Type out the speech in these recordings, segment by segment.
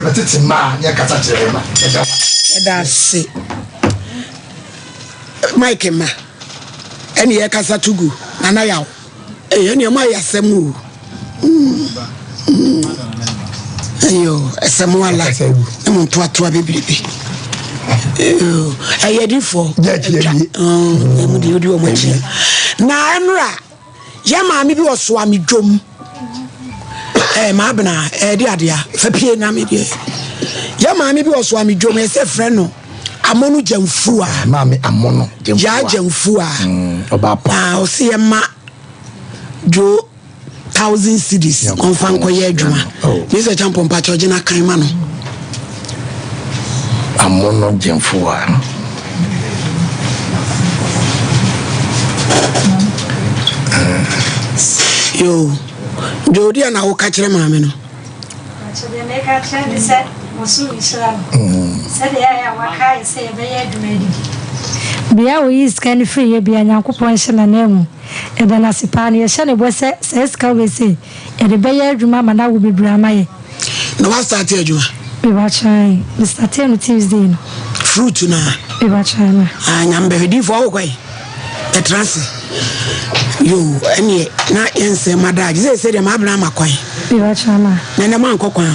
Bɛtete mmaa ne ɛkasa kyerɛ mma. Yɛda wo ase. Yɛda ase. Mike ma ɛne yɛkasa to gu Nana Yaw. Ee ɛne ɛmo ayɛ asɛm o. Ayo ɛsɛm ala ne mo ntoatoa bebrebe. Ɛyɛ difoɔ. Yɛ akyi. Ɛmu deɛ odi wɔn akyi. Na ɛnora. Yɛ maame bi wɔ soa me dwom. Ɛɛ maabena ɛɛde adea fa pie na me deɛ. Yɛ maame bi wɔ soa me dwom ɛsɛ frɛ no Amono Gyamfua. Maame Amono Gyamfua. Yaa Gyamfua. Ɔbaa pa. Na ɔsi yɛ ma dwo 1000 cedis ɔnfa nkɔyɛ adwuma. Mr. Champon mpakyɛ ɔgye na kan ma no. Amono Gyamfua. Yo, dwo deɛ na woka kyerɛ maame no. Deɛ meka kyerɛ ne sɛ wɔsom nhyira no sɛdeɛ ɛyɛ a waka yɛ sɛ yɛbɛyɛ adwuma adidi bea a wɔyi sika no firi yɛ bia Nyankopɔn hyɛ n'ananmu. Ɛda no ase paa no yɛhyɛ ne bɔ sɛ saa sika wei sei yɛde bɛyɛ adwuma ama no awo bebree ama yɛ. Na wa start adwuma? Mebakyerɛ me start no Tuesday no. Fruit na? Mebakyerɛ ma. Ah, nyame bɛhwɛ difoɔ wokɔ yi. Ɛtena ase. Yo, ɛneɛ na yɛnsɛ ma daa gye sɛ sɛ deɛ maabena ama kwan. Mebakyerɛ ma. Na ɛnɛ moankɔ kwan ho.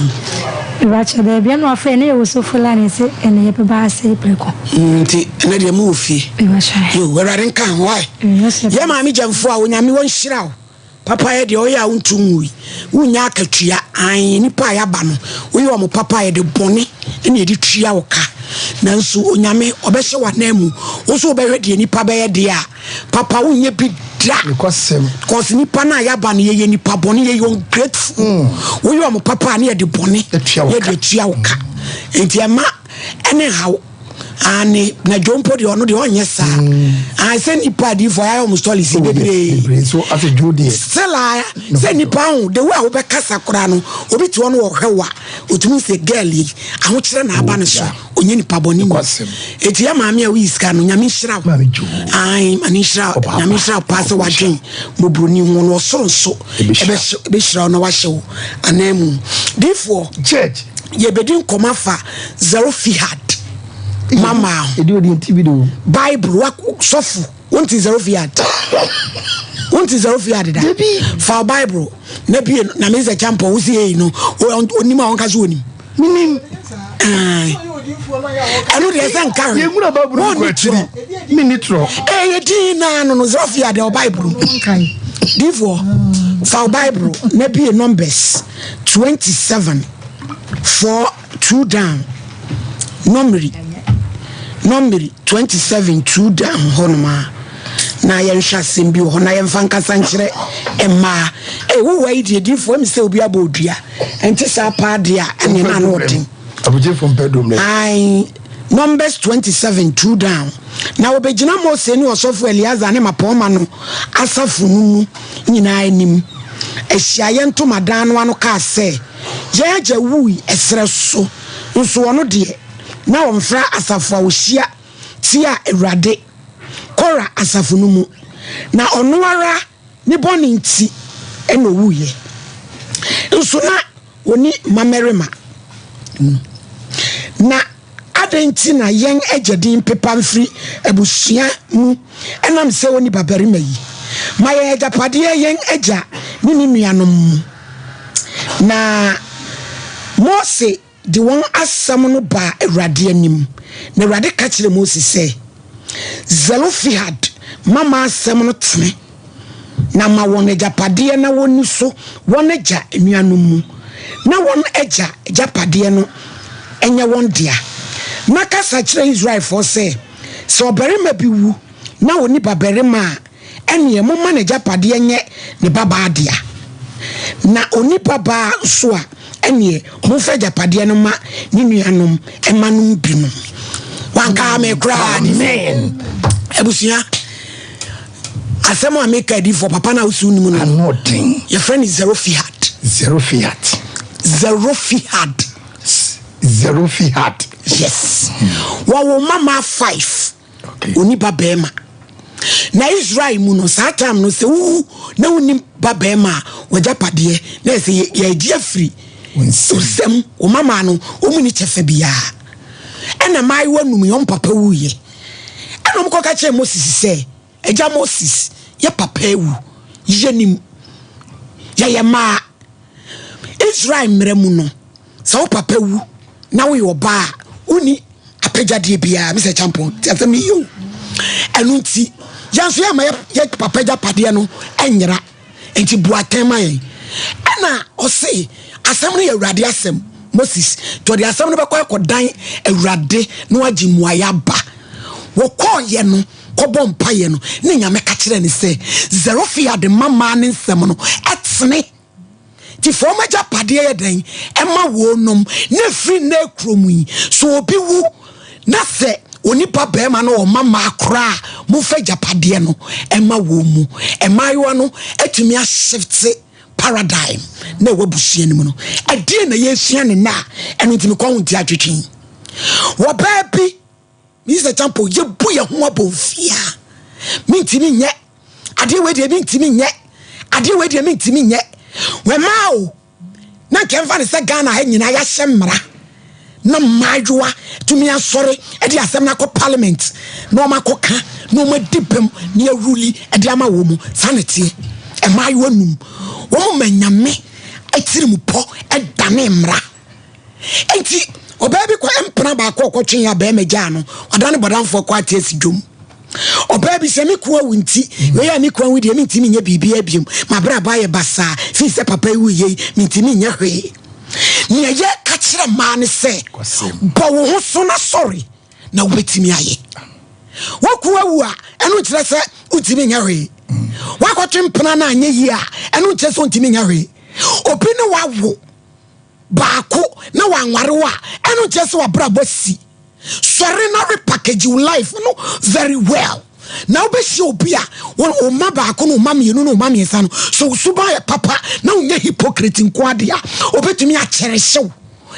Mebakyerɛ baabi ɛna wafrɛ ne yɛwɔ sofo line sɛ ɛne yɛbɛba ase prɛko. Nti ɛnɛ deɛ mowɔ fie. Mebakyerɛ. Yo, Awurade nka ho wae. Yɛ maame gyamfoɔ a Onyame wɔnhyira wo. Papa yɛ deɛ ɔyɛ a wontu nwui. Wonya akatua. Ae, nipa a yɛaba no, woyɛ ɔmo papa a yɛde bɔne ne yɛde tua wo ka. Nanso Onyame ɔbɛhyɛ w'anan mu. Wo nso wobɛhwɛ deɛ nipa bɛyɛ deɛ a papa wonyɛ bi da. Nokwasɛm. Cause nipa no a yɛaba no yɛyɛ nipa bɔne, yɛyɛ ungrateful. Woyɛ ɔmo papa a ne yɛde bɔne Atua wo ka. yɛde atua wo ka. Nti ɛma ɛne haw. Ane na dwo mpo deɛ ɔno deɛ ɔnyɛ saa. Ae sɛ nipa adiifoɔ ayɛ ɔmo stories yi bebree. Bebree nso afei dwo deɛ. Still a sɛ nipa ho the way a wobɛkasa koraa no obi te hɔ no wɔhwɛ wo a otumi sɛ girl yi ahokyerɛ na aba ne so ɔnyɛ nipa bɔne ni. Nokwasɛm. Eti yɛ maame a woyi sika no Nyame nhyira wo. Maame dwo. Ae ma ne nhyira wo. Ɔbaapa. Nyame nhyira wo paa sɛ wadwen mmɔborɔni ho no ɔsoro nso Ɛbɛhyira. ɛbɛhyira wo na wahyɛ wo anan mu. Diifoɔ Church. yɛbɛdi nkɔmɔ afa Zelophehad mama ho. Ɛdi odi nti bi de o. Bible wa sɔfo wonti Zelophehad wonti Zelophehad da. Dabi. Fa Bible na bie no na me sɛ champon wosi yei no onim a wɔnka so onim. Minim. Ɛno deɛ sɛ nka hwɛ. Yɛn nwura Bible no kɔ Wɔnni akyiri. Minni torɔ. Ɛyɛ din naa no Zelophehad ɛwɔ Bible mu. Difoɔ fa Bible na bie Numbers 27:4-2 down. Numeri 27:2 down hɔ nom a na yɛnhwɛ asɛm bi wɔ hɔ na yɛmfa nkasa nkyerɛ mmaa. Ee wowɔ yi deɛ difoɔ ɛmi sɛ obi abɔ odua ɛnte saa paa deɛ a ɛne na ano ɔden. Abugyefo mpɛ dom dɛ. Ae, Numbers 27:2 down. Na wɔbɛgyina Mose ne ɔsɔfo Eleazar ne mapɔma no asafo no mu nyinaa anim ahyiaeɛ ntomadan no ano kaa sɛ, yɛn agya wui ɛserɛ so, nso ɔno deɛ na ɔmfra asafo a wɔhyia tia Awurade Kora asafo no mu, na ɔno ara ne bɔne nti ɛna owuiɛ. Nso na wɔni mmammarima. Na adɛn nti na yɛn agya din pepa mfiri abusua mu ɛnam sɛ ɔni babarima yi? Ma yɛn agyapadeɛ yɛn agya ne ne nuanom mu. Na Mose de wɔn asɛm no baa Awurade anim. Na Awurade ka kyerɛɛ Mose sɛ, Zelofehad mama asɛm no tene, na ma wɔn agyapadeɛ na wɔnni so wɔn agya nuanom mu, na wɔn agya agyapadeɛ no ɛnyɛ wɔn dea. Na kasa kyerɛ Israelfoɔ sɛ, sɛ ɔbarima bi wu na ɔni babarima a, ɛneɛ momma n'agyapadeɛ nyɛ ne babaa dea. Na ɔni babaa nso a, ɛneɛ momfa agyapadeɛ no ma ne nuanom mma no binom. Wanka me koraa. Amen. Abusua, asɛm a meka adiifoɔ papa no a wosi wonim no, Ano ɔden. yɛfrɛ no Zelophehad. Zelophehad. Zelophehad. Zelophehad. Yes. Wɔwɔ mama five. Okay. Oni ba bɛrima. Na Israel mu no saa time no sɛ wowu na wonni ba bɛrima a wɔgyapadeɛ na ɛsɛ yɛgye afiri. Nsam. Wo mama no, wɔn ni kyɛfa biara. Ɛna mmaayewa num yi, wɔn papa wuiɛ. Ɛna wɔn kɔka kyerɛɛ Moses sɛ, Agya Moses, yɛ papa awu, yɛnim, yɛyɛ mmaa. Israel mmara mu no, sɛ wo papa wu na woyɛ ɔbaa a, wonni apɛgyadeɛ biara. Mr. Champon, ti asɛm no yie o. Ɛno nti, yɛn nso yɛma yɛ papa agyapadeɛ no nyera. Nti bu atɛn ma yɛn. Ɛna ɔse, asɛm no yɛ Awurade asɛm, Moses. Nti ɔde asɛm no bɛkɔ akɔdan Awurade na wagye mmuaeɛ aba. Wɔkɔɔyɛ no, kɔbɔ mpaeɛ no, ne Nyame ka kyerɛɛ no sɛ, Zelophehad mma mmaa ne nsɛm no ɛtene. Nti fa wɔn agyapadeɛ yɛ dɛn ɛma wɔnom, na ɛfiri nnɛ kuro mu yi, sɛ obi wu na sɛ onipa barima no ɔma mmaa koraa a, momfa agyapadeɛ no ɛma wɔn mu. Mmaayewa no atumi ahyefte paradigm na ɛwɔ abusua no mu no. Ɛdeɛn na yɛresua ne nnɛ a ɛno nti mekɔ ho nti atwetwe? Wɔ baa bi Mister Champo, yɛbu yɛn ho abɔnfia. Mentumi nyɛ. Adeɛ wei deɛ mentumi nyɛ. Adeɛ wei deɛ mentumi nyɛ. Wɛmaa o, na nka ɛmfa ne sɛ Ghana ha nyinaa yɛahyɛ mmara na mmaayewa tumi asɔre de asɛm no akɔ parliament na wɔn akɔka na wɔn adi bɛm na yɛruli de ama wɔn mu. Saa na ɛteɛ. Mmaayewa num wɔn ma nyame atirimupɔ dane mmara. Enti ɔbaa bi kɔ mpena baako a ɔkɔtwe yɛ a bɛrima gyaa no, ɔda ne bɔdamfoɔ kɔ ate asi dwom. Ɔbaa bi sɛ me ko awu nti, wei a me ko awu deɛ mentumi nyɛ biribiara biom. M'abrabɔ ayɛ basaa, firi sɛ papa yi wuiɛ yi, mentumi nyɛ hwee. Nea yɛka kyerɛ mmaa ne sɛ, bɔ wo ho so na sɔre na wobɛtumi ayɛ. Wo ko awu a, ɛno nkyerɛ sɛ wontumi nyɛ hwee. Woakɔtwe mpena no anyɛ yie a, ɛno nkyerɛ sɛ wontumi nyɛ hwee. Obi ne wawo baako na wanware wo a, ɛno nkyerɛ sɛ w'abrabɔ asi. Sɔre na repackage wo life no very well. Na wobɛhyia obi a wo mma baako no, wo mma mmienu no, wo mma mmiɛnsa no, so wo suban yɛ papa na wonyɛ hypocrite nko adeɛ a, obɛtumi akyɛrehye wo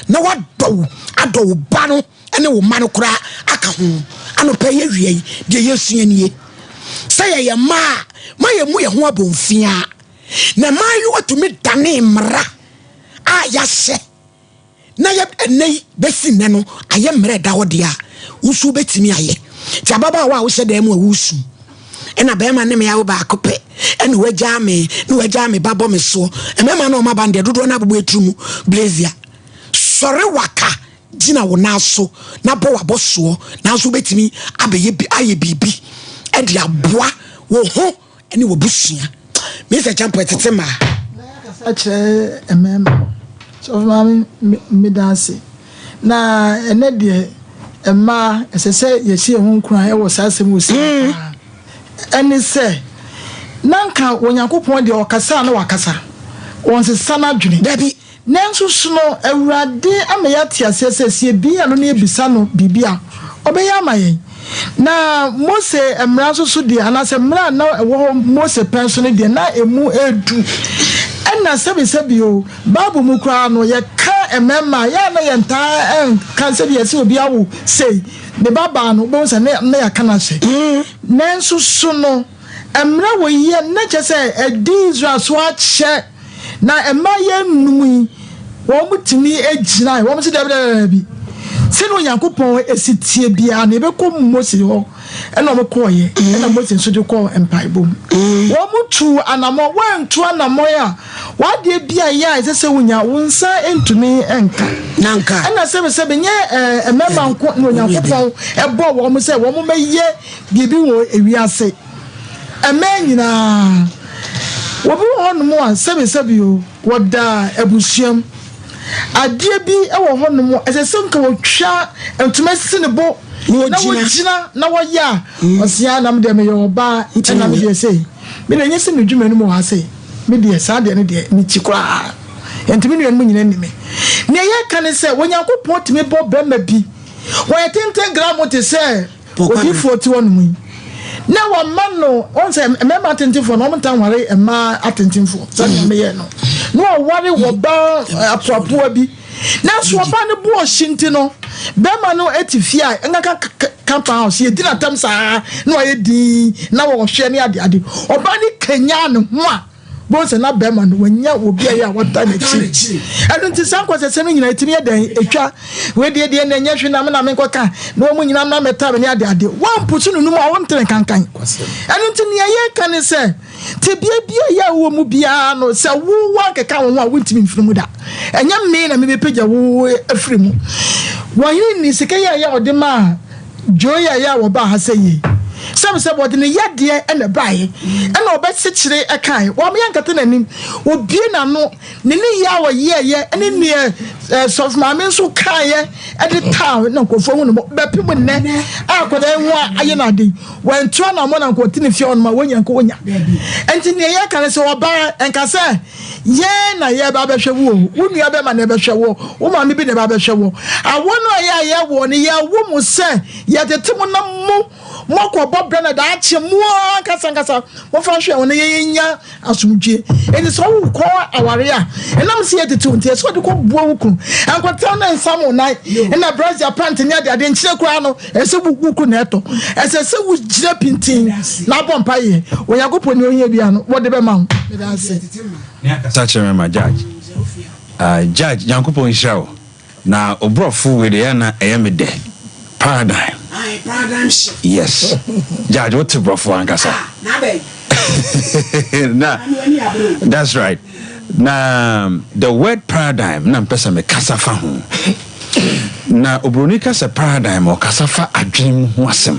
na wadɔ wo, adɔ wo ba no ne wo mma no koraa aka ho. Anɔpa yi awia yi, deɛ yɛsua nie. Sɛ yɛyɛ mmaa a, ma yɛmmu yɛn ho abɔnfiaa. Na mmaayewa tumi dane mmara a yɛahyɛ na yɛ ɛnɛ yi bɛsi nnɛ no ayɛ mmerɛ ɛda hɔ deɛ a, wo nso wobɛtumi ayɛ. Nti ababaawa a wohyɛ dan mu a woresu ɛna bɛrima ne me awo baako pɛ ɛna wagyaa me na wagyaa me ba bɔ me soɔ. Mmarima na ɔma ba no deɛ dodoɔ no abobɔ etiri mu blazia. Sɔre waka gyina wo nan so na bɔ w'abɔsoɔ nanso wobɛtumi abɛyɛ bi ayɛ biribi ɛde aboa wo ho ne w'abusua. Mr. Champo ɛtete mmaa. Na yɛakasa akyerɛ mmarima. Sɔfo maame meda ase. Na ɛnɛ deɛ mmaa ɛsɛ sɛ yɛhyɛ yɛn ho nkuran wɔ saa asɛm wɔ si mm. paa. Ɛne sɛ na nka Onyankopɔn deɛ ɔkasa a na wakasa. Ɔnsesa n'adwene. Dabi. Nanso so no Awurade ama yɛate aseɛ sɛ, sɛ yɛbie ano na yɛbisa no biribi a, ɔbɛyɛ ama yɛn? Na Mose mmara nso so deɛ, anaasɛ mmara a na ɛwɔ hɔ Mose pɛn so no deɛ, na ɛmu ɛredu. Ɛna sɛbisɛbi o, Bible mu koraa no, yɛka mmarima a, yɛ a na yɛntaa nka sɛdeɛ yɛsɛ obi awo sei, ne ba baa no, wobɛhu sɛ na yɛaka no ahyɛ. Nanso so no, mmara wɔ yɛ, na kyerɛ sɛ ɛdi Israel so akyɛ. Na mmayewa nnum yi, wɔtumi gyinae. Wɔn sɛ dabi dabi dabi. Sɛnea Onyankopɔn si teɛ biara no, yɛbɛkɔ Mose hɔ. Ɛna wɔn kɔɔeɛ. Ɛna Mose nso de kɔɔ mpaebɔ mu. Wɔn tuu anammɔn. Wɔantu anammɔn a, w'adeɛ bi a ɛyɛ a ɛsɛ sɛ wonya, wo nsa ntumi nka. Nanka. Ɛna sɛbesɛbe nyɛ ɛɛ mmarima nko na Onyankopɔn bɔɔ wɔn sɛ wɔn mmɛyɛ biribi wɔ ewiase. Mmaa nyinaa. Obi wɔ hɔnom a, sɛbesɛbe o, wɔda abusua mu. Adeɛ bi wɔ hɔnom a, ɛsɛ sɛ nka wɔtwa ntoma si ne bo na wɔgyina na wɔyɛ a, ɔse a na me deɛ meyɛ ɔbaa ɛna me deɛ sei. Me deɛ nyɛ sɛ medwi m'anim wɔ ha sei. Me deɛ saa deɛ no deɛ mekyi koraa. Nti me nuanom nyinaa nni me. Nea yɛka ne sɛ, Onyankopɔn tumi bɔ barima bi, wɔyɛ tenten gram te sɛ Odiyifoɔ te hɔnom yi, na wɔma no, wɔn sɛ mmarima atentenfoɔ no, wɔn ntaa nware mmaa atentenfoɔ sɛdeɛ meyɛ no, na wɔware wɔba apoapoa bi, nanso ɔbaa no bo ɔhye nti no, bɛrima no te fie a nkaka compound house, yɛdi n'atam saa na wayɛ din na wɔhwɛ ne adeade, ɔbaa no kanyan ne ho a. Bohu sɛ na bɛrima no wanya obi a ɛyɛ a wɔtaa n'akyi. Ɛno nti saa nkwaseasɛm no nyinaa ɛtumi yɛ dɛn? Ɛtwa. Wei deɛ deɛ na ɛnyɛ hwee na me na menkɔka na wɔn nyinaa mmra mmɛtaa me ne adeade. Woampusu no no mu a wontere nkankan. Ɛno nti nea yɛreka ne sɛ tebea bi a ɛyɛ a wowɔ mu biara no sɛ wo woankeka wo ho a wontumi mfiri mu da. Ɛnyɛ me na mebɛpagya wo afiri mu. Wɔhene ni sika yi a ɛyɛ a ɔde maa Joe yi a ɛyɛ a wɔbaa ha sɛ yei. Sɛm sɛ wɔde ne yadeɛ na ɛbaeɛ ɛna ɔbɛsekyere ɛkae. Wɔn yɛnkata n'anim. Obie n'ano. Ne nneyɛɛ a ɔyɛeɛ ne neɛ sɔfo maame nso kaeɛ de taa na nkurɔfoɔ hu no bɛpem nnɛ a akwadaa yi ho ayɛ no ade yi, wantu anammɔn anka ɔte ne fie hɔnom a wɔnya nka ɔnya. Nti neɛ yɛka ne sɛ ɔbaa nka sɛ yɛn na yɛba abɛhwɛ wo o, wo nua bɛma na ɛbɛhwɛ wo, wo maame bi na ɛba abɛhwɛ wo. Awo no a yɛ a yɛwɔ no yɛwo mo sɛ yɛtete mo na mo moakɔbɔ brɛ na daakye mo ankasa ankasa momfa nhwɛ ho na yɛnya asomdwie. Enti sɛ wokɔ aware a, ɛnam sɛ yɛtete wo nti, ɛsɛ sɛ wode kɔboa wo kunu. Nkɔtɛw ne nsam wo nan, ɛna brazier pant ne adeade nkyerɛ koraa no, ɛsɛ sɛ wo kunu na ɛtɔ. Ɛsɛ sɛ wogyina pintinn na abɔ mpaeɛ. Onyankopɔn nea ohia biara no, wɔde bɛma wo. Meda ase. Me ankasa kyerɛ me ma judge. Ah, judge, Nyankopɔn nhyira wo. Na obrɔfo wei deɛ na ɛyɛ me dɛ. Paradigm. Aye, paradigm shift. Yes. Judge, wote brɔfo ankasa. Ah, na abɛn. Na, that's right. Na the word paradigm na mpɛ sɛ mekasa fa ho. Na obroni ka sɛ paradigm ɔkasa fa adwene mu ho asɛm.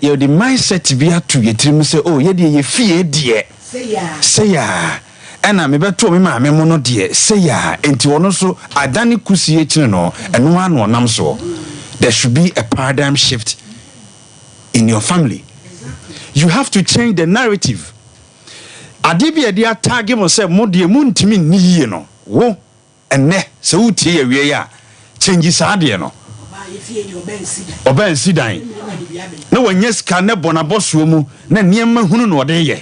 Yɛde mindset bi ato yɛ tirim sɛ oh yɛdeɛ yɛ fie deɛ sɛ yaa. Ɛna mebɛtoo me maame mo no deɛ sei a enti ɔno nso adane kusie kyene no ɛno ara na ɔnam soɔ there should be a paradigm shift in your family you have to change the narrative adeɛ bi a yɛde atage mo sɛ mo deɛ montumi nni yie no wo Ɛnnɛ sɛ woretie yɛ awiei a, change saa adeɛ no. Ɔbaa nsi dan na wanya sika na ɛbɔ n'abɔsoɔ mu na nneɛma hunu na ɔde reyɛ.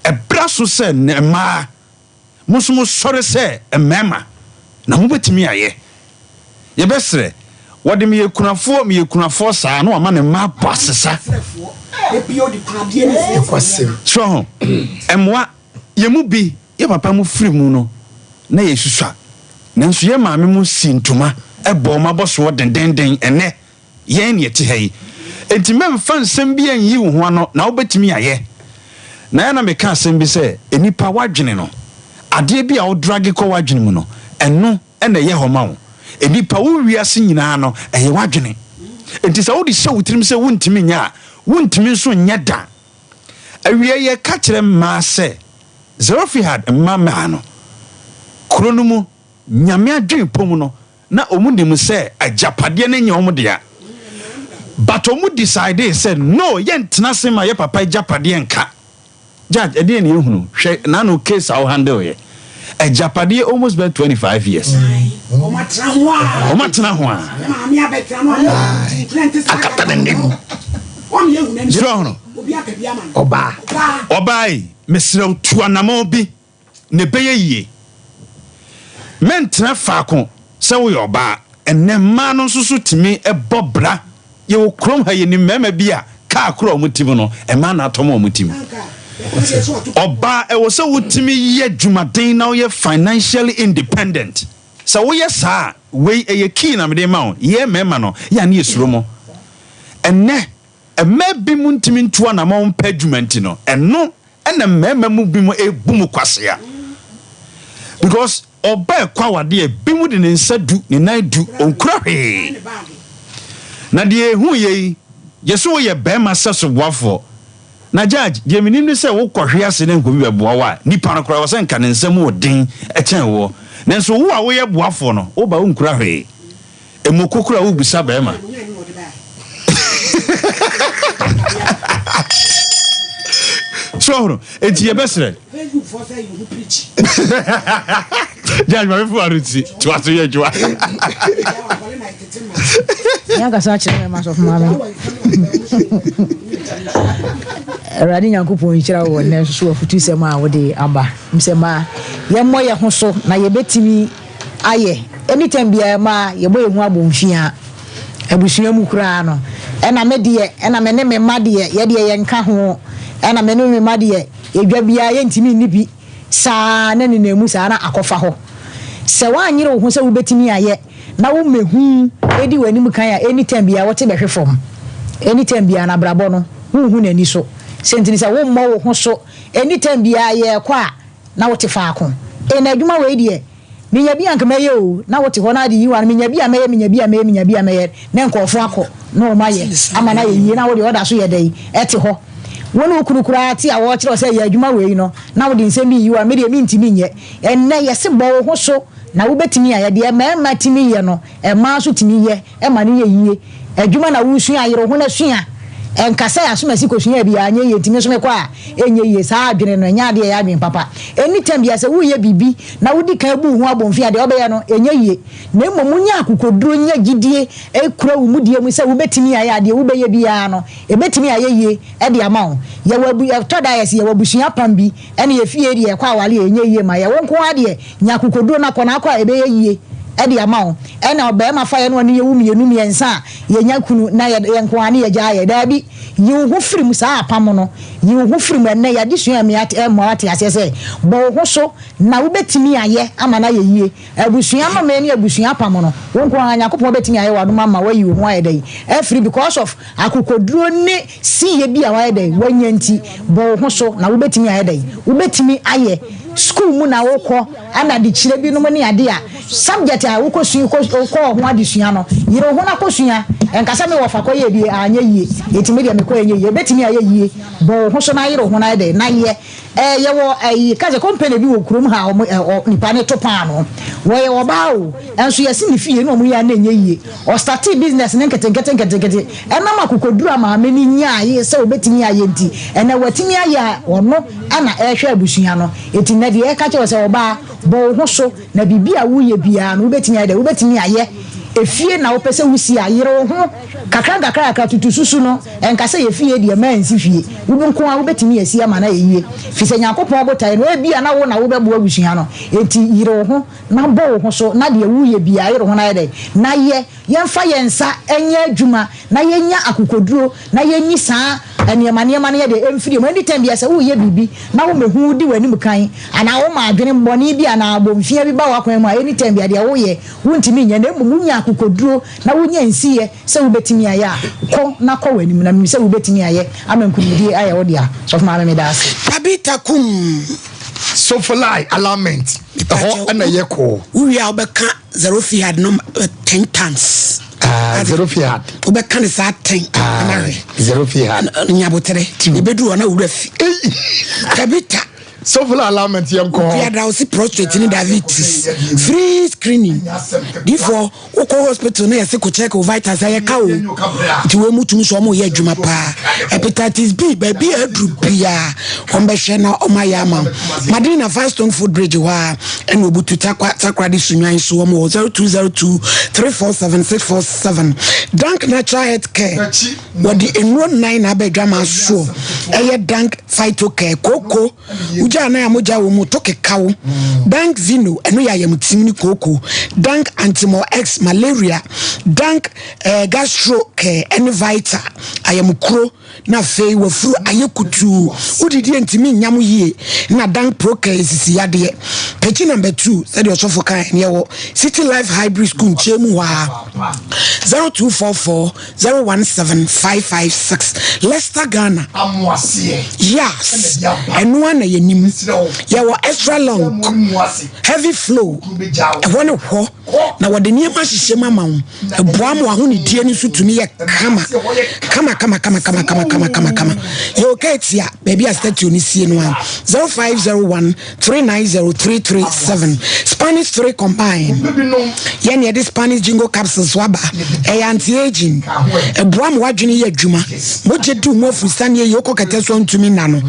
Ɛberɛ aso sɛ mmaa, mo nso mosɔre sɛ mmarima na mobɛtumi ayɛ. Yɛbɛsrɛ, wɔde meyɛ kunafoɔ, meyɛ kunafoɔ saa na wama ne mma abɔ asesa. So ho? Ɛmmoa. Yɛn mu bi, yɛn papa mo firi mu no, na yɛsusua. Nanso yɛn maame mo sii ntoma bɔɔ wɔn abɔsoɔ dendeenden. Ɛnnɛ, yɛn na yɛte ha yi. Enti mɛmfa nsɛm biara nyi wo ho ano, na wobɛtumi ayɛ. Na ɛyɛ a na meka asɛm bi sɛ, nnipa, w'adwene no, adeɛ bi a wodrage kɔ w'adwene mu no, ɛno na ɛyɛ hɔ ma wo. Nnipa, wo wiase nyinaa no, ɛyɛ w'adwene. Enti sɛ wode hyɛ wo tirim sɛ wontumi nyɛ a, wontumi nso nyɛ da. Awiei yɛka kyerɛ mmaa sɛ, Zelofehad mma mmaa no, kuro no mu Nyame adwenpɔ mu no, na wɔn nim sɛ agyapadeɛ no nyɛ wɔn dea. But wɔn decidee sɛ, no, yɛntena ase ma yɛ papa agyapadeɛ nka. Judge, ɛdeɛn na yɛhunu? Hwɛ n'ano case a wo handle yɛ. Agyapadeɛ almost bɛyɛ 25 years. Wɔn atena ho a. Wɔn atena ho a. Maame abɛtena no ano. Akata n'anim. Wɔn yɛ hu n'anim. So ɔhono. Obi aka bi ama no. Ɔbaa. Ɔbaa yi, mesrɛ wo tu anamɔn bi na ɛbɛyɛ yie. Mɛntena faako sɛ woyɛ ɔbaa. Ɛnnɛ mmaa no nso so tumi bɔ bra. Yɛwɔ kurom ha, yɛnim mmarima bi a kaa koro a wɔte mu no, mmaa na atɔ ma wɔte mu. Ɔbaa, ɛwɔ sɛ wotumi yɛ dwumaden na woyɛ financially independent. Sɛ woyɛ saa a, wei ɛyɛ key na mede rema wo, yɛn mmarima no, yɛ a ne yɛsuro mo. Ɛnnɛ, mmaa binom ntumi ntu anamɔn mpɛ adwuma nti no, ɛno na mmarima mu binom rebu mo kwasea. Because Ɔba ɛkɔ awadeɛ a, binom de ne nsa du, ne nan du, ɔnkura hwee. Na deɛ ɛhu yɛ yi, gye sɛ woyɛ barima sɛso boafoɔ. Na judge, deɛ menim ne sɛ wokɔ hwe ase na nka obi bɛboa wo a, nipa no koraa ɛwɔ sɛ nka ne nsa mu wɔ den kyɛn woɔ. Nanso wo a woyɛ boafoɔ no, woba wonkura hwee. Mmoko koraa wobisa barima. So ɔhono, enti yɛbɛsrɛ. Judge maame fo ano ti to aso yɛ adwuma. Ní ankasa akyerɛ mɛma sɔfo maame. Awurade Nyankopɔn nhyira wo wɔ nnɛ nso so afutusɛm a wode aba. Sɛ ma yɛmmɔ yɛn ho so na yɛbɛtumi ayɛ. Anytime biara ma yɛbɔ yɛn ho abomfiaa. Abusua mu koraa no, ɛna me deɛ, ɛna me ne me mma deɛ, yɛ deɛ yɛnka ho, ɛna me ne me mma deɛ. Edwa biara yɛntumi nni bi saa na nenam mu saa na akɔfa hɔ. Sɛ woanyere wo ho sɛ wobɛtumi ayɛ na wo mmɛhu di w'anim kan a any time biara wote bɛhwe fam. Any time biara no abrabɔ no wonhu n'ani so. Sɛ nti ne sɛ wommɔ wo ho so any time biara yɛrekɔ a na wote faako. Ee na adwuma wei deɛ Menya bi a anka mɛyɛ o, na wote hɔ na ade yi wo ano, menya bi a mɛyɛ, menya bi a mɛyɛ, menya bi a mɛyɛ, na nkurɔfoɔ akɔ na wɔn ayɛ ama no ayɛ yie na wo deɛ ɔda so yɛ dɛn? Ɛte hɔ. Wo ne wo kunu koraa te a wɔrekyerɛ wo sɛ yɛ adwuma wei no na wode nsɛm bi reyi wo ano, me deɛ mentumi nyɛ. Ɛnnɛ yɛse bɔ wo ho so na wobɛtumi ayɛ, deɛ mmarima tumi yɛ no mmaa nso tumi yɛ. ma no yɛ yie. Adwuma na woresua a, yere wo ho na sua. Ɛnka sɛ asomasi kɔsuaa bi a, anyɛ yie nti me nso mekɔ a, ɛnyɛ yie. Saa adwene no, ɛnyɛ adeɛ a ɛyɛ adwene papa. Any time biara, sɛ woreyɛ biribi na wodi kan bu wo ho abomfi a, deɛ wobɛyɛ no, ɛnyɛ yie. Na mmom wonya akokoduro, nya gyidie kura wo mudie mu sɛ wobɛtumi ayɛ a, deɛ wobɛyɛ biara no, ɛbɛtumi ayɛ yie de ama wo. Yɛwɔ abu, ɛtɔ da a yɛse yɛwɔ abusua apam bi, ɛne yɛ fie deɛ yɛkɔ aware a, ɛnyɛ yie ma yɛ. Wo nko ara deɛ, Nya akokoduro na kɔ na akɔ a ɛbɛyɛ yie de ama wo. Ɛna ɔbarima fa yɛne ɔne yɛwu mmienu mmiɛnsa a yɛnya kunu na yɛ yɛn nko ara ne yɛgyaa yɛ. Daabi, yi wo ho firi mu saa apam no. Yi wo ho firi mu. Ɛnnɛ yɛn adesua ɛmea ɛmmoa woate aseɛ sɛ bɔ wo ho so na wobɛtumi ayɛ ama no ayɛ yie. Abusua nnome ne abusua apam no wo nko ara Nyankopɔn bɛtumi ayɛ w'adom ama woayi wo ho ayɛ dɛn afiri because of akokoduro ne siyɛ bi a wayɛ dɛn wanya nti, bɔ wo ho so na wobɛtumi ayɛ dɛn? Wobɛtumi ayɛ. Sukuu mu na wokɔ ɛna adekyerɛ binom ne ade a, subject a wokɔ sua wokɔɔ ho adesua no, yere wo ho na kɔsua. Ɛnka sɛ me wɔfa kɔyɛɛ bi anyɛ yie, enti me deɛ mekɔ ɛnyɛ yie. Ɛbɛtumi ayɛ yie. Bɔ wo ho so na yere wo ho na yɛ dɛn? Na yɛ. Eh yɛwɔ ɛyi ka sɛ company bi wɔ kurom ha a wɔn ɛ ɔ nipa no to paanoo. Wɔyɛ ɔbaa o, ɛnso yɛse ne fie na wɔn yɛ a na ɛnyɛ yie. Ɔstartee business no nketenkete nketenkete. Ɛnam akokoduru a maame no nyaae sɛ ɔbɛtumi ayɛ nti, ɛnɛ watumi ayɛ a ɔno na ɛrehwɛ abusua no. Enti nnɛ deɛ yɛreka kyerɛ wo sɛ ɔbaa, bɔ wo ho so na biribi a woreyɛ biara no wobɛtumi ayɛ dɛn? Wobɛtumi ayɛ. Efie na wopɛ sɛ wosi a, yere wo ho kakrankakrakra tutu susu no. Ɛnka sɛ yɛ fie deɛ mansi fie. Wo nko ara wobɛtumi asi ama no ayɛ yie. Firi sɛ Nyankopɔn botaeɛ no, ebia na wo na wobɛboa abusua no. Enti yere wo ho na bɔ wo ho so na deɛ woreyɛ biara yere wo ho na yɛ dɛn? Na yɛ. Yɛmfa yɛn nsa nyɛ adwuma na yɛnya akokoduro na yɛnyi saa nneɛma nneɛma no yɛ deɛ ɛmfiri yɛn mu. Anytime biara sɛ woreyɛ biribi na wo mɛhu di w'anim kan anaa woma adwene bɔne bi anaa abomfia bi ba w'akwan mu a, anytime biara deɛ woyɛ wontumi nyɛ na mmom wonya akokoduro na wonya nsiyɛ sɛ wobɛtumi ayɛ a, kɔ na kɔ w'anim na menim sɛ wobɛtumi ayɛ ama nkunimdie ayɛ wo dea. Sɔfo Maame meda ase. Tabitha kum. Sofolai alignment ɛhɔ ɛna yɛ kɔɔ. Wowie a wobɛka Zerophehad no ten times. Ah, Zerophehad. Wobɛka ne saa ten. Ah, Zerophehad. Nyabotere. Ebedu hɔ na wura fi. Tabitha. Sofolai alignment yɛn kɔ. Okuada osi prostate ne diabetes. Free screening. Difoɔ wokɔ hospital na yɛse kɔ check wo vitals ɛyɛ ka o. Nti wei mu tumi sɛ ɔmo yɛ adwuma paa. Hepatitis B baabi a aduru biara wɔn bɛhwɛ na wɔn ayɛ ama wo. Madina Firestone Food Bridge hɔ a ɛna obutu takwa Takoradi Sunyani so wɔn wɔ 0202 347 647. Dank Natural Health Care wɔde nnuro nnan na aba adwama soɔ ɛyɛ Dank Phyto Care kooko wogya anan a mogya wɔ mu to kekaw Dank Vino ɛno yɛ ayamtim ne kooko Dank Antimol X malaria Dank eh, Gastro Care ɛne Vita ayamkuro na afei wafuru ayɛ kutuu, wodidi a ntumi nnya mo yie, na dan prokɛ nsisi yadeɛ. Pekyi number 2, sɛdeɛ ɔsɔfo kae no, yɛwɔ City Life Hybrid School nkyɛn mu hɔ ara, 0244 017 556, Leicester, Ghana. Yas, ɛno ara na yɛnim. Yɛwɔ extra long, heavy flow, ɛhɔ ne hɔ. na wɔde nneɛma ahyehyɛ mu ama wo. Ɛboa ma w'ahonidie no nso tumi yɛ kama kama kama kama kama kama kama kama kama. Yɛwɔ Keetia, baabi a statue no sie no a, 0501 390 337. Spanish 3 combine. Yɛn yɛde Spanish jingo capsules so aba. Ɛyɛ anti-aging. Ɛboa ma w'adwene yɛ adwuma. Mogya di wo mu afurusane yie, wokɔ kɛtɛ so a ntumi nna no.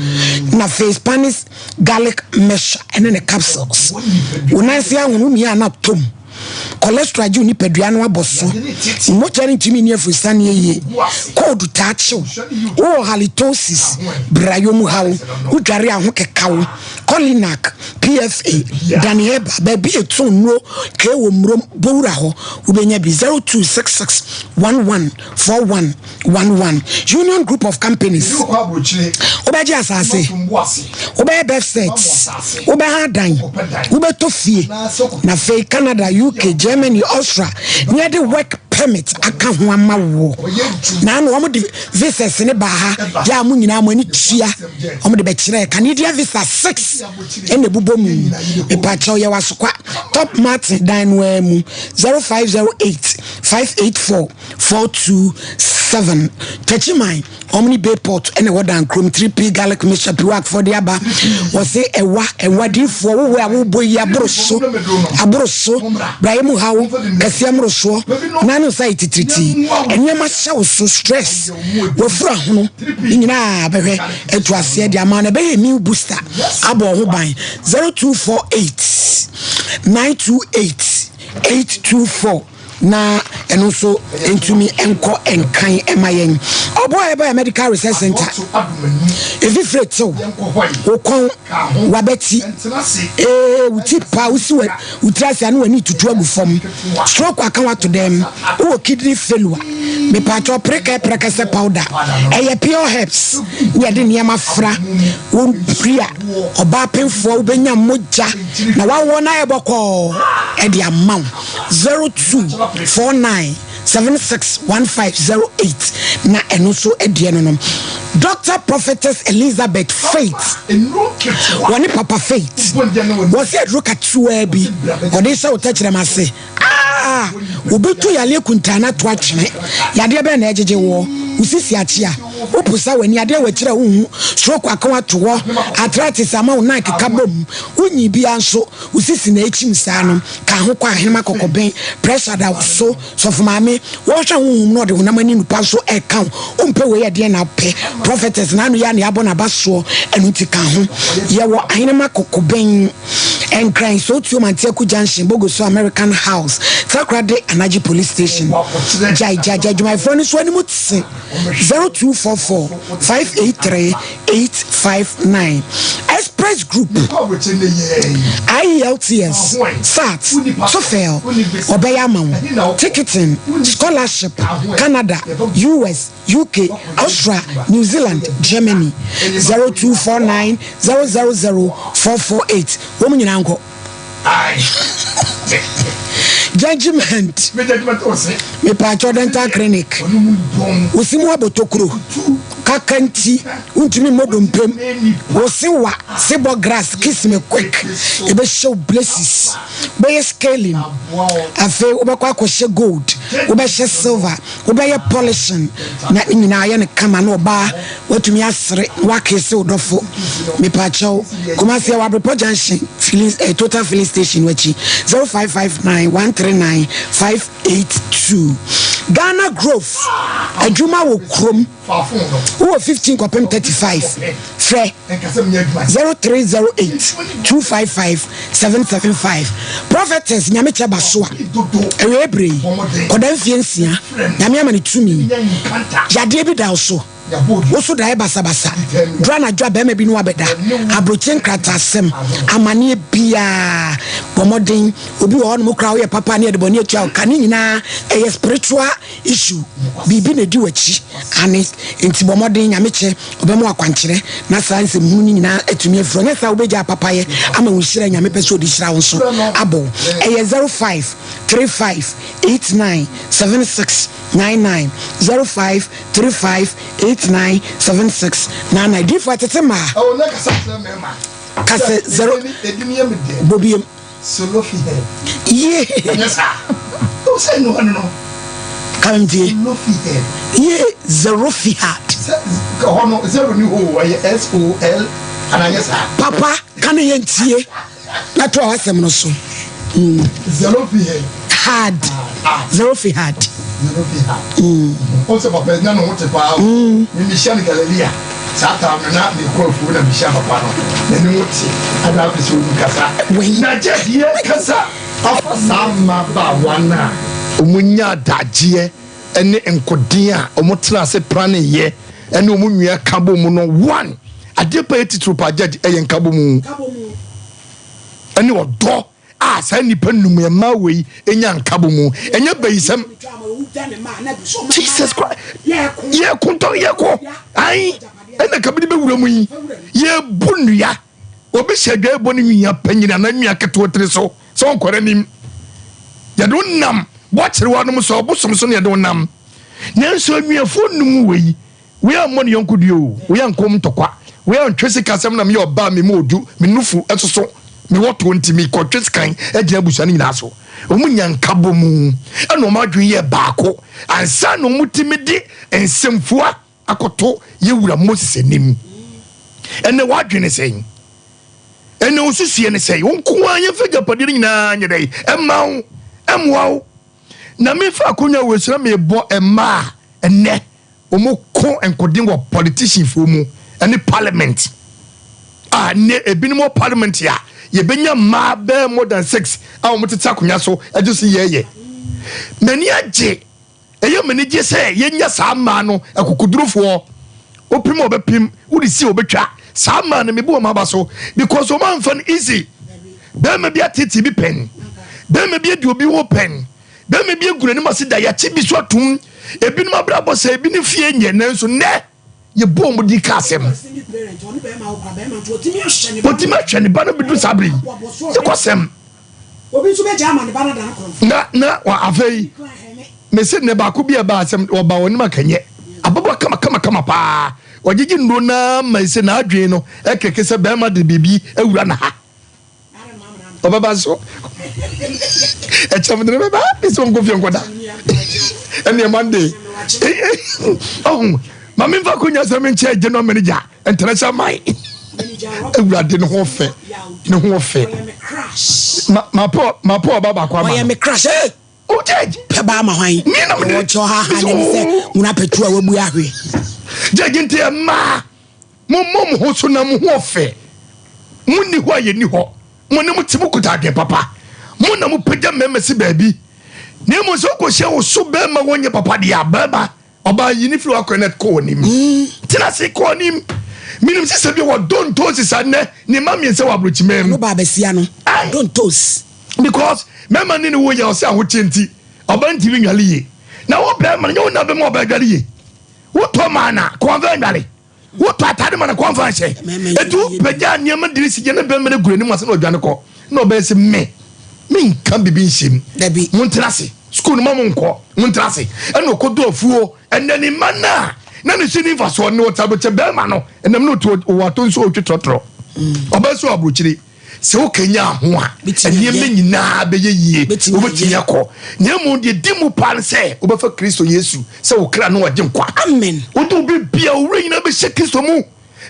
Na afei Spanish garlic mixture ɛne ne capsules. Wo nan ase ahono womia a na atom. Cholesterol agye wo nipadua no abɔ so. Mogya no ntumi nni afurusane yie. Cold taa kyew. Wowɔ halitosis, brayɔ mu haw. Wodware a ho keka wo. Colinac, P. PFA, Daniel Ba, baabi a ɛtɔn nnuro kee wɔ Mmurom, Bowura hɔ, wobɛnya bi, 0266 11 41 11. Union Group of Companies, wobɛgye asase, wobɛyɛ birth cert, wobɛha adan, wobɛtɔ fie, na afei Canada, UK, Germany, Austria, ne yɛde work permit aka ho ama woɔ. Na ano wɔn de visas ne baa ha, yɛ a mo nyinaa mo ani tua, wɔn de bɛkyerɛ Canadian visa 6 ɛna ɛbobɔ mu. Mepakyɛw yɛwɔ Asokwa Top Martin dan no ara mu, 0508 584 427. Takyiman wɔn ne Bayport ɛna ɛwɔ dan kurom. 3P garlic mixture piwak fɔ de aba. Wɔse ɛwa ɛwa diifoɔ wowɔ a wobɔ yi aboro so aboro so braeɛ mu haw kɛseɛ mmorosoɔ na ne nsa yɛ titiritii nneɛma hyɛ wo so stress wafura hono ne nyinaa bɛhwɛ atu aseɛ de ama no ɛbɛyɛ immune booster abɔ ho ban. 0248 928 824 na ɛno nso ntumi nkɔ nkan ɛma yɛn. Ɔboa a ɛbɛyɛ Medical Research Center efifire tew wo kɔn wabɛti ee wo ti pa wosi wɔ wo tiri ase ano w'ani tutu agu fam stroke aka wato dɛm wowɔ kidney failure mepatwɔ prekɛ prɛkɛsɛ powder ɛyɛ pure herbs ne yɛde nneɛma fra wo piri a ɔbaa pemfoɔ wobɛnya mogya na wawoɔ no ayɛ bɔkɔɔ ɛde ama wo. 0249 761508 na ɛno nso deɛ no no Doctor Prophetess Elizabeth Faith wɔne Papa Faith wɔsɛ aduro ketewaa bi ɔde hyɛ wo tɛkyerɛma ase ah wobɛtu yareɛ kuntaa no ato atwene. Yadeɛ bɛn na ɛgyegye woɔ? Wo sisi akyea, woposa w'ani, adeɛ wɔ akyiri a wonhu, stroke aka wo ato hɔ, arthritis ama wo nan keka bom, wonyi biara nso wo sisi na ɛkyim saa no. Ka ho kɔ ahenema kɔkɔben, pressure da wo so, sɔfo maame, wɔhwɛ honhom na ɔde honam ani nupa nso ɛka wo, wompɛ wei ɛdeɛn na wopɛ, prophetess n'ano yɛ a na yɛabɔ n'aba soɔ, ɛno nti ka ho. Yɛwɔ ahenema kɔkɔben, Nkran, Sootuo Manteaku Junction, Bogoso American House, Takoradi Anagye Police Station. Gyae gyae gyae adwumayɛfoɔ no nso anim te 0244 583 859. Express Group, IELTS, SAT, TOEFL, ɔbɛyɛ ama wo, ticketing, scholarship, Canada, US, UK, Austria, New Zealand, Germany, 0249 000 448. Wɔn nyinaa nkɔ. Judgment, mepaakyɛw dental clinic, wosi mu abotokuro, kaka nti wontumi mmɔ dompem, wose wa sebɔ grass kiss me quick, ɛbɛhyɛ wo braces, wobɛyɛ scaling, afei wobɛkɔ akɔhyɛ gold, wobɛhyɛ silver, wobɛyɛ polishing, na ne nyinaa yɛ no kama na ɔbaa watumi asere na wakese wo dɔfo. Mepaakyɛw, Kumasi ɛwɔ Abrepɔ Junction, filling, eh, Total filling station no akyi, 0559 139 582. Ghana Grove, adwuma wɔ kurom, wowɔ 15 kɔpem 35, frɛ 0308 255 775. Prophetess Nyamekyɛ Basoa, awiei bere yi, kɔda mfie nsia, Nyame ama no tumi, yadeɛ bi da wo so, Wo so daeɛ basabasa, duru anadwo a barima bi ne wo abɛda, abrokye nkrataasɛm, amaneɛ biara, bɔ mmɔden, obi wɔ hɔnom koraa woyɛ papa ne yɛde bɔne atua wo ka, ne nyinaa ɛyɛ spiritual issue, biribi na ɛdi w'akyi, ane, nti bɔ mmɔden, Nyame kyɛ, ɔbɛma wo akwankyerɛ na saa nsɛmhunu no nyinaa atumi afiri hɔ, nyɛ saa wobɛgyaa papayɛ ama wo nhyira a Nyame pɛ sɛ ɔde hyira wo nso abɔ wo. Ɛyɛ 05 35 89 76 99 05 35 89 76 99 Diifo ɛtete mmaa. Oh, na kasa kyerɛ mmarima. Kasa zero. Edin yɛ me dɛ. Bobiem. Solofi head. Yie. Ɛnyɛ saa. O sɛ no ano no. Kamtie. Solofi head. Yie zerofi head. Sɛ hɔ no zero ni hɔ ɛyɛ S O L ananyɛ saa. Papa ka ne yɛn tie. Na toa w'asɛm no so. Zelofehad. Had. Zelofehad. Zelofehad. O sɛ papa nya ne ho te paa o. Me mehyia no Galilea. Saa time no na mekɔ afuo na mehyia papa no. N'anim te. Ɛna afei sɛ ɔnim kasa. Na gye deɛ kasa afa saa mmabaawa no a wɔnya adagyeɛ ne nkoden a wɔtena ase praneeɛ ne wɔn nua ka bɔ mu no one. Adeɛ pa yɛ titiriw paa judge ɛyɛ nkabɔ mu. Ɛne ɔdɔ a saa nnipa num mmaa wei nya nkabɔ mu. Ɛnyɛ bayisɛm. Jesus Christ. Yɛko ntɔn yɛko. Ayi ɛna kabidi bɛwura mu yi. Yɛbu nnua. Obi hyɛ adwa ɛbɔ ne nua panyin anaa nua ketewa tiri so sɛ ɔnkɔrɔ anim. Yɛde wo nam bɔkyerewa nom sɛ ɔbosom so na yɛde wo nam. Nanso anuafoɔ num wei Wei ammɔ ne yɔnko dua oo, wei anko ntɔkwa, wei antwe sikasɛm na meyɛ ɔbaa me mu odu, me nufu soso, mewɔ toɔ nti mekɔtwe sekan agyina abusua no nyinaa so. Wɔn nya nkabɔmu ɛna wɔn adwene yɛ baako ansa na wɔtumi de nsɛmfua akɔto yɛ wura Moses anim. Ɛnɛ w'adwene sɛn? Ɛnɛ wo nsusuiɛ ne sɛn? Wo nko ara yɛmfa agyapadeɛ no nyinaa nyɛ dɛn? Ɛmma wo, ɛmmoa wo. Na mefa akonnwa wei so na mebɔ mmaa ɛnɛ Wɔn ko nkoden wɔ politician foɔ mu ɛne parliament a nnɛ ebinom wɔ parliament a yɛbɛnya mmaa bɛyɛ more than six a wɔn tete akonnwa so ɛgye so yɛɛyɛ. M'ani agye, ɛyɛ m'ani gye sɛ yɛnya saa mmaa no akokodurofoɔ. Wopem a wɔbɛpem, wode si a wɔbɛtwa. Saa mmaa no mebu wɔn aba so because wɔn amfa no easy. Bɛrima bi atete bi pɛn, bɛrima bi adi obi ho pɛn. Bɛrima bi agu n'anim ase da, yɛakye bi so atom. Ebinom abrabɔ sɛe, ebinom fie nyɛ, nanso nnɛ yɛbɔ wɔn din ka asɛm. Otumi ahwɛ ne ba no bɛduru saa bere yi. Yɛkɔsɛm. Na na afei mese nnɛ baako bi a ɛbaa asɛm ɔba wɔn anim akanyɛ ababɔ kama kama kama paa. Ɔgyegye nnuro naa ma ɛsɛ n'adwene no ɛkɛkɛ sɛ bɛrima de biribi awura na ha. ɔbɛba so ɛkyɛm de ne bɛba ɛsɛ ɔnkɔ fie nkɔda ɛneɛ monday ɔho ma memfa konya sɛ menkyɛ general manager international man awurade ne ho fɛ ne ho fɛ mapɛ ɔba baako ama ɔyɛ me crash eh! o judge pɛ ba ama hwan wɔkyɛ ɔha ha ne sɛ wona pɛtu a wabu ahwe judge nti ɛmaa Mommɔ mo ho so na mo ho ɔfɛ. Monni hɔ a yɛnni hɔ. Mo ne mo te mokuta adwene papa. Mo na mopagya mmarima si baabi. Na mmom sɛ wokɔhyia wo so barima wɔnyɛ papa deɛ a, barima, ɔbaa yi ne firi w'akwan na kɔ w'anim. Tena ase kɔ w'anim. Menim sɛ sɛ bi wɔ dontosi saa nnɛ ne mma mmiɛnsa wɔ aburokyiman mu. Ɔno baa bɛsia no, dontosi. Because mmarima ne ne wo yɛ ɔsɛ ahokyɛ nti ɔbaa ntumi nwale yie. Na wo barima no nyɛ wo na bɛma ɔbaa adwale yie. Wotɔ maa na kɔnfɛ nwale. Wotɔ atade ma no kɔmfa nhyɛ. Enti wopagyaa nneɛma de si gya na bɛrima no gu n'anim ase na ɔdwane kɔ. Na ɔbɛyɛ sɛ me, menka biribi nhyɛ mu. Dabi. Montena ase. Sukuu no ma monkɔ. Montena ase. Ɛna ɔkɔdɔ afuo. Ɛnɛ ne mma no a na ne so ni mfasoɔ no, ɔte aburokyire bɛrima no ɛnam na ɔtu ɔwɔ ato nso ɔtwe trɔtrɔ. Ɔbɛyɛ sɛ ɔwɔ aburokyire. Sɛ wokanyan ho a, nneɛma nyinaa bɛyɛ yie, wobɛtumi akɔ. Na mmom deɛ ɛdi mu paa ne sɛ wobɛfa Kristo Yesu sɛ wo kra ne w'agyenkwa. Amen. Wode wo biribiara, wo werɛ nyinaa bɛhyɛ Kristo mu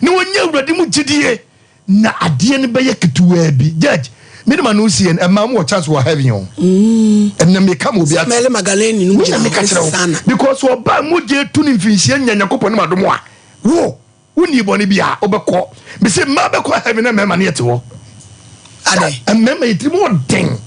na wanya Awurade mu gyedie, na adeɛ no bɛyɛ ketewaa bi. Judge, me de m'ano si yɛn, ɛmaa mo wɔ chance wɔ heaven o. Ɛnna meka ma obi ate. Mary Magdalene no Me na meka kyerɛ wo. Because ɔbaa mogya etu ne mfinhyia nya Nyankopɔn ne m'adom a, wo. Wonni bɔne bi a wobɛkɔ. Mese mmaa bɛkɔ heaven na mmarima no yɛte hɔ. Adɛn? Mmarima yɛ tirim ɔden.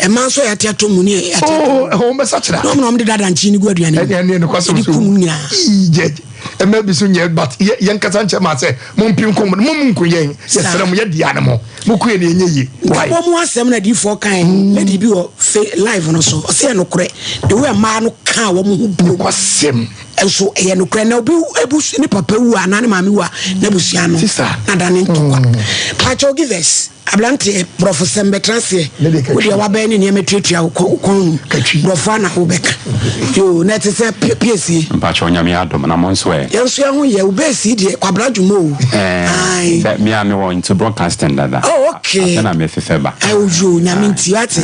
Mmaa nso yɛate ato mu ne yɛate ato mu. Oh, ɛhɔ bɛsa kyerɛ. Na wɔn na wɔn de dada nkyen no gu aduane mu. Ɛne ɛne ɛnokwasɛm so. Ɛde kum nyinaa. Judge, mmaa bi so nyɛ but yɛn kasa nkyɛn maa sɛ mo mpem nko mo mo nko yɛn yɛsrɛ mo yɛ dea ne mo mo ko yɛ ne yɛnyɛ yie. Why? Nkabɔ mu asɛm na adiifoɔ kan lady bi wɔ fe live no so ɔsɛ yɛ nokorɛ the way mmaa no kaa wɔn ho bom. Nokwasɛm. Nso ɛyɛ nokorɛ na obi ebu ne papa wu a anaa ne maame wu a n'abusua no na da ne ntɔkwa. Pakyɛw givers abranteɛ borɔfo sɛm bɛtena aseɛ wo deɛ wabɛn ne nneɛma tuatua wo kɔn ho borɔfo ana wo bɛka yoo na ɛte sɛ piesie. Mpakyɛw Nyame adom na mo nso ɛ. Yɛn nso yɛn ho yɛ wo base yi deɛ Kwabena Dwuma o. Ɛɛ sɛ me a me wɔ into broadcasting dada. Oh okay. Afei na me fefɛ ba. Ɛɛ yoo Nyame nti wate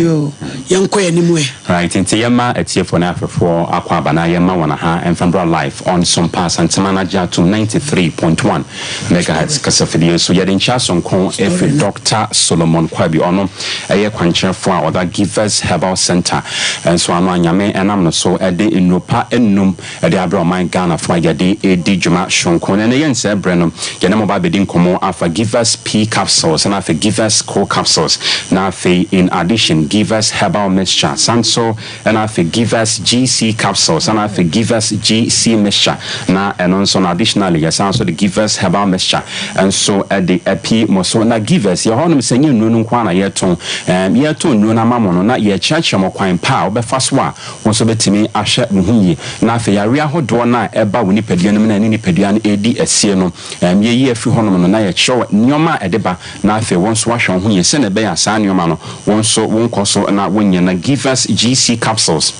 yoo yɛn kɔ yɛn anim ɛ. Right, nti yɛma atiefoɔ ne ahwɛfoɔ akwaaba na yɛma wɔn aha mfa mbra live on Sompa Asantema no agye atom 93.1 megahertz kasafidie so. Yɛde nkyea sononko ɛfiri Doctor Solomon Kwabi, ɔno ɛyɛ kwankyerɛfoɔ a ɔda Givers Herbal Centre nso ano a Nyame ɛnam no so ɛde nnuro pa nnum ɛde abrɛ ɔman Ghana. platform a yɛde redi dwuma soronko. Na ɛnnɛ yɛnsɛe berɛ no, yɛne mo ba abɛdi nkɔmmɔ afa Givers P Capsules na afei Givers Co Capsules na afei in addition Givers Herbal Mixture san nso na afei Givers GC Capsules na afei Givers GC Mixture na ɛno nso no additionally yɛsan nso de Givers Herbal Mixture nso de api mo so. Na Givers yɛ hɔnom sɛ ɛnyɛ nnuro no nko ara na yɛtɔn, ɛɛm yɛtɔn nnuro no ama mo no na yɛkyerɛkyerɛ mo kwan pa a wobɛfa so a Wo nso bɛtumi ahwɛ wo ho yie. Na afei yareɛ ahodoɔ no a ɛba wo nipadua no mu na ɛne nipadua no redi asie no, yɛyi afiri hɔnom no na yɛkyerɛ wo nneɛma a ɛde ba, na afei wo nso woahwɛ wo ho yie sɛdeɛ ɛbɛyɛ a saa nneɛma no wo nso wonkɔ so na wonyɛ. Na Givers GC Capsules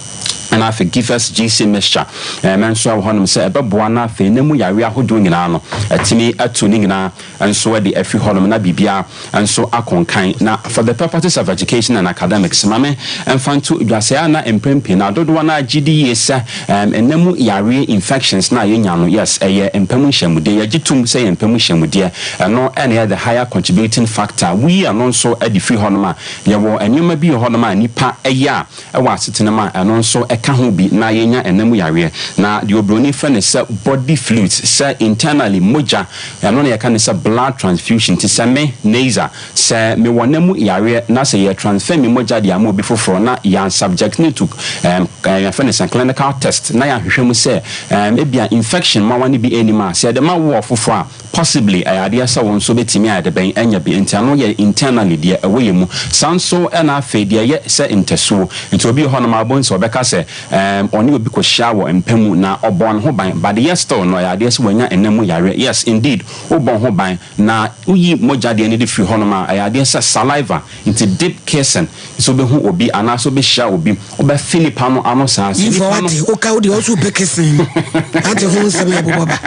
ɛna afei Givers GC Mixture nso ɛwɔ hɔnom sɛ ɛbɛboa na afei na mu yareɛ ahodoɔ nyinaa no atumi atu ne nyinaa nso adi afi hɔnom na biribiara nso akɔ nkan. Na for the purposes of education and academics, ma me mfa nto dwa sɛ a na mprɛn pii no a dodoɔ no ara gye di yie sɛ nna mu yareɛ infections no a yɛnya no, yes, ɛyɛ mpa mu nhyiamudeɛ. Yɛgye tom sɛ ɛyɛ mpa mu nhyiamudeɛ. Ɛno na ɛyɛ the higher contributing factor. Woyi ɛno nso de firi hɔnom a, yɛwɔ nneɛma bi wɔ hɔnom a nnipa yɛ a wɔ asetena mu a ɛno nso ka ho bi na yɛnya ɛna mu yareɛ. Na deɛ obroni frɛ no sɛ body fluids, sɛ internally mogya, ɛno na yɛka no sɛ blood transfusion. Nti sɛ me, Neiza, sɛ mewɔ ɛna mu yareɛ na sɛ yɛ transfer me mogya de ama obi foforɔ na yɛan subject no to um, yɛfrɛ no sɛ clinical test na yɛahwehwɛ mu sɛ um, ebia infection mmoawa no bi nnim a, sɛ yɛde ma wo ɔfoforɔ a, Possibly ɛyɛ adeɛ sɛ wo nso bɛtumi ayɛ debɛn anya bi nti ɛno yɛ internally deɛ ɛwɔ yɛn mu. Saa nso na afei deɛ ɛyɛ sɛ ntasuo. Nti obi wɔ hɔnom a wobɛhu sɛ ɔbɛka sɛ ɛɛm ɔne obi kɔhyia wɔ mpa mu na ɔbɔɔ ne ho ban but yet still no ɛyɛ adeɛ sɛ wanya nna mu yareɛ. Yes indeed wobɔ ho ban na woyi mogya deɛ no de firi hɔnom a ɛyɛ adeɛ sɛ saliva nti deep kissing sɛ wobɛhu obi anaasɛ wobɛhyia obi, wobɛfe nipa no ano saa. Sɛ nipa no. Wate, woka wo deɛ ɔso wopɛ kissing no. Ate ho nsɛm a ɛbobɔ ba.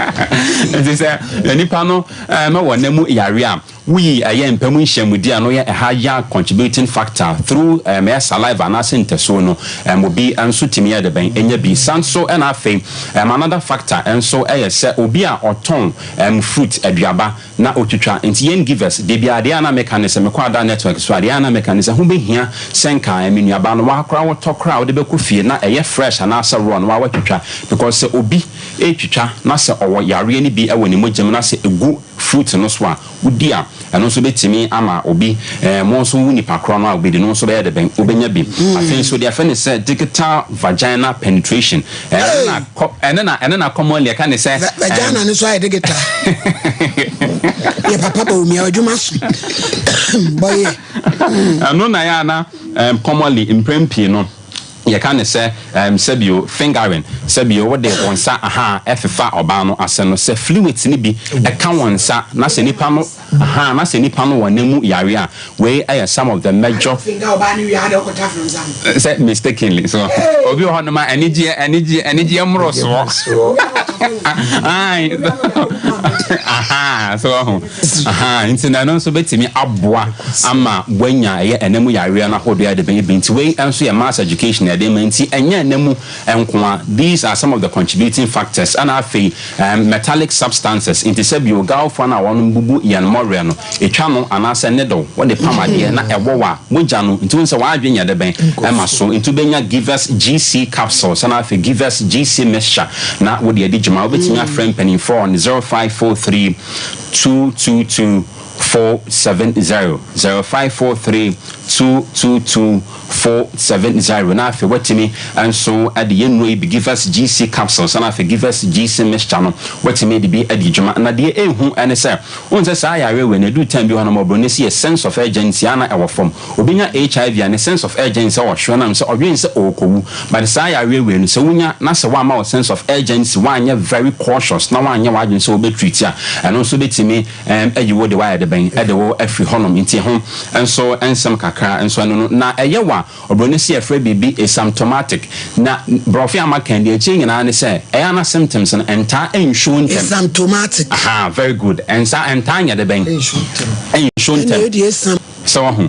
Nti sɛ nipa no mɛwɔ nna mu yare a, woyi ɛyɛ mpa mu nhyiamudie a no yɛ ɛha ya contributing factor through ɛyɛ saliva anaasɛ ntasuo no, obi nso tumi yɛ debɛn nya bi. San so ɛna afei another factor nso ɛyɛ sɛ obi a ɔtɔn fruit, aduaba, na otwitwa. Nti yɛn givers, da biara deɛ a na meka ne sɛ, mekɔ ada network so a, deɛ a na meka ne sɛ, ho bɛhia sɛ nka me nuabaa no waa koraa wotɔ koraa a wode bɛkɔ fie na ɛyɛ fresh anaasɛ raw no waa watwitwa because sɛ obi retwitwa na sɛ ɔwɔ yareɛ no bi wɔ ne mogya mu na sɛ ɛgu fruit no so a wodi a ɛno nso bɛtumi ama obi eh, mo nso wo nipa korɔ no a wobɛdi no nso bɛyɛ de bɛn wobɛnya bi. Afei nso deɛ yɛfrɛ no sɛ digital vagina penetration Ɛno na kɔ ɛno na ɛno na commonly ɛka ne sɛ. Vagina no so ayɛ digital. Yɛ papa bɔ omia adwuma so. Bɔyɛ. Ɛno na yɛ ana commonly mprɛn pii no yɛka ne sɛ um, sɛbio fingering sɛbio wode wo nsa aha ɛfefa ɔbaa no ase no sɛ fluids no bi ɛka wɔn nsa na sɛ nipa no Ahaa na sɛ nipa no wɔ ne mu yare a wei yɛ some of the major. Afei nka ɔbaa no wie a na ɔkɔtafere nsa no. Sɛ mistakenly so obi wɔ hɔ nom a anigyeɛ anigyeɛ anigyeɛ mmorosoɔ ae ahaa so ɔho ahaa nti na ɛno nso bɛtumi aboa ama wanya ɛyɛ ɛna mu yareɛ no ahodoɔ ɛde bɛn bi nti wei nso yɛ mass education ɛde ma nti ɛnyɛ ɛna mu nkoa these are some of the contributing factors ɛna afei um metallic substances nti sɛ bio gawfoɔ no a wɔnom bubu yɛn mmɔwerɛ no ɛtwa no anaasɛ needle wode pam adeɛ na ɛwɔ wo a mogya no nti wohu sɛ w'adwene nyɛ debɛn ɛma so nti wobɛnya Givers GC capsules ɛna afei Givers GC mixture na wode adi dwuma wobɛtumi afrɛ mpanimfoɔ on 0543 222 470 0543 222 470 na afei watumi nso de yɛn nnuro yi bi Givers GC capsules na afei Givers GC mixture no watumi de bi adi dwuma. Na deɛ ɛhu ne sɛ wohu sɛ saa yareɛ wei no ɛduru time bi hɔ nom obroni se yɛ sense of urgency a na ɛwɔ fam. Obi nya HIV a ne sense of urgency wɔ soro nam sɛ ɔdwen sɛ ɔrekɔwu but saa yareɛ wei no sɛ wonya na sɛ woamma wo sense of urgency woanyɛ very cautious na woanyɛ w'adwene sɛ wobɛ treat a ɛno nso bɛtumi Ɛɛm ayi wo de wayɛ de bɛn de wo afiri hɔnom nti ɛho nso nsɛm kakra nso ɛno no na ɛyɛ wa obroni se yɛfrɛ biribi asymptomatic na brɔfo a maka yi deɛ ɛkyerɛ nyinaa ne sɛ ɛyɛ a na symptoms no ɛntaa ɛnshow ntɛm. Asymptomatic. Ahaa very good ɛnsa ɛntaa nyɛ de bɛn Ɛnshow ntɛm. ɛnshow Ɛnna ntɛm. ɛdeɛ asam. Sɛ wahu.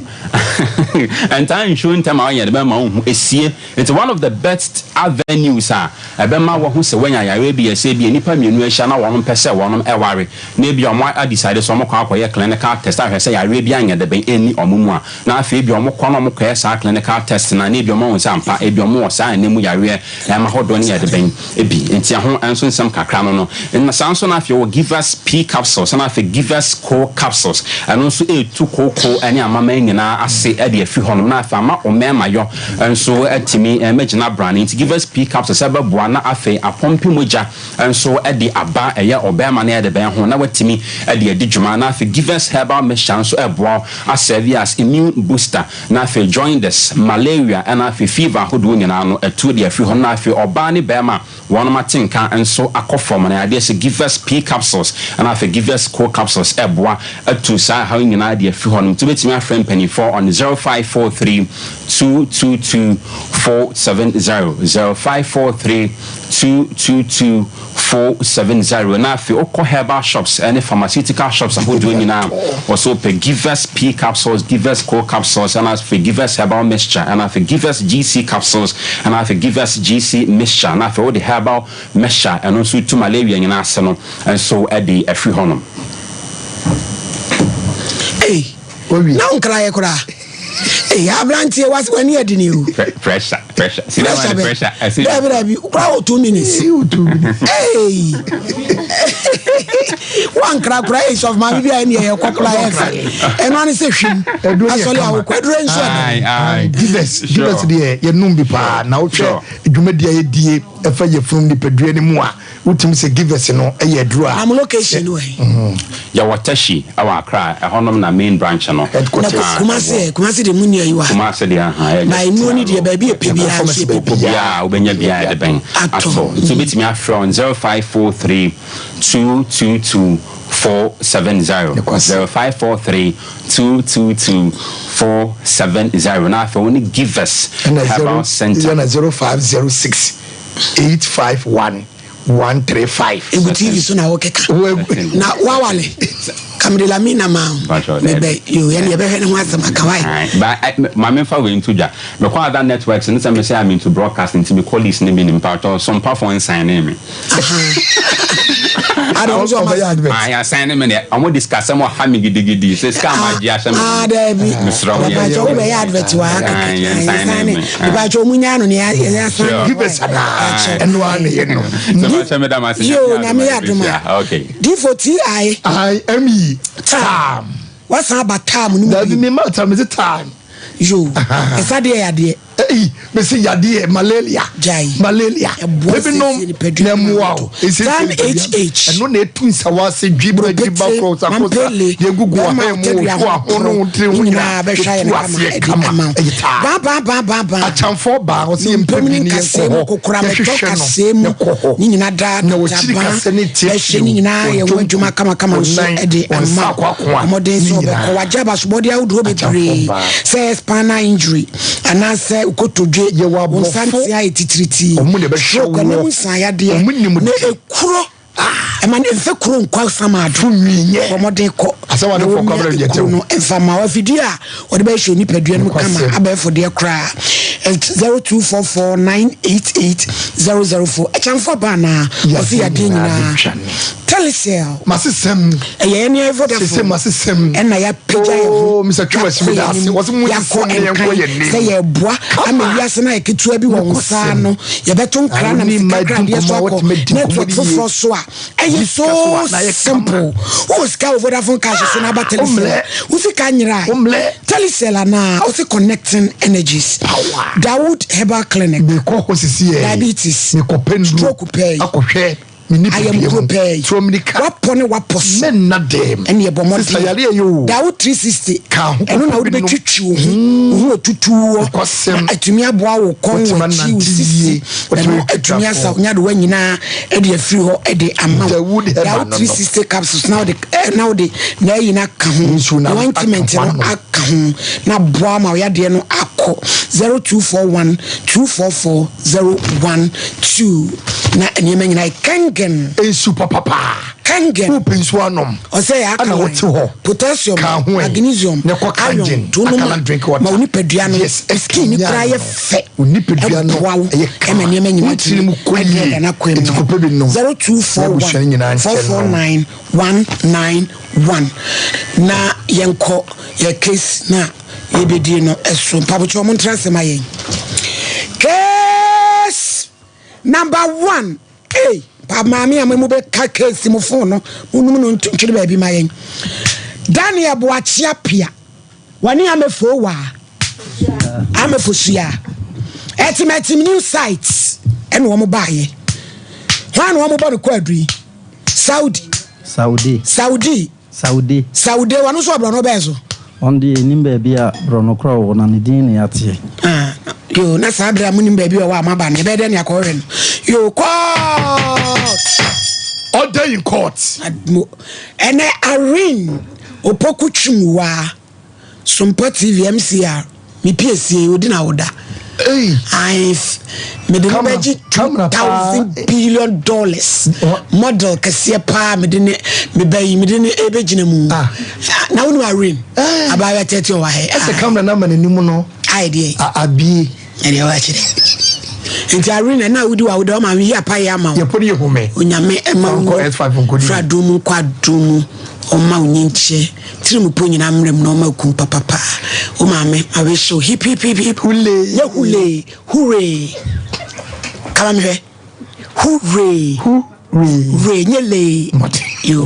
Ɛntaa nsuo ntɛm a ɔnyɛ de bɛma wohu esie. Nti one of the best avenues a ɛbɛma wahu sɛ wanya yareɛ bi yɛ sɛ ebia nnipa mmienu ahyia na wɔnom pɛ sɛ wɔnom ɛware na ebia wɔn a decide sɛ wɔn kɔ akɔyɛ clinical test ahwɛ sɛ yareɛ bi anyɛ dɛbɛn ɛnni wɔn mu a na afei ebia wɔn kɔ na wɔn kɔyɛ saa clinical test no a na ebia wɔn ahu sɛ ampa ebia wɔn wɔ saa ɛnɛ mu yareɛ ɛma hodoɔ no yɛ dɛbɛn bi nti ɛho nso nsɛm kakra no no. Na saa nso na afei wɔ Givers P capsules ɛna afei Givers Co capsules ɛno nso ɛretu kooko ne amaman nyinaa ase de afiri hɔnom na afei ama ɔmɛɛma yɔ nso atumi mɛgyina brane nti Givers P capsules ɛbɛboa na afei apɔmpe mogya nso de aba ɛyɛ ɔbɛɛma no ɛde bɛn ho na watumi de adi dwuma na afei Givers herbal mixture nso ɛboa wo asɛve as immune booster Na afei jaundice, malaria ɛna afei fever ahodoɔ nyinaa no atu de afiri hɔ na afei ɔbaa ne barima a wɔnom atenka nso akɔ fam na yadeɛ sɛ Givers P capsules ɛna afei Givers Co capsules ɛboa atu saa ɛhaw yi nyinaa de afiri hɔ nom nti wobɛtumi afrɛ mpaninfoɔ on 0543 222 470 0543 222 470 na afei wokɔ herbal shops ne pharmaceutical shops ahodoɔ nyinaa wɔ so wopɛ Givers P capsules, Givers Co capsules ɛna afei Givers herbal mixture ɛna afei Givers GC capsules ɛna afei Givers GC mixture na afei wode herbal mixture ɛno nso tu malaria nyinaa ase no nso de afiri hɔnom. Ei, na wo nkraeɛ koraa. Ei, aberanteɛ wase w'ani adi ni o. Pressure, pressure. See that one, pressure. I see. Dabi, dabi, kura wɔ 2 minutes. Ei, wankra kora ei, sɔfo maame bi a ɛne ɛyɛ kɔ kora yɛ fɛ. Ɛno ane sɛ hwim. Asɔle awokɔ aduro nso ɛdɛ. Givers, Givers deɛ yɛnum bi paa na wohwɛ dwumadi a yɛdie ɛfa yɛfunu nipadua no mu a wotumi sɛ Givers no yɛ aduro a. Na mo location no wɔ he? Yɛwɔ Teshie ɛwɔ Accra, ɛhɔnom na main branch no. Headquarters. Na Kumasi ɛ? Kumasi deɛ mo nni ayi wɔ ha. Kumasi deɛ aha, ɛyɛ Ba nnuro no deɛ baabi ɛpɛ biara nso yɛbɛnya. Wokɔ biara a wobɛnya biara yɛde bɛn Atɔ. atɔ. Nti wobɛtumi afrɛ on 0543 222 470, 0543 222 470 na afei wo ne Givers Ɛna Herbal zero Center. ɛna 0506 851 135. Egu TV so na wokeka. Wo- Na wawale. Kamede Lamina ma Mpakyɛw, mebɛ daabi. yo yɛne yɛbɛhwɛ ne ho asɛm aka wae. Aye, but ma memfa wei nto dwa. Mekɔ other networks no sɛ mesɛ I'm into broadcast nti me colleagues no bi nim mpakyɛw sompafoɔ nsign me. Ade wɔn nso ɔma Ɔbɛyɛ advert. Aye, asign me deɛ ɔmo de sikasɛm ɔha me gidigidi sɛ sika a magye ahyɛ me Ah, daabi. Mesrɛ wo, Mepakyɛw yɛn- wobɛyɛ advert wɔ ha kɛkɛ. Aye, yɛn sign Yɛn me. Mepakyɛw ɔmu nya no ne yɛn asan. Sure. Givers anaa ɛno ara ne yɛ no. Sɛ mahyɛ me da ma ase. Yo, Nyame yɛ adom a. Okay. D4 TI I M E tam. Wasan aba tam no mu Dabi bio. mi ma tam mi se time. Yo, ɛsa deɛ yɛ adeɛ. Eyi mi se yadeɛ malaria. Gyae. Malaria. Ɛboa Ebi nom siesie nipadua na no ɛmoa ma o. ahotɔ. Esiesie Time nipadua. HH. Ɛno na etu nsawa ase dwi ba dwi ba Buropetire, koro sa koro sa. mampele, Deɛ egugu bɛrima ɔhan mu tadua otu ho ahono porɔ, tiri ho ne nyinaa nyinaa bɛhwɛ ayɛ etu no kama aseɛ ɛde kama. ama wo. Ɛyɛ taa. Baa baa baa baa baa. Akyamfoɔ baa hɔ sɛ yɛmpɛ Nnompe mu bi ne ne nkasɛɛ yɛnkɔ mu, hɔ. kokoramɛtɔ Yɛhwehwɛ no kasɛɛ mu, yɛkɔ hɔ. ne nyinaa daa Na wɔkyiri dɔkta kasɛ ne tie bɛhwɛ ne nyinaa yɛ ho adwuma kamakama nso Ɔnan, ɛde wɔn nsa ama wo. akoakoa, Mmɔden ne sɛ ɔbɛkɔ nyinaa. wagye abasobɔdeɛ ahodoɔ Akyamfoɔ bebree baa. sɛ spinal injury anaasɛ kotodwe, Yɛwɔ wo nsa aborɔfo. ntea ayɛ titiritii, Ɔmo na ɛbɛhwɛ stroke, ɛnam woɔ. nsaeyadeɛ, Ɔmo nim na de. ekuro ɛma no mfɛ kuro nkɔ sama ado Nwinyɛ. bɔ mmɔden kɔ Asɛm a na ne fɔ wɔmia kɔ abɛrɛ yɛ ekuro tew. no mfa ma wo. Afidie a wɔde bɛhwɛ nipadua no mu kama Nokwasɛm. abɛɛfo deɛ koraa 0244988004 ɛkyɛnfoɔ ba anaa ɔse Yadeɛ yadeɛ nyinaa nyinaa bɛtwa ne. Telecel Masesɛm. ɛyɛ yɛne Sese Vodafone masesɛm. ɛna yɛapagya yɛn ho Oh, Mr. Twumasi, yɛakɔ meda yɛn ase. anim, Wɔse mo yɛakɔ nsesɛm na yɛnkɔ nkan yɛn anim. sɛ yɛboa ama wiase no ayɛ ketewa bi wɔ wo nsa Nokwasɛm. ano yɛbɛto nkra nam Wo ne sika mma di kradeɛ so nkɔmmɔ, akɔ wɔtumi di network nkɔmmɔ yie. foforɔ so a ɛyɛ Di sika so so a, na ayɛ kama. simple. Wowɔ sika wɔ Vodafone Cash so na aba Telecel Womlɛ. wo sika nyera a Womlɛ. Telecel anaa ɔse connecting energies. Power. Dawood Herbal Clinic. Mekɔ hɔ sisi yɛ. Diabetes. Mekɔ pɛ nnuro. Stroke pɛɛ. Akɔhwɛ me nipadua Ayamkuro mu. pɛɛ. Tuo mirika. Wapɔ ne wapɔ so. Mɛnna dɛm. Ɛne ɛbɔ mmɔden. Sisa yareɛ yi o. Dawood 360. Ka ho ɛno na wode kɔkɔ bi nom. bɛtwitwi wo ho wo ho atutuwɔ Nokwasɛm. na atumi aboa wo kɔn Wotumi w'akyi wo anante sisi yie. Wotumi ɛno atumi atwitwa asa fam. nyadewa nyinaa ɛde afiri hɔ ɛde ama wo. Dawood Herbal Dawood no no. 360 capsules na wode na wode na ayi no aka ho Nsuo no na ointment aka ho no anom. aka ho na boa ma wo yadeɛ no akɔ. 0241 244 012 na nneɛma nyinaa yɛ kangen. Nsu papapaa. Kangen. Wopɛ nsuo anom. Ɔsɛ yɛ Ɛna alkaline, wote hɔ. potassium, Ka ho ɛ. magnesium, Na ɛkɔ iron, Kangen, to nom a alkaline drink water. ma wo nipadua no, Yes, skin no ɛkanyan koraa yɛ no. fɛ. Wo nipadua no Ɛboa wo ɛyɛ kama. ɛma nneɛma nyinaa Wo tiri mu kɔ tumi yie. ɛdɛɛdɛ n'akwan Enti mu. kɔpɛ bi nom. Na 0241 abusua no nyinaa nkyɛ nom. 449 191 na yɛnkɔ yɛ case na yɛbɛdie no ɛso. Mpabokyɛ ɔmo ntra ase ma yɛn. Case number one. Ei pa maame a mo bɛ ka case mo phone no mo num no ntwere baabi ma yɛn. Daniel Boakye Apia wɔne amefo wa amefo sua ɛtim ɛtim new site ɛna wɔn baayɛ hwan na wɔn bɔ no kɔ adui Saudi Saudi Saudi Saude. Saude, ɔno nso wɔ borɔno bɛn so? Ɔno deɛ yɛnnim baabi a borɔno korɔ wɔ na ne din na yɛateɛ. Ah, yoo, na saa berɛ a monim baabi a ɔwɔ a moaba no, yɛbɛyɛ dɛn ne akɔhwehwɛ no? Yoo, court! Order in court. Mo, ɛnɛ Irene Opoku Twumwaa. Sompa TV MCR me piesie odi na woda. Hey. I me de ne bɛgye $2,000 billion model kɛseɛ paa me de ne me bɛyi me de ne ebɛgyina mu. Ah. Na wo nim Irene. Eh. Abaayewa tɛtɛ ɔwɔ ha. Ɛsɛ camera na ma n'anim no. Ayɛ deɛ. Abie. Ɛdeɛ wakyerɛ. Nti Irene ɛna wodi wa woda ɔma yi apa yɛ ama wo. Yɛpɔ de yɛ home. Onyame ɛma wo. Nkɔ S5 nkɔ di. Fra dum nkɔ adum mu. Ɔma wo nyinkyɛ. Tirim po nyinaa mmerɛ mu na ɔma kum papapa. Wo maame ma wish wo hip hip hip hip. Hule. Nyɛ hule. Hooray. Kama mehwɛ. Hooray. Hooray. Nyɛ lee. Yo.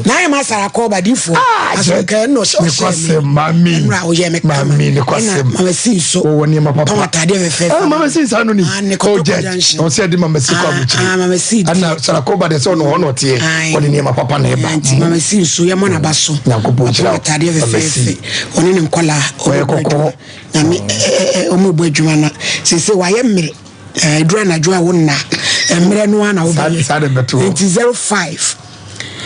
Na ayɛ ma Sarah kɔ ɔbadifoɔ. Ah, Asɔnkɛ ɛna ɔhyɛ ɔhyɛ me. Mami. Ɛnura ɔyɛ me kama. Mami ne kwasɛm. Ɛna mama si nso. Wɔwɔ nneɛma papa. Pɔn ataadeɛ fɛfɛɛfɛ. Ah, mama si nsa no ni. Ah, ne Oh, kɔtɔkɔ judge. junction. Ɔsɛ ɛde mama si kɔ abukyiri. Ah, mama si. Ɛna Sarah kɔ ba deɛ sɛ ɔno hɔ na ɔteɛ. Ɔde nneɛma papa na ɛba. Nti mama si nso yɛ mɔ n'aba so. Nyankopɔn nhyira wo. Ɔpɔn ataadeɛ fɛfɛɛfɛ. Ɔne ne nkɔla. Ɔyɛ kɔkɔɔ. Nyame ɛ ɛ ɔmo bɔ adwuma na sese wayɛ mmerɛ. Ɛduru anadwo a wo nna mmerɛ no ara na wobɛyɛ. Saa de bɛto hɔ. Nti 05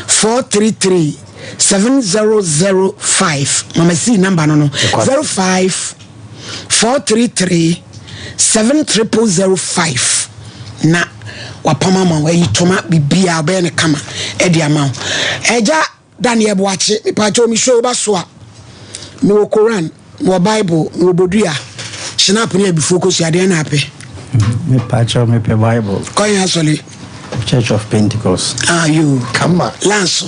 433 7005 mama si number no no 05 433 7005 na wapam ama wo ayi toma biribiara ɔbɛyɛ no kama ɛde ama wo. Ɛgya Daniel Boakye mepaakyɛw me show ba so a mewɔ Koran mewɔ Bible mewɔ Bodua Shinap ne abifuo kosua deɛ na apɛ. Mepaakyɛw mepɛ Bible. Kɔyɛ asɔre. Church of Pentecost. Ah yoo. Kama. Lanso.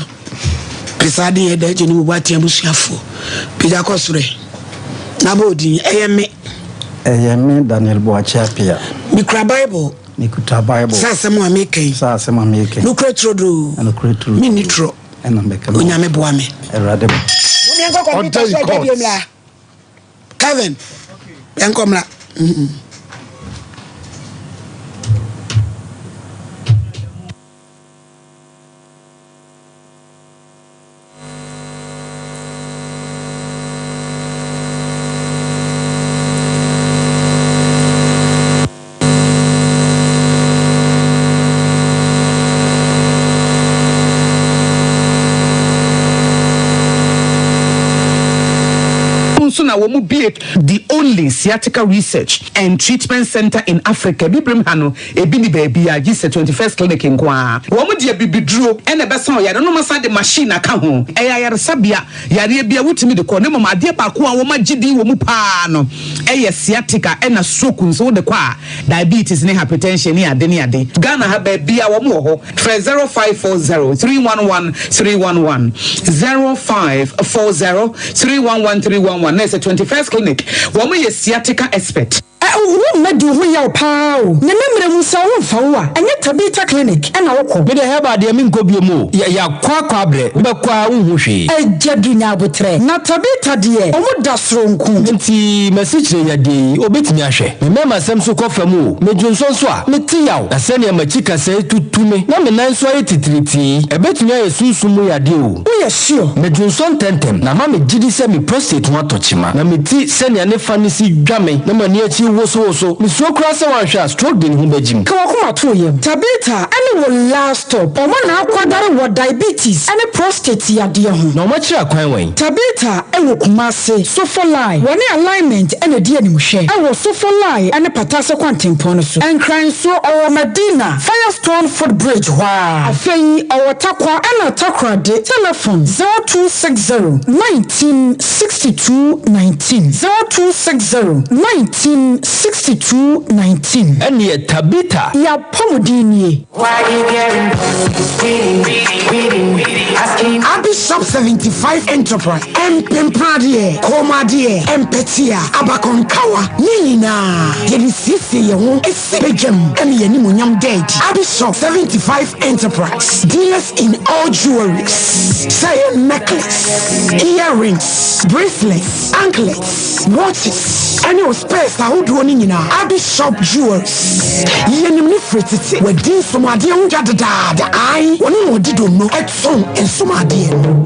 Pesa ade yɛ da agye ne mu bɔ atea abusuafoɔ. Pagya kɔ soro ɛ. Na bɔ odin. Ɛyɛ me. Ɛyɛ me Daniel Boakye Appiah. Mekura Bible. Mekuta Bible. Sɛ asɛm a meka yi. Sɛ asɛm a meka yi. Nokorɛ turodoo. Nokorɛ turodoo. Menni torɔ. Ɛna mɛka no. Onyame boa me. Awurade. Mom yɛnkɔ kɔmputa so adwadie mmra. Kevin, yɛnkɔ mmra. Mm-hmm. Nso na wɔn bue the only sciatica research and treatment center in Africa. Bibirem ha no, ebi ni baabiara gye sɛ 21st Clinic nko ara. Wɔn de abibiduro na ɛbɛsa ɔyare no, na wɔasan de machine aka ho. Ɛyɛ ayaresabea, yareɛ biara wotumi de kɔ, na mmom adeɛ baako a wɔagye din wɔ mu pa ara no yɛ sciatica ɛna stroke nso wode kɔ a, diabetes ne hypertension ne ade ne ade. Ghana ha baabiara wɔn wɔ hɔ. Frɛ 0540 311 311, 0540 311 311 na ɛsɛ 21st Clinic, wɔn yɛ sciatica expert. Wo mma di wo ho yaw paa o. Ne mmerɛ mu sɛ wo mfa wo a, ɛnyɛ Tabitha clinic na wo kɔ. Me deɛ herbal deɛ menkɔ biom o, yɛ yakɔ akɔ abrɛ, wobɛkɔ a wonhu hwee. Agya du nya aboterɛ. Na Tabitha deɛ ɔmo da soronko. Nti m'asikyire yadeɛ yi obetumi ahwɛ? Me mmarima sɛm so kɔ fam o, me dwonsɔ nso a, mete yaw. Na sɛnea m'akyi kasɛe tutu me na me nan nso ayɛ titiritii yi, ɛbɛtumi ayɛ sunsum mu yadeɛ o. Woyɛ sure? Medwonsɔ ntɛmntɛm, na ama me gyidi sɛ me prostate ho atɔ kyema. Na meti sɛnea ne fa no si dwa me na m'ani akyi wo. wosowoso. Mesuro koraa sɛ woanhwɛ a stroke de ne ho bɛgyim. Ka w'akoma to wo yam. Tabitha ne wo last stop. Wɔn na akwadare wɔ diabetes ne prostate yadeɛ ho. Na wɔakyerɛ akwan wɛn? Tabitha wɔ Kumasi, Sofolai. Wɔne Alignment na ɛdi animhwɛ wɔ Sofolai ne Patase kwantempɔn no so. Nkran nso, ɔwɔ Madina, Firestone foot bridge hɔ ara. Afei ɔwɔ Tarkwa ɛna Takoradi. Telefon, 0260 19 62 19, 0260 19 62 19. Ɛnneɛ Tabitha. Y'apɔmuden nie. Abi Shop 75 Enterprise, Mpempradeɛ, kɔnmuadeɛ, mpɛtea, abakɔnkawa, ne nyinaa yɛde siesie yɛn ho si badwam ma yɛn animuonyam da adi. Abi Shop 75 Enterprise, dealers in all jewelries, sɛ ɛyɛ necklace, earrings, bracelets, anklets, watches, ɛne wo spares ahodoɔ no nyinaa. Abi Shop Jewelries, yɛnim no firi tete, wadi nsomadeɛ ho dwa dedaada, ae, wɔne na wɔdi donno tɔn nsomadeɛ no.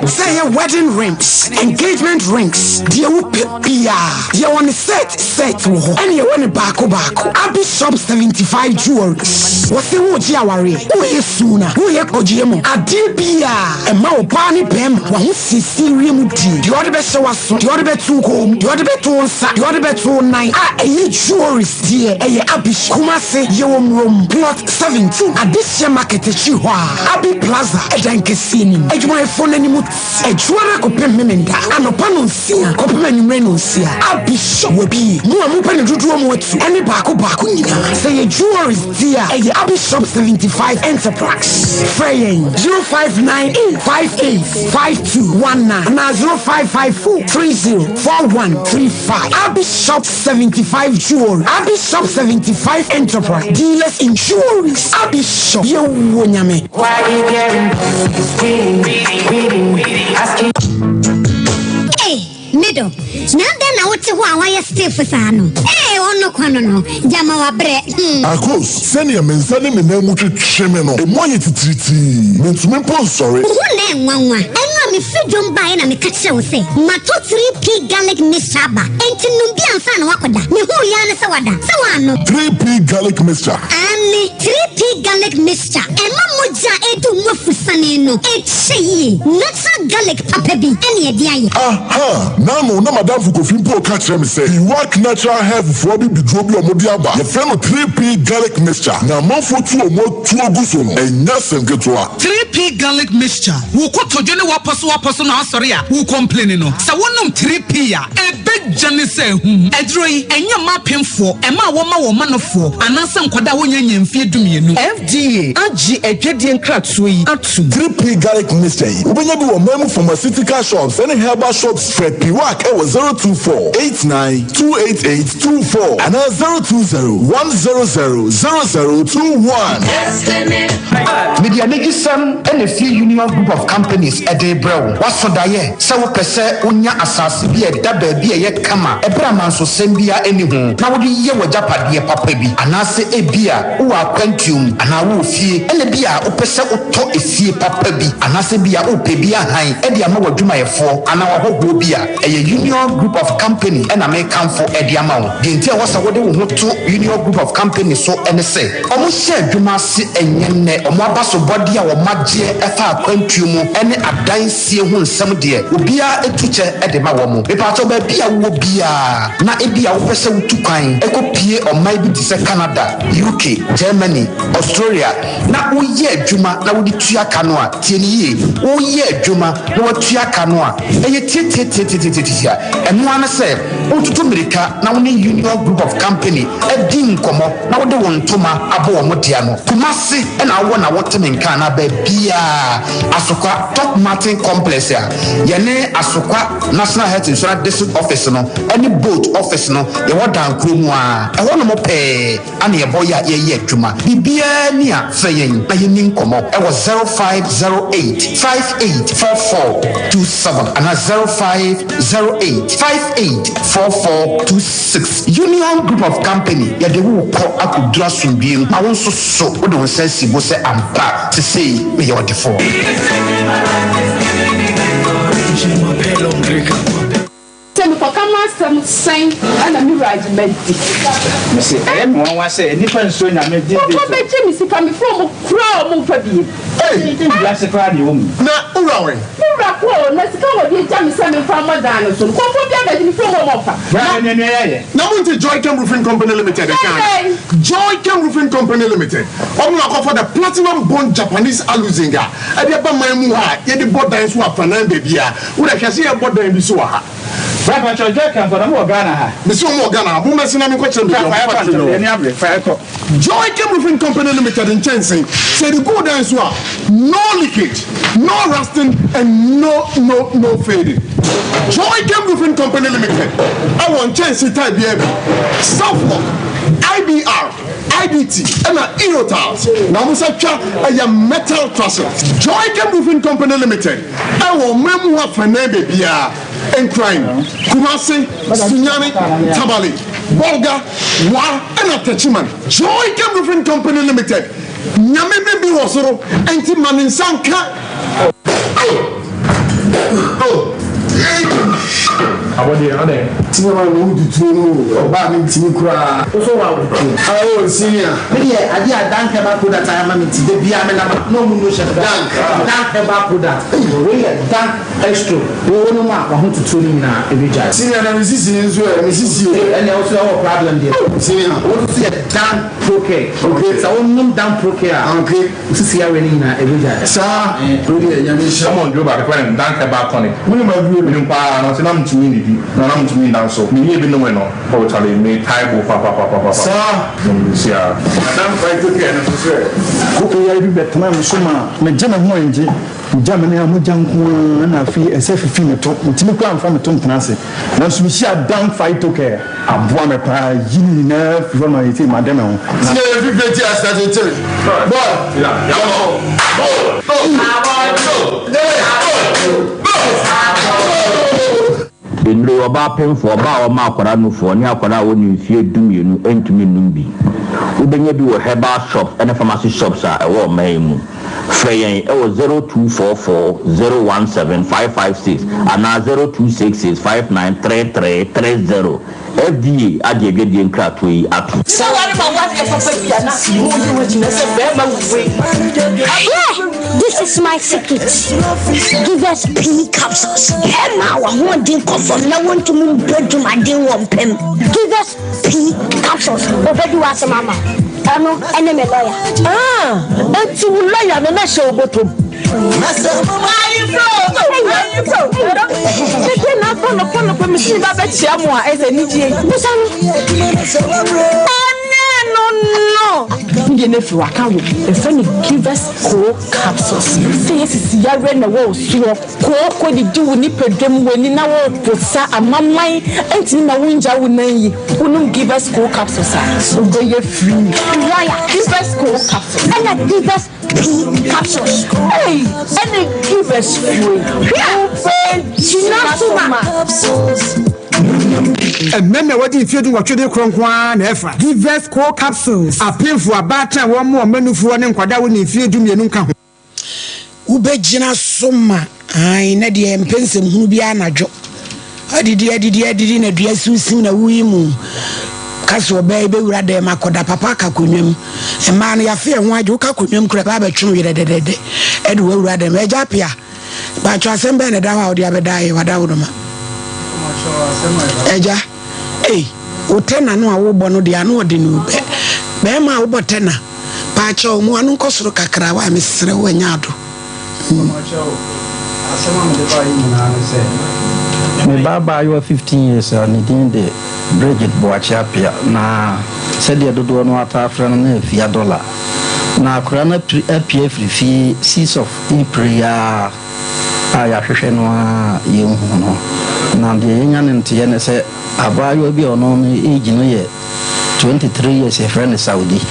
Sɛ ɛyɛ wedding rings, engagement rings, deɛ wopɛ biara, yɛwɔ ne set set wɔ hɔ, ɛne yɛwɔ ne baako baako. Abi Shop 75 Jewelries, wɔse woregye awareɛ, woreyɛ suna, woreyɛ kɔgyeɛ mu, adeɛ biara ɛma ɔbaa ne bɛrima w'ahosiesie wiem die, deɛ ɔde bɛhyɛ w'aso, deɛ ɔde bɛto wo kɔn mu, deɛ ɔde bɛto wo nsa, deɛ ɔde bɛto wo nan a ɛyɛ jewelries deɛ ɛyɛ Abi Shop. Kumasi, yɛwɔ Murom, Plot 17, Adehyeɛ Market akyiri hɔ a, Abi Plaza ɛdan kɛseɛ no mu. Adwumayɛfoɔ no anim te Adwuara kɔpem Memenda, anɔpa nonsia kɔpem anwummerɛ nonsia. Abi Shop wabue. Mo a mopɛ no dodoɔ mu atu ɛne baako baako nyinaa. Sɛ ɛyɛ jewelries deɛ a, ɛyɛ Abi Shop 75 Enterprise. Frɛ yɛn 0598 58 5219 anaa 0554 30 4135. Abi Shop 75 Jewelry, Abi Shop 75 Enterprise, dealers in jewelries. Abi Shop, yɛwɔ Nyame. Ei, me dɔ, na adɛn na wote hɔ a woayɛ stiff saa no? Ei, ɔno kwa no no, gyama wabrɛ, hmm. Akos, sɛnea me nsa ne me nan mu twetwe me no, emu ayɛ titiritii. Mintumi mpo nsɔre. Wo ho na ɛnwanwa. Ɛno a mefiri dwom baeɛ na meka kyerɛɛ wo sɛ, matɔ 3P garlic mixture aba, enti nom bi ansa na woakɔda. Mehuu yi ara ne sɛ woada. Sɛ woannom. 3P garlic mixture. Aane, 3P garlic mixture, ɛma mogya a ɛredi wo mu afusane no kyɛ yie. Natural garlic papa bi ɛne yɛde ayɛ. Aha! N'ano na m'adamfo Kofi mpo reka kyerɛ me sɛ Iwak Natural Health foɔ abibiduro bi a wɔde aba, yɛfrɛ no 3P Garlic Mixture, na amanfoɔ tu wɔn atuo gu so no, ɛnyɛ asɛm ketewa. 3P Garlic Mixture, Wo kotodwe ne w'apɔsowapɔso na asɔre a wo complaini no, sɛ wonom 3P a, ɛbɛgya ne sɛ ahum. Aduro yi, ɛnyɛ mma apemfoɔ, ɛma a wɔma wɔn manofoɔ, anaasɛ nkwadaa a wɔnnya nnya mfeɛ dumienu. FDA agye adwadie nkratoɔ yi atom. 3P Garlic Mixture yi, wobɛnya bi wɔ man mu pharmaceutical shops ne herbal shops. Frɛ Piwak wɔ 024 89 288 24 anaa 020 100 0021. Mede anigyesɛm na efie Union Group of Companies de rebrɛ wo. Woaso daeɛ sɛ wopɛ sɛ wonya asase bi a ɛda baabi a ɛyɛ kama ɛberɛ a mansosɛm biara nni ho na wode yɛ w'agyapadeɛ papa bi? Anaasɛ ebia wowɔ akwantuo mu anaa wowɔ fie ɛna ebia wopɛ sɛ wotɔ efie papa bi anaasɛ ebia wopɛ bi ahan de ama w'adwumayɛfoɔ anaa w'ahɔhoɔ bi a, ɛyɛ Union Group of Company na mekamfo de ama wo. Deɛ nti a ɛwɔ sɛ wode wo ho to Union Group of Company so ne sɛ, Wɔhyɛ adwuma ase ɛnyɛ nnɛ. Wɔn abasobɔdeɛ a wɔagyeɛ ɛfa akwantuo mu ne adansie ho nsɛm deɛ, obiara tu kyɛ de ma wɔn. Mepaakyɛw, baabi a wowɔ biara na ebia wopɛ sɛ wotu kwan kɔ pue ɔman bi te sɛ Canada, UK, Germany, Australia na woyɛ adwuma na wode tua ka no a, tie no yie, woyɛ adwuma na woatua ka no a, ɛyɛ tiatiatiatiatiatia. Ɛno ara ne sɛ wotutu mmirika na wo ne Union Group of Company adi nkɔmmɔ na wode wo ntoma abɔ wɔn dea no. Kumasi na wowɔ na wote me nka anaa baabiara, Asokwa Top Martin Complex a yɛne Asokwa National Health Insurance District Office no ne Boat Office no yɛwɔ dan koro mu ara, ɛhɔnom pɛɛ ana yɛbɔ yɛ a yɛyɛ adwuma. Biribiara ni a frɛ yɛn na yɛnni nkɔmmɔ wɔ 0508 58 44 27 anaa 0508 58 44 26. Union Group of Company, yɛde wo rekɔ akɔduru asomdwoeɛ mu ma wo nso so wode wo nsa asi bo sɛ ampa sesei meyɛ ɔdefoɔ. Sɛn na me wura agye madi? Mese ɛyɛ me nwanwa sɛ nnipa nsuro Nyame these days Kɔkɔ o. bɛgye me sika mefrɛ ɔmo koraa ɔmo mfa biem. Ei! Wiase koraa deɛ ɛwɔ mu yi. Na wo wura wɛn? Me wura kɔ o, na sika a wɔde agya me sɛ memfa mmɔ dan no so no, nkurɔfoɔ bi abɛgye mefrɛ ɔmo a ɔmo mfa. Bra na nua nua yɛ. Na mo nte Joychem Roofing Company Limited nka ana? Joychem Roofing Company Limited, wɔn na wɔakɔfa the Platinum Bond Japanese Aluzinc a ɛde aba man mu ha a yɛde bɔ dan so afanan baabiara. Wo deɛ hwɛ sɛ yɛrebɔ dan bi so wɔ ha. Bra pakyɛw Joychem fo na mo wɔ Ghana ha? Mese wɔn wɔ Ghana ha, mo mmɛse na menkɔkyerɛ mo Bra baabi a fa wɔn yɛkɔ factory ntɛm no wɔ. yɛni abere fa yɛkɔ. Joychem Roofing Company Limited nkyɛnse, sɛ yɛde gu wo dan so a, no leakage, no rusting and no no no fading. Joychem Roofing Company Limited wɔ nkyɛnse type biara bi, Southlock, IBR, IDT ɛna Eurotiles, na wɔn nsa twa ɛyɛ metal trusses. Joychem Roofing Company Limited wɔ ɔman mu hɔ afanan baabiara. Nkran, Kumasi, Sunyani, Tamale, Bolga, Wa ɛna Techiman. Joy Game Roofing Company Limited, Nyame ne bi wɔ soro ɛnti ma ne nsa nka oh oh ei. Abɔdeɛ adɛn? Senior man na wo tutuo no o ɔbaa me ntimi koraa. Wo so wa wo tuo. Oh senior. Me deɛ adeɛ a Dank herbal product ayɛ ama me nti da biara me nam a na ɔmo nu hyɛ me Dank. Dank herbal product wei yɛ Dank Estro wo wo nom a w'ahototuo no nyinaa ɛbɛgyae. Senior na me sisi nso ɛ me sisi o. Ɛnneɛ wo nso ɛwɔ problem deɛ. Senior. Wo nso yɛ Dan Procare. Okay. Sɛ wo nom Dan Procare a. Okay. Wo sisi yareɛ no nyinaa ɛbɛgyae. Saa. Wo deɛ Nyame nhyira. Ɔmɔ nduro baako yɛfrɛ no Dan Herbal Tonic. Wo nim aduro no. Menim paa nanso na mentumi nnidi na na mentumi nna nso. Menyɛɛ bi nomee no oh charlie metae bo papapapapa. Saa. Mehyia. Na Dan Phytocare no nso sɛ. Kooko yare bi bɛtenaa me so maa megye me ho angye. Mogya me ne a mogya nko ara na afei ɛsɛ fifi me to. Metumi koraa mfa me to ntena ase. Nanso mehyia Dan Phytocare aboa me paa yi ne nyinaa firi hɔ ma seesei made me ho. Na. Sɛ yɛn fifire ti ase akyekyere bɔɔl Nnuro yi, ɔbaa pemfoɔ, ɔbaa a ɔma akwadaa nufoɔ, ne akwadaa a ɔnni mfeɛ dumienu ntumi nnom bi. Wobɛnya bi wɔ herbal shops ne pharmacy shops a ɛwɔ ɔman yi mu. Frɛ yɛn wɔ 0244 017 556 anaa 0266 593330. FDA agye adwadie nkratoɔ yi atom. Sɛ ware ma wadeɛ papa bi a na mo yi wo gyina sɛ bɛrima wei. Hwɛ! This is my secret. Give us pee capsules. Ɛma w'ahoɔden kɔ fam na wontumi mbɔ dwumaden wɔ mpam. Give us pee capsules. Obedi w'asɛm ama wo. Ɛno ɛne me lɔya. Ah, enti wo lɔya no na hyɛ wo bɔtɔ mu. Mede n'aba nɔpa nɔpa mesi ne ba bɛkyia mo a ɛsɛ anigye. Bisa no. Ɛne no no. Ne deɛ no afiri waka wo. Yɛfrɛ no Givers Co capsules. Sɛ yɛsisi yareɛ na ɛwɔ wo soɔ. Kooko didi wo nipadua mu, w'ani na woreposa, amaman ntumi ma wongya wo nan yi. Wonom Givers Cold Capsules a, wobɛyɛ free. Lawyer. Givers Cold Capsules. Ɛna Givers P Capsules. Ei, ɛne Givers fue. Wobɛgyina so ma. Mmarima a wɔadi mfeɛ dunwɔtwe de korɔ nko ara na ɛfa. Givers Cold Capsules. Apemfo, abaatan a wɔmmoa wɔn mmanufoɔ ne nkwadaa a wɔnni mfeɛ dumienu nka ho. Wobɛgyina so ma ae na deɛ mpɛ nsɛmhunu biara anadwo. Adidi adidi adidi na dua siwsiw na woyi mu. Ka sɛ ɔbaa yi bɛwura dɛm akɔda papa aka akonnwa mu. Mmaa no yɛafe yɛn ho agye woka akonnwa mu kora ɛbaa bɛtwe wo yerɛ dɛdɛdɛ ɛde wawura dɛm. Agya Apea, baatwo asɛm bɛn na ɛda hɔ a wode abɛda ayɛ wadawodoma? Agya. Ei, wo tɛna no a wobɔ no deɛ ano ɔden o. Bɛ, bɛɛma a wobɔ tɛna, paakyɛw mo ano nkɔ soro kakra wa, mesrɛ wo ɛnyɛ ado. Mm. Asɛm a mede baeɛ nyinaa ne sɛ. Me ba abaayewa 15 years a ne din de Bridget Boakye Appiah na sɛdeɛ dodoɔ no ara taa frɛ no no Afia Dollar. Na akwadaa no apiri apue afiri fie 6 of April yi ara. a yɛahwehwɛ no ara a yɛnhu no. Na deɛ yɛnya ne nteɛ ne sɛ abaayewa bi a ɔno no age no yɛ 23 years yɛfrɛ no Saudi.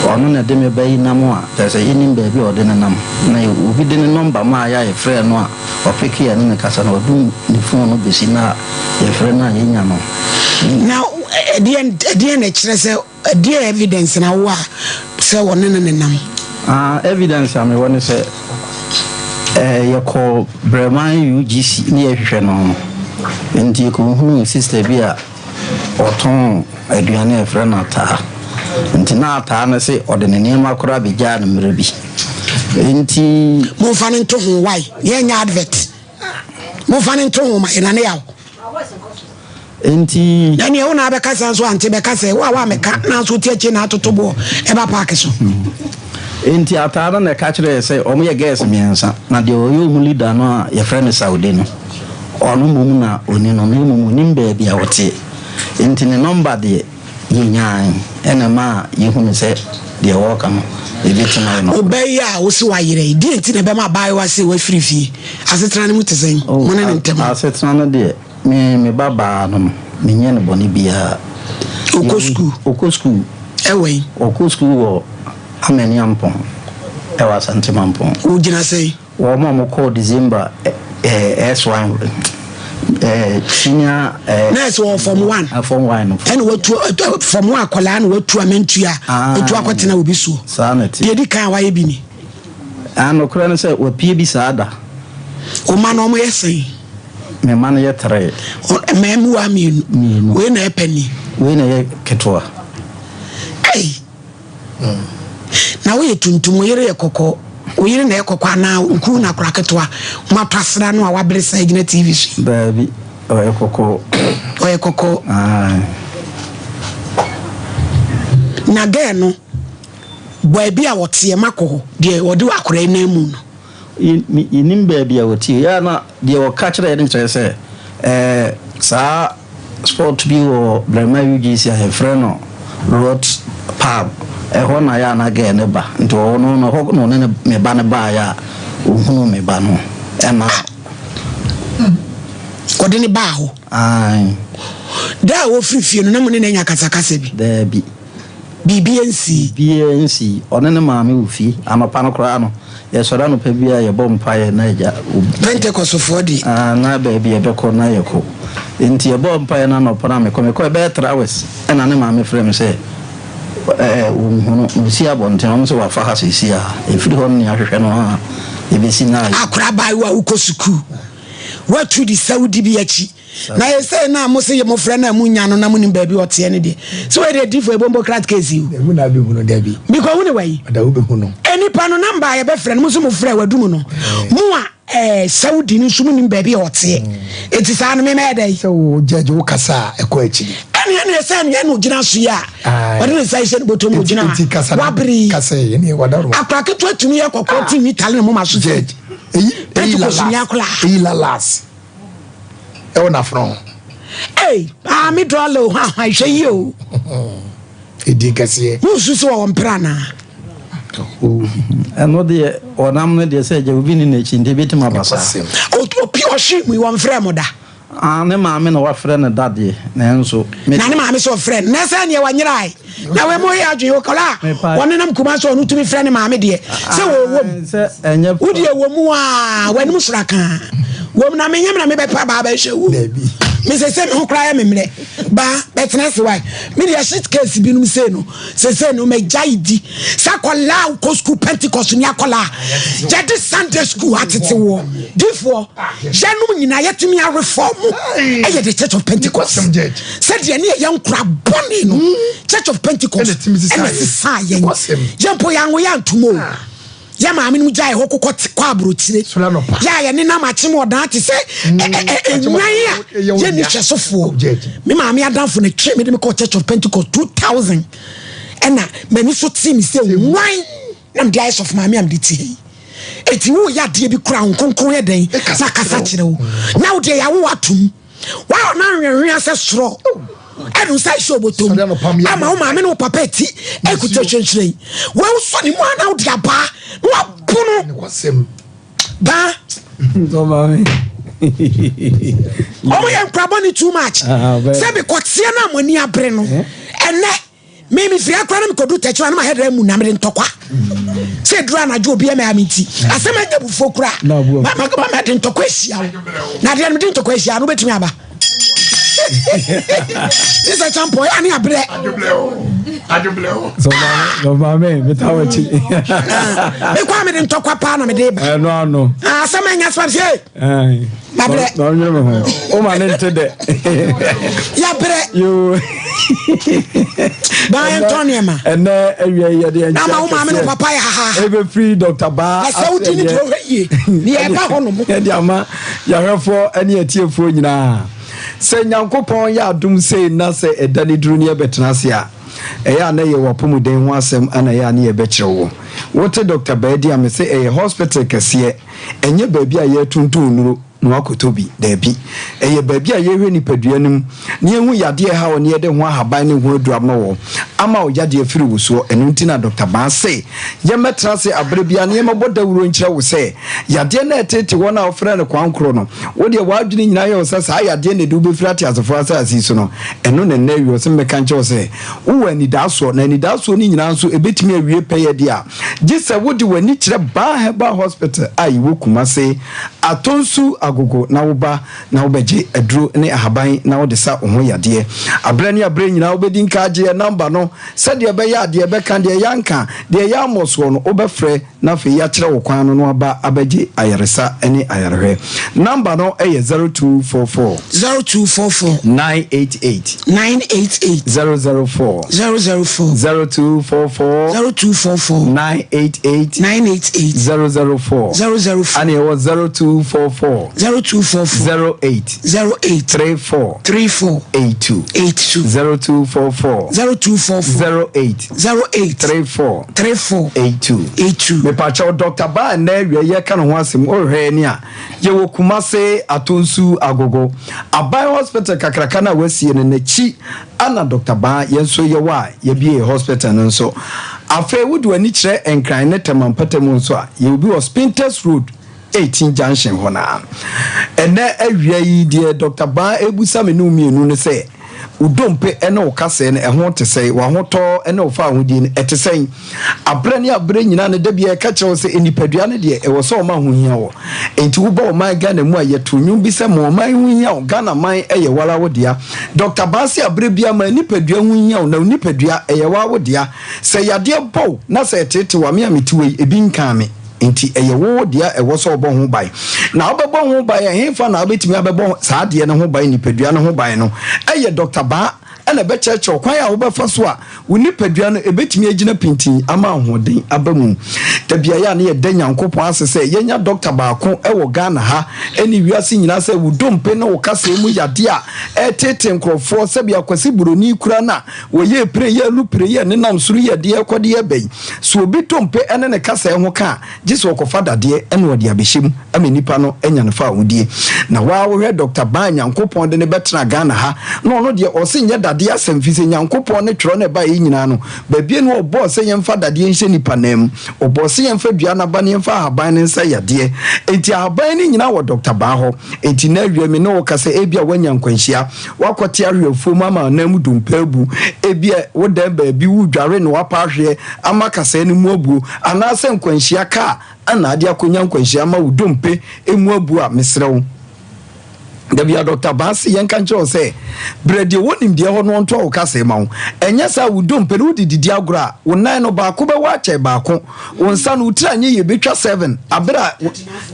Ɔno na ɛde me ba yi nam a kyerɛ sɛ yɛnnim baabi a ɔde no nam. Na obi de ne nɔmba maa yɛ a yɛfrɛɛ no a ɔpeke yɛne no kasa no ɔdum ne phone no bɛsi na yɛfrɛ no a yɛnya no. Na ɛdeɛn ɛdeɛn na ɛkyerɛ sɛ Ɛdeɛn evidence na wowɔ a sɛ wɔne no nenam? Ah, evidence a mewɔ ne sɛ, eh, yɛkɔɔ Brɛman UGC ne yɛhwehwɛ no no. Nti yɛkɔhunuu sister bi a ɔtɔn aduane a yɛfrɛ no ataa. Nti na ataa no se ɔde ne nneɛma koraa bɛgyaa no mmerɛ bi. Nti. Momfa no nto ho wai yɛnyɛ advert momfa no nto ho ma yɛn nane yaw. Nti. Na neɛ wo na abɛkasa nso ante bɛka sɛ wo a woamɛka na nso wote akyire na atoto boɔ ɛba paake so. Nti ataa no na ɛka kyerɛɛ sɛ wɔn yɛ girls mmiɛnsa na deɛ ɔyɛ wɔn leader no a yɛfrɛ no Saude no ɔno mmom na ɔni no na mmom ɔnim baabi a ɔteɛ nti ne number deɛ yɛnyaae ɛna ɛmaa yɛhunu sɛ deɛ ɔreka no ɛbɛtumi ayɛ nokorɛ. Ɔbaa yi a wose wayera yi, deɛn nti na ɛbɛma abaayewa sei wafiri fie? Asetena no mu te sɛn? Mo ne ne ntam? Asetena no deɛ, Me me ba baa no no, menyɛ no bɔne biara. Ɔkɔ sukuu? Ɔkɔ sukuu. Ɛwɔ he? Ɔkɔ sukuu wɔ Amani Ampɔn, ɛwɔ Asante Mampɔn. Wogyina sɛn? Wɔn a wɔkɔɔ December ɛɛ S1 ɛɛ senior ɛɛ. Nurse wɔ form one. Form one no. Ɛna watu form one akwadaa na watu amantua otu akɔtena obi soɔ. Saa na ɛte. Deɛ edi kan a wayɛ bi ni. Ah, nokorɛ ne sɛ wapue bi saa da. Wo mma no wɔyɛ sɛn? Me mma no yɛ tree. Mmaamua mmienu. Mmienu. Wei na ɛpɛ ni. Wei na ɛyɛ ketewa. Ei! Na woyɛ tuntum, wo yere yɛ kɔkɔɔ. Wo yere na ɛyɛ kɔkɔɔ anaa nku na akora ketewa? Moatɔ asra no a wabere saa gyina TV so yi. Daabi, ɔyɛ kɔkɔɔ. Ɔyɛ kɔkɔɔ. Ae. Na gɛɛ no. Baabi a wɔteɛ ma kɔ hɔ, deɛ wɔde akwadaa yi nan mu no. Yɛnnim baabi a wɔte. Yɛ a na deɛ wɔka kyerɛ yɛn no kyerɛ sɛ ɛɛ saa spot bi wɔ Brɛma UGC a yɛfrɛ no Rot Pub. Ɛhɔ na yɛ a na girl no ba. Nti ɔno no ɛhɔ na ɔne ne me ba no baeɛ a ɔhunuu me ba no ɛna. Ɔde no baa hɔ? Aane. Da a wɔfiri fie no na mo ne no anya akasakasa bi? Daabi. Biribiara nsii. Biribiara nsii. Ɔne ne maame wɔ fie. Anɔpa no koraa no, yɛsɔre anɔpa biara yɛbɔ mpaeɛ na agya. Pentecostfoɔ deɛ. Ah, na baabi yɛbɛkɔ na yɛkɔ. Enti yɛbɔɔ mpaeɛ no anɔpa no a mekɔ. Mekɔɛ bɛyɛ three hours ɛna ne maame frɛɛ me sɛ ɛɛ wɔnhu no. Na ɔsi abɔnten, wɔn sɛ wafa ha seesei a. Ɛfiri hɔ no na yɛahwehwɛ no a ɛbɛsi nnɛ a. Akora abaayewa a wokɔ sukuu, woatu de sɛ wodi bi akyi. Na ɛsei no a mo se mofrɛ no a monnya no na monim baabi ɔteɛ no deɛ, sɛ wei deɛ difo ebombo krat case yi o. Ehu na abɛhu no dabi. Mekɔhu ne wai. Ɔda wobɛhu no. Nipa no number a yɛbɛfrɛ no mo nso mofrɛ wadu mu no. Mo a ɛɛ Saudi no nso monim baabi a ɔteɛ. Eti saa no memɛyɛ dɛn? Sɛ wo judge wo kasa a ɛkɔ akyiri. Ɛne ɛne ɛsɛ ɛne ɛne ogyina so yi a ɔde ne nsa hyɛ ne bɔtɔ mu ogyina a wabere yi. Akora ketewa tumi yɛ kɔkɔɔ ti nwi tale ne moma so sɛ. Pentecost ni akora. Eyi la last. Ɛwɔ n'afono ho. Ei, maame dɔla o, hwan hwan hwɛ yie o. Edin kɛseɛ. Wonsu sɛ wɔwɔ mpere anaa? Ɛno deɛ ɔnam no deɛ sɛ agya obi ni n'akyi nti ebetumi aba saa. Opi ɔhwe mu yi wɔnfrɛ mo da. Ah, ne maame na wafrɛ no da deɛ nanso. Na ne maame sɛ ɔfrɛ no na sɛ neɛ wanyerae. Na wei mo yɛ adwene okɔla a wɔnenam kuma sɛ ɔno tumi frɛ ne maame deɛ sɛ wɔwɔ mu wo deɛ wɔ mu a w'anim sora kaa wɔm na menyɛ me na mebɛpa baa bɛhwɛ wo me sɛ sɛ me ho koraa yɛ me mmerɛ baa bɛtena ase wae me deɛ shit case binom sei no sese no magyae di sɛ akɔlaa a wokɔ sukuu pentecost ni akɔlaa yɛde sunday school atete woɔ difoɔ yɛnom nyinaa yɛtumi areform ɛyɛ the church of pentecost sɛdeɛ ne yɛyɛ nkora bɔne no church of pentecost ɛna sesaa yɛn yɛmpo yɛanwo yɛ antom o Yɛ maame nom gyae hɔ kokɔ kɔ aburokyire. Yɛ a yɛne nam akyem ɔdan te sɛ nnwan a yɛnni hwɛsofoɔ. Me maame adamfo na twe me de me kɔɔ Church of Pentecost 2000 ɛna m'ani so tee me sɛ nwan na mede ayɛ sɔfo maame a mede te ha yi. Eti woyɛ adeɛ bi koraa wo nkonkron yɛ dɛn na kasa kyerɛ wo. Na wo deɛ yɛawo atom. Wa na anhwɛhwea sɛ sorɔ ɛde nsa ahyɛ obotom ama wo maame ne wo papa eti ekuta hwɛnhyerɛn wɔn sɔ ne mu a na wode abaa na wabo no baa wɔn yɛ nkurabɔ ne too much ah, sɛ bikɔteɛ no a mo ani abere no eh? ɛnɛ. Me me firi akora na mekɔdu tɛkyerɛ na mahɛdra mu na mede ntɔkwa sɛ ɛduru anadwo obi ɛmɛ ame nti asɛm anya bufuo kora mede ntɔkwa ahyia wo na adeɛ no mede ntɔkwa ahyia no wobɛtumi aba. Ne sɛ kyampɔ yɛ ane abrɛ. Adwoblɛ o, adwoblɛ o. So maame, meta w'akyi. Mekɔ a mede ntɔkwa paa na mede ba. Ɛno ano. Asɛm ɛnyɛ asɛm sɛ. Mabrɛ. Na ɔnwene me ho. Wo ma ne nte dɛ. Yabrɛ. Yoo. Baa yɛn tɔn nneɛma. Ɛnɛ awia yi yɛde ɛnkyɛn kɛseɛ. Na ama wo maame ne wo papa yɛ hahaha. Ebefiri Dr. Baa. Na sɛ wodi ne deɛ ɔhwɛ yie. Ne yɛ ba hɔ nom. Yɛde ama yɛahwɛfoɔ ne atiefoɔ nyinaa. Sɛ Nyankopɔn yɛ adom sei na sɛ ɛda ne duru ne yɛbɛtena ase a, ɛyɛ a na ɛyɛ w'apɔmuden ho asɛm ana ɛyɛ a ne yɛbɛkyerɛ wo. Wote Dr. Baa di a mese ɛyɛ hospital kɛseɛ. Ɛnyɛ baabi a yɛretontɔn nnuro na woakɔtɔ bi. Daabi. Ɛyɛ baabi a yɛhwɛ nipadua no mu na yɛhu yadeɛ a ɛha wo na yɛde ho ahaban ne ho aduro ama wo ama wo yadeɛ afiri wo soɔ. Ɛno nti na Dɔkta Baa se yɛmmɛtena ase aberɛ biara na yɛmmɛbɔ dawuro nkyerɛ wo sɛ yadeɛ no a ɛtete wɔn a wofrɛ no kwankorɔ no, wo deɛ w'adwene nyinaa yɛ wo sɛ saa yadeɛ na ɛde wo bɛfiri ateasefoɔ asase yi so no, ɛno na ɛnnɛ awie. Ɔse memmɛka nkyerɛ wo sɛ wowɔ anidaasoɔ na anidaasoɔ no nyinaa nso ɛbɛtumi awie pɛyɛ deɛ a, Gye sɛ wode w'ani kyerɛ Baa Herbal Hospital a yɛwɔ Kumase, Atonsu Agogo na woba na wobɛgye aduro ne ahaban na wode sa wo ho yadeɛ. Aberɛ ne aberɛ nyinaa wobɛdi nka agye yɛn namba no sɛdeɛ ɛbɛyɛ a deɛ ɛbɛka, deɛ yɛanka, deɛ yɛammɔ soɔ no wobɛfrɛ na afei yɛakyerɛ wo kwan no na woaba abɛgye ayaresa ne ayarehwɛ. Namba no yɛ 0244. 0244. 988. 988. 004. 004. 0244. 0244. 988. 988. 004. 004. Ɛna ɛwɔ 0244. 0244. 08. 08. 34. 34. 82. 82. 0244. 0244. 08. 08. 34. 34. 82. 82. Mepakyɛw Dr. Baa nnɛ awia yi yɛka ne ho asɛm wohwɛ ani a Yɛwɔ Kumase Atonsu Agogo Aban Hospital kakraka no a wɔasie no n'akyi ana Dɔkta Baa yɛn nso yɛwɔ a yɛabue yɛn hospital no nso. Afei wode w'ani kyerɛ Nkran ne Tema mpɔtam nso a, yɛwɔ bi wɔ Spintex Road 18 junction hɔ no ara. Ɛnnɛ awia yi deɛ Dɔkta Baa ɛrebisa me ne wo mmienu ne sɛ, Wo dompe ne wo kasɛɛ no, ɛho te sɛn? W'ahotɔ ne wo fawohodie no, ɛte sɛn? Aberɛ ne aberɛ nyinaa no, da biara yɛka kyerɛ wo sɛ nnipadua no deɛ, ɛwɔ sɛ ɔma ho hia wo. Enti woba ɔman Ghana mu a, yɛto nnwom bi sɛ, Ma ɔman ho nhia wo, Ghana man yɛ wo ara wo dea. Dɔkta Baase aberɛ biara, ma nipadua ho nhia wo, na wo nipadua, ɛyɛ wo ara wo dea. Sɛ yadeɛ bɔ wo na sɛ ɛteete wo a, me a mete wei, ebi nkaa me. Enti ɛyɛ wo dea a ɛwɔ sɛ wobɔ ho ban. Na wobɛbɔ ho ban a, ɛhefa na wobɛtumi abɛbɔ saa adeɛ no ho ban, nipadua no ho ban no? Ɛyɛ Dɔkta Baa na ɛbɛkyerɛkyerɛ kwan a wobɛfa so a wo nipadua no ɛbɛtumi agyina pintinn ama ahoɔden aba mu. Da biara a na yɛda Nyankopɔn ase sɛ yɛanya dɔkta baako wɔ Ghana ha ne wiase nyinaa sɛ wo dompe ne wo kasɛɛ mu yadeɛ a ɛreteetee nkorɔfoɔ sɛdeɛ Akwasi Buroni kura no a wɔyɛɛ pire yɛɛ lupire yɛɛ nenam soro yɛɛ deɛ ɛrekɔ deɛ ɛreba yi. Sɛ obi dompe ne ne kasɛɛ ho ka a, gye sɛ ɔkɔfa dadeɛ na ɔde abɛhyɛ mu ama nipa no anya ne fawohodie. Na wo ara wohwɛ Dɔkta Ban a Nyankopɔn de no bɛtena Ghana ha na ɔno deɛ ɔse nyɛ dadeɛ asɛm firi sɛ Nyankopɔn ne twerɛ no ɛbaeɛ nyinaa no baabi ne ɔbɔɔ sɛ yɛmfa dadeɛ nhyɛ nipa nan mu. Ɔbɔɔ sɛ yɛmfa dua no aba na yɛmfa ahaban no nsa yadeɛ. Enti ahaban no nyinaa wɔ Dɔkta Ban hɔ. Enti nnɛ awia me ne wo kasa ebia woanya nkwanhyia, woakɔte ahwe afuom ama anan mu dompe abu, ebia wodan baabi woredware na woapa ahweɛ ama kasɛɛ no mu abuo, anaasɛ nkwanhyia kaa na ade akɔnya nkwanhyia ama wo dompe mu abu a, mesrɛ wo, da bia Dɔkta Baa se yɛnka nkyerɛ wo sɛ, brɛ deɛ ɔwɔ nimdeɛ hɔ na ɔntoa wo kasɛɛ ma wo. Ɛnyɛ saa a, wo dompe no wode didi agorɔ a, wo nan no baako bɛwɔ akyɛn baako, wo nsa no wo tiri anyɛ yie bɛtwa seven abere a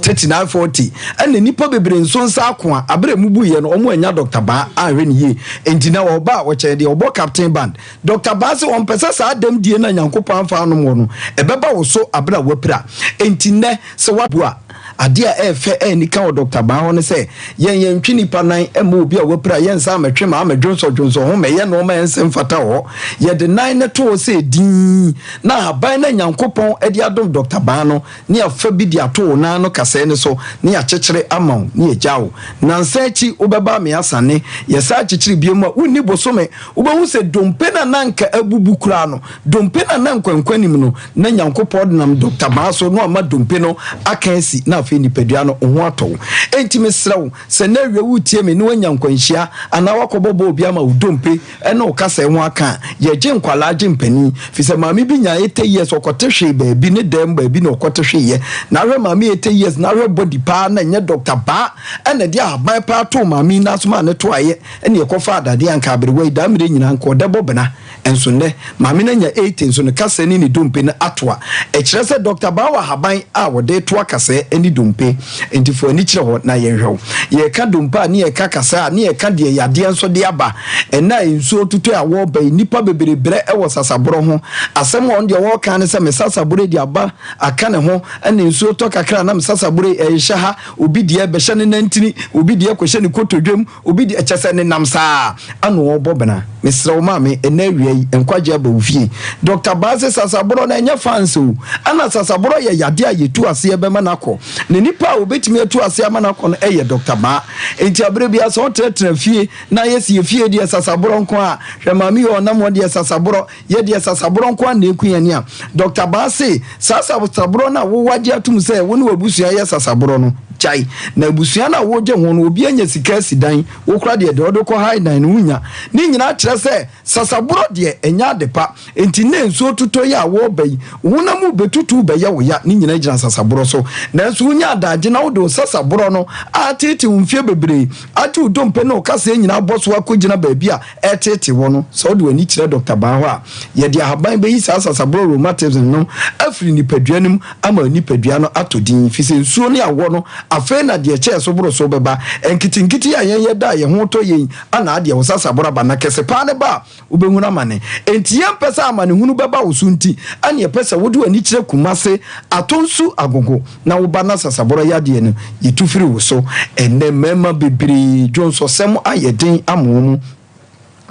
39 40 ɛna nnipa bebree nso nsa ako a abere a mubuiɛ no wɔn anya Dɔkta Baa anhwɛ ne yie nti na ɔba a ɔkyɛn deɛ ɔbɔ captain band. Dɔkta Baa se ɔmpɛ sɛ saa dɛm die no a Nyankopɔn amfa anom wɔ no ɛbɛba wo so abere a woapira. Enti nnɛ sɛ woabu a adeɛ a ɛyɛ fɛ a anika wɔ Dɔkta Baa hɔ ne sɛ yɛn yɛntwe nnipa nan mma obi a wapira yɛnsan mmɛtwe ma ammɛdwonsɔdwonsɔ ho mmɛyɛ nnoɔma a ɛnsɛ mfata wɔ hɔ. Yɛde nan no to hɔ sɛ dinn na ahaban no a Nyankopɔn de adom Dɔkta Baa no ne afa bi de ato wo nan ano kasɛɛ no so ne yɛakyekyere ama wo ne yɛagyaa wo. Nnansa akyi wobɛba ame asane. Yɛsan kyekyere bio a, wonni bosome. Wobɛhu sɛ dompe no a na anka abubu koraa no, dompe no a na nkwankwa nnim no, na Nyankopɔn denam Dɔkta Baa so na wama dompe no aka asi na. afei nipadua no wo ho atɔ wo. Enti mesrɛ wo, sɛ nnɛ awia woretie me na woanya nkwanhyia anaa woakɔbɔ bɔɔl bi ama wo dompe ne wo kasɛe ho aka a, yɛgye nkwadaa gye mpanin. Firi sɛ maame bi nyaa 80 years ɔkɔte hwee baabi, ne dan mu baabi na ɔkɔte hweeɛ. Na ahwɛ maame 80 years na ahwɛ body paa na ɛnyɛ doctor baa na ɛde ahaban paa too maame yi nan so maa ne to ayɛ ɛne ɛkɔfaa dadeɛ anka aberewa yi daa mmerɛ nyinaa anka ɔdɛ bɔ bena. Nso nnɛ, maame no anya 80 nso ne kasɛɛ ne ne dompe no atoa. Ɛkyerɛ sɛ Dɔkta Baa wɔ ahaban a wɔde retoa kasɛɛ ne dompe. Enti fa w'ani kyerɛ hɔ na yɛnhwɛ wo. Yɛreka dompe a, ne yɛreka kasɛɛ a, ne yɛreka deɛ yadeɛ nso de aba. Ɛnnɛ a nsuo retotɔ a wɔreba yi, nnipa bebree brɛ wɔ sasaborɔ ho. Asɛm a ɔno deɛ ɔreka ara ne sɛ, me sasaborɔ yi de aba aka ne ho, ɛna nsuo tɔ kakra a na me sasaborɔ yi ɛrehyɛ ha, obi deɛ bɛhyɛ ne nantini, obi deɛ kɔhyɛ ne kotodwam, Obi deɛ kyɛ sɛ nenam saa ana ɔrebɔ bena. Mesrɛ wo maame, ɛnnɛ awia yi, nkwagye aba wo fie. Doctor Baa se sasaborɔ no ɛnyɛ fans o. Ana sasaborɔ yɛ yadeɛ a yɛtu aseɛ bɛma no akɔ. Na nipa a ɔbɛtumi atu aseɛ ama no akɔ no yɛ Doctor Baa. Enti aberɛ biara sɛ wotenatena fie na ayɛ sɛ yɛ fie deɛ sasaborɔ nko a, hwɛ maame yi ɔnam hɔ deɛ sasaborɔ, yɛ deɛ sasaborɔ nko ara na ɛku yɛn a, Dɔkta Baa se, saa sasaborɔ no a wo wagye atom sɛ wo ne w'abusua yɛ sasaborɔ no, gyae. Na abusua no a wogye ho no, obi anya sika asi dan, wo koraa deɛ, deɛ wode kɔ hae dan no, wonnya. Ne nyinaa kyerɛ sɛ, sasaborɔ deɛ, ɛnyɛ ade pa. Enti nnɛ nsuo totɔ yi a wɔreba yi, wo honam mu bɛtutu bɛyɛ wo ya, ne nyinaa gyina sasaborɔ so. Nanso wonya adagye na wode wo sasaborɔ no a ateetee wo mfeɛ bebree, agye wo dompe ne wo kaseɛ nyinaa bɔ so akɔgyina baabi a ɛreteetee wo no, sɛ wode w'ani kyerɛ Dɔkta Baa hɔ a, yɛde ahaban bɛyi saa sasaborɔ rheumatism no afiri nipadua no mu ama nipadua no atɔ din, firi sɛ nsuo ne awɔ no, afei na deɛ ɛkyɛɛ so boro so bɛba. Nketenkete a yɛn yɛda a yɛn ho retɔ yɛn anaa deɛ wo sasaborɔ aba, na kɛse paa no ba a, wobɛhunu amane. Enti yɛmpɛ sɛ amanehunu bɛba wo so nti, ɛne yɛpɛ sɛ wode w'ani kyerɛ Kumase, Atonsu, Agogo, na wo ba no asasaborɔ yadeɛ no, yɛtu firi wo so. Ɛnnɛ mmarima bebree dwonsɔsɛm ayɛ den ama wɔn.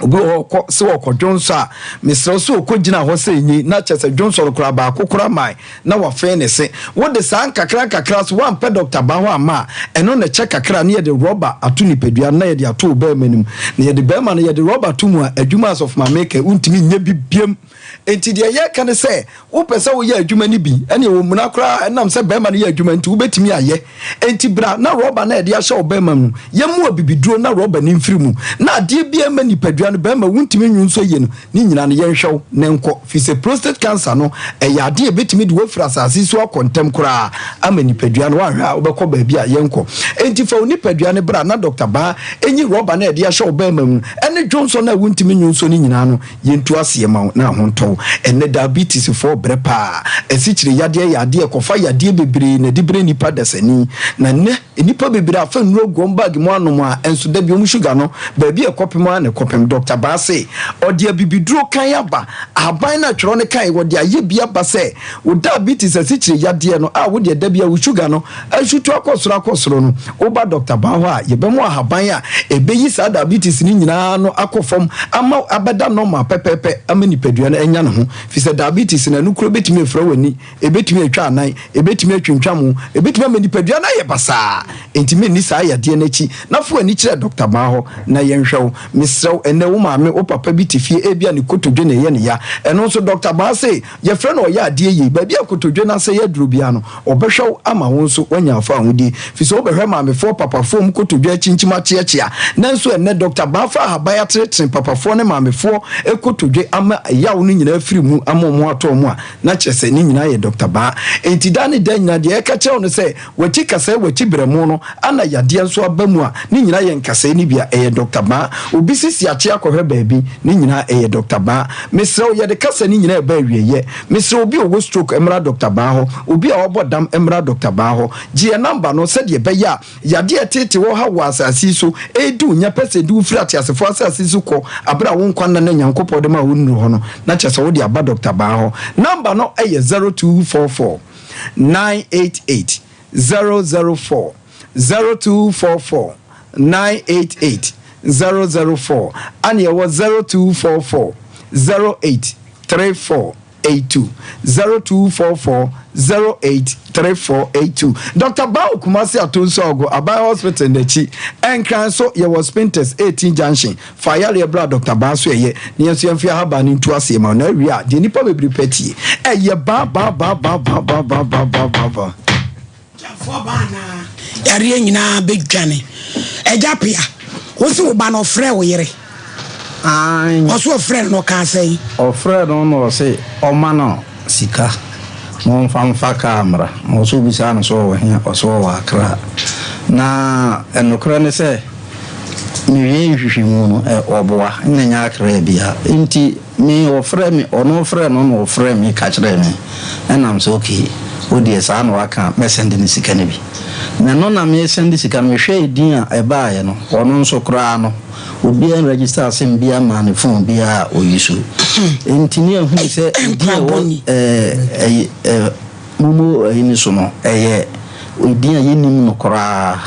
Obi wɔ hɔ ɔkɔ sɛ ɔkɔ dwonsɔ a, mesrɛ wo sɛ ɔkɔ gyina hɔ sɛ enye na kyerɛ sɛ dwonsɔ no koraa baako koraa mae na wafee ne se. Wode saa nkakra nkakra so woampɛ dɔkta ba hɔ amma a, ɛno na ɛkyɛ kakra na yɛde rɔba ato nipadua no na yɛde ato wo barima no mu. Na yɛde barima no yɛde rɔba to mu a, adwuma a Asɔfo Maame reka yi, wontumi nyɛ bi biam. Enti deɛ yɛreka ne sɛ, wopɛ sɛ woyɛ adwuma no bi, ɛnneɛ wɔ mmuna koraa, ɛnam sɛ barima no yɛ adwuma nti, wobɛtumi ayɛ. Enti bra na rɔba no a yɛde ahyɛ wo barima mu no, yɛmmu abibiduro na rɔba no mfiri mu, na adeɛ biara mma nipadua no, barima wontumi nwo nso yie no, ne nyinaa no yɛnhwɛ wo na ɛnkɔ, firi sɛ prostate cancer no, ɛyɛ adeɛ a ɛbɛtumi de wo afiri asase yi so akɔ ntɛm koraa ama nipadua no, woanhwɛ a wobɛkɔ baabi a yɛnkɔ. Enti fa wo nipadua no bra na Dɔkta Baa nyi rɔba no a yɛde ahyɛ wo barima mu no, ɛne dwonsɔ no a wontumi nwo nso no nyinaa no, Yɛntu aseɛ ma wo na ho ntɔ wo. Ɛnnɛ diabetes foɔ brɛ paa. Asikyire yadeɛ yɛ adeɛ ɛkɔfa yadeɛ bebree na ɛde brɛ nnipa dasani. Na nnɛ nnipa bebree afa nnuro agu wɔn bag mu anom a ɛnso dabi wɔn sugar no baabi a ɛkɔpem ara na ɛkɔpem. Doctor Baa se ɔde abibiduro kann aba, ahaban no a twerɛ no kae wɔde ayɛ bi aba sɛ wo diabetes asikyire yadeɛ no a wodeɛ dabi a wo sugar no Asutu akɔ soro akɔ soro no, woba Dɔkta Baa hɔ a, yɛbɛma wo ahaban a ɛbɛyi saa diabetes no nyinaa ano akɔ fam ama abɛda normal pɛpɛɛpɛ ama nipadua no anya ne ho. Firi sɛ diabetes no, ɛno kura bɛtumi afira w'ani, ɛbɛtumi atwa anan, ɛbɛtumi atwintwam wo, ɛbɛtumi ama nipadua no ayɛ basaa. Enti menni saa yadeɛ no akyi na fa w'ani kyerɛ Dɔkta Baa hɔ na yɛnhwɛ wo. Mesrɛ wo, ɛnnɛ wo maame, wo papa bi te fie, ebia ne kotodwe na ɛyɛ no ya. Ɛno nso Dɔkta Baa se Yɛfrɛ no ɔyɛ adeɛ yie. Baabi a kotodwe no ase yɛ duro biara no, ɔbɛhwɛ wo ama wo nso woanya afahodie. Firi sɛ wobɛhwɛ maamefoɔ, papafoɔ mu kotodwe akyinkyim akyeakyea. Nanso ɛnnɛ, Dɔkta Baa fa ahaban atenetene papafoɔ ne maamefoɔ kotodwe ama yaw no nyinaa afiri mu ama wɔn ho atɔ wɔn a, na kyerɛ sɛ ne nyinaa yɛ Dɔkta Baa. Enti daa ne daa nyinaa deɛ yɛka kyerɛ wo ne sɛ, W'akyi kasɛe w'akyi berɛmo no ana yadeɛ nso aba mu a ne nyinaa yɛ nkasɛe no bi a ɛyɛ Doctor Baa. Obi sisi akye akɔhwɛ baabi ne nyinaa ɛyɛ Doctor Baa. Mesrɛ wo yɛde kasa no nyinaa ɛba awieɛ. Mesrɛ obi a ɔwɔ stroke mmra Doctor Baa hɔ. Obi a wabɔ dam mmra Doctor Baa hɔ. Gye yɛn number no sɛdeɛ ɛbɛyɛ a yadeɛ a ɛteetee wo haw wɔ asase yi so ɛredi wo nya pɛ sɛ ɛde wo firi ateasefoɔ asase yi so kɔ aberɛ a wo nkwa nna no a Nyankopɔn de maa wo nnuru hɔ no na kyerɛ sɛ wode aba Doctor Baa hɔ. Number no yɛ 0244. 988 004 0244 988 004 ɛne ɛwɔ 0244 08 34 82 0244 08 3482 Dr. Bao Kumasi Atonsu Agogo Aban Hospital n'akyi Nkran so yɛwɔ Spintex 18 Junction Fa ayareɛ bra Dɔkta Baa so ɛyɛ na yɛn nso yɛmfa yɛn ahaban no ntu aseɛ ma wo na awie a deɛ nnipa bebree pɛ tie ɛyɛ baa baa baa baa baa baa baa baa baa baa baa. Abusuafoɔ ba anaa? Yareɛ nyinaa bɛdwane. Agya Pea, wo se wo ba no ɔfrɛɛ wo yere? Aane. Ɔse ɔfrɛɛ no na ɔkaa sɛn? Ɔfrɛɛ no na ɔse ɔma no sika na ɔmfa mfa kaa mmra. Na ɔse ɔbisaa no sɛ ɔwɔ he a, ɔse ɔwɔ Accra. Na nokorɛ ne sɛ, mewiee nhwehwɛmu no, ɔboa, na ɛnyɛ Accra biaa. Nti Me ɔfrɛ me ɔno frɛ no na ɔfrɛ me ka kyerɛɛ me ɛna mesɛ ok wo deɛ saa na waka a mɛ sɛnde no sika no bi na ɛno na me sɛnde sika no mehwɛɛ edin a ɛbaeɛ no ɔno nso koraa no obiara nregister sim biara maa ne phone biara a ɔyi so nti ne ahunu sɛ edin a ɛwɔ ɛɛ ɛɛ Momo ayi no so no, ɛyɛ edin a yɛnnim no koraa.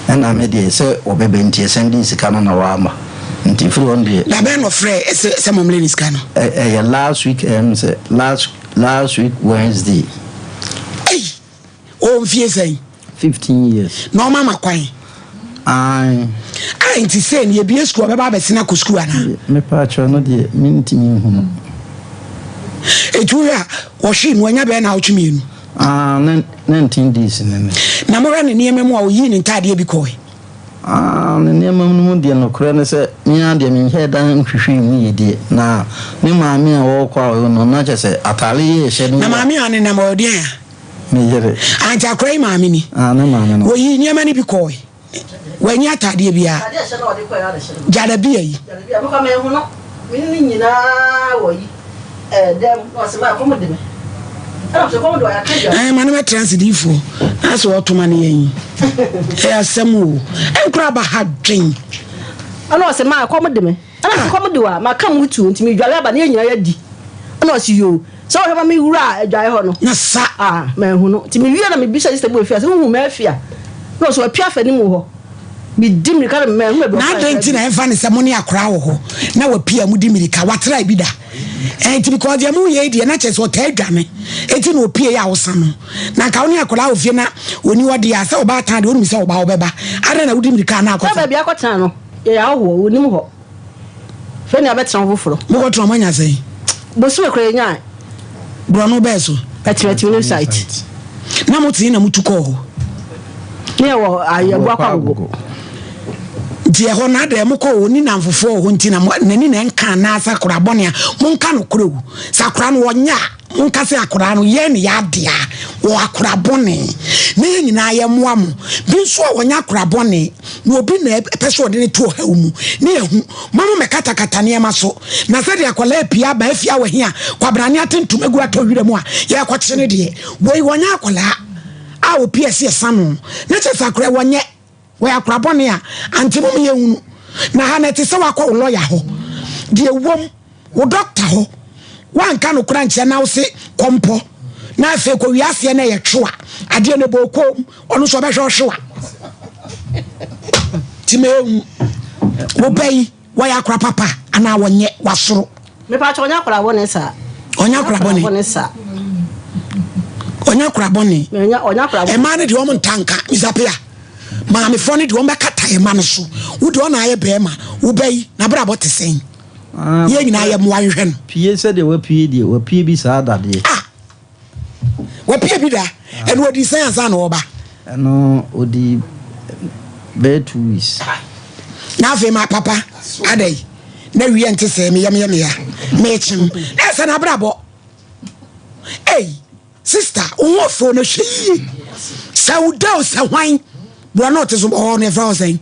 Ɛna me deɛ sɛ ɔbɛba nti ɛsɛndee sika no na wamma. Nti firi hɔ no deɛ. Da bɛn na ɔfrɛɛ sɛ sɛ mommrɛ no sika no? Ɛyɛ last week ɛm sɛ last last week Wednesday. Ei! Ɔwɔ mfie sɛn? 15 years. Na ɔma ma kwan? Ae. A nti sei no yɛbue sukuu a ɔbɛba abɛsene akɔ sukuu anaa? Mepaakyɛw no deɛ mentumi nhunu. Eti wohwɛ a wɔhwee no wanya bɛyɛ naawɔtwe mmienu? Ah, 19 days ne ne. Na mohwɛ ne nneɛma mu a oyii ne ntaadeɛ bi kɔe? Ah, ne nneɛma no mu deɛ nokorɛ ne sɛ me ara deɛ menhyɛɛ da nhwehwɛɛ mu yie deɛ, na ne maame a ɔrekɔ a ɔyɛ no na kyerɛ sɛ ataade yi a ɛhyɛ no. Na maame a ɔnenam ɔyɛ deɛn a? Me yere. Ah, nti akora yi maame ni? Ah, ne maame no. Wɔyii nneɛma no bi kɔe? Wanyi ataadeɛ biara. Ataadeɛ ɛhyɛ na ɔde kɔɛ na hyɛ no. Gyarabia yi. Gyarabia mekɔ mɛ hu no me ne ne nyinaa wɔ yi ɛɛ dɛm na ɔsɛ maa kɔm de me ɛna ɔsɛ kɔm de ɔyɛ aka dwa. Ɛɛ ma no mɛtra ase diifoɔ na sɛ ɔtoma no yɛn yi ɛyɛ asɛm o ɛnkora ba ha dwen. Ɛna ɔsɛ maa kɔm de me ɛna ɔsɛ kɔm de wa ma ka mu tu nti me dwale aba ne yɛ nyinaa yɛ di ɛna ɔsɛ yoo. Sɛ ɔhwɛ ma me wuraa adwae hɔ no. Na sa. A, manhu no. Nti mewie na mebisa sista bi wɔ fie ha sɛ, wohu Murphy a? Na ɔse wapue afa anim hɔ. Medi mmirika na manhu baabi a Na ɔfae adɛn saa nti na bio. ɛmfa ne sɛ mo ne akoraa wɔ hɔ na wapue a modi mmirika? Watrae bi da? Ɛɛ nti because deɛ moyɛ yi deɛ na kyerɛ sɛ ɔtaa dwane nti na ɔpue a wosa no. Na nka wo ne akwadaa wɔ fie na ɔni hɔ deɛ a sɛ ɔbaatan deɛ wonim sɛ ɔba wobɛba. Adɛn na wodi mmirika a na Sɛ akɔfa? baabi a akɔtena no, yɛyɛ ahɔhoɔ, ɔnnim hɔ. Afei na yɛabɛtena hɔ foforɔ. Mokɔtena moanya sɛn? Bosome koraa yɛnyae. Borɔno bɛɛ so? Atimatimi new site. Na mo tee na motu kɔɔ hɔ? Ne yɛwɔ Ayɛboa kɔ Agogo. Nti ɛhɔ no adɛn mokɔ hɔ ɔni namfofoɔ wɔ hɔ nti na n'ani na ɛnka anaasɛ akora bɔne a monka nokorɛ o sɛ akora no ɔnyɛ a monka sɛ akora no yɛn ne yɛ adea wɔ akora bɔne na yɛn nyinaa yɛmmoa mo bi nso a wɔnyɛ akora bɔne na obi na ɛpɛ sɛ ɔde no to ɔhaw mu ne yɛahu. Mma mo mmɛkatakata nneɛma so. Na sɛdeɛ akwadaa apue aba afie a wɔhe a kwabrane ate ntoma gu atɔ wira mu a yɛrekɔkye no deɛ, wei wɔnyɛ akwadaa a opie ɛse ɛsa no. Na kyerɛ sɛ akwadaa wɔnyɛ, wɔyɛ akwadaa bɔne a ante mom yɛnhunu. Na ha no ɛte sɛ wakɔ wo lɔya hɔ. Deɛ ɛwom, wo dɔkta hɔ, woanka nokorɛ ankyerɛ na wose kɔmpɔ na afei kɔwie aseɛ na ɛyɛ twe a, adeɛ no ɛbɔ koom. Ɔno nso ɔbɛhwɛ ɔhwe wa. Ti ma ehu. Wo bɛ yi wɔyɛ akora papa anaa wɔnyɛ wasoro. Mepa kyɛ ɔnyɛ akora bɔne saa. Ɔnyɛ akora bɔne. saa. Ɔnyɛ akora bɔne. Ɔnyɛ akora bɔne. Ɛmaa no deɛ wɔn ntanka Mr. Pia. Maamefoɔ no deɛ wɔn bɛkata ɛma no so. Wo deɛ ɔna ayɛ bɛrima. Wo bɛ yi n'abrabɔ te sɛn. Ah, Yɛn nyinaa yɛ mmoa nhwɛ no. Pie sɛdeɛ wapie deɛ wapie bi saa dadeɛ. Ah. Wapie bi da? Ɛno ɔdii sɛn ansa na ɔreba? Ɛno ɔdii bɛyɛ 2 weeks. Na afei ma papa adɛn na wie nte sɛ meyam yɛ meya mekyem na ɛsɛ na abrabɔ. Ei sister wo ho ɔfo no hwɛ yie sɛ wo da o sɛ hwan borɔ na ɔte so ɔhɔ no ɛfrɛ wo sɛn?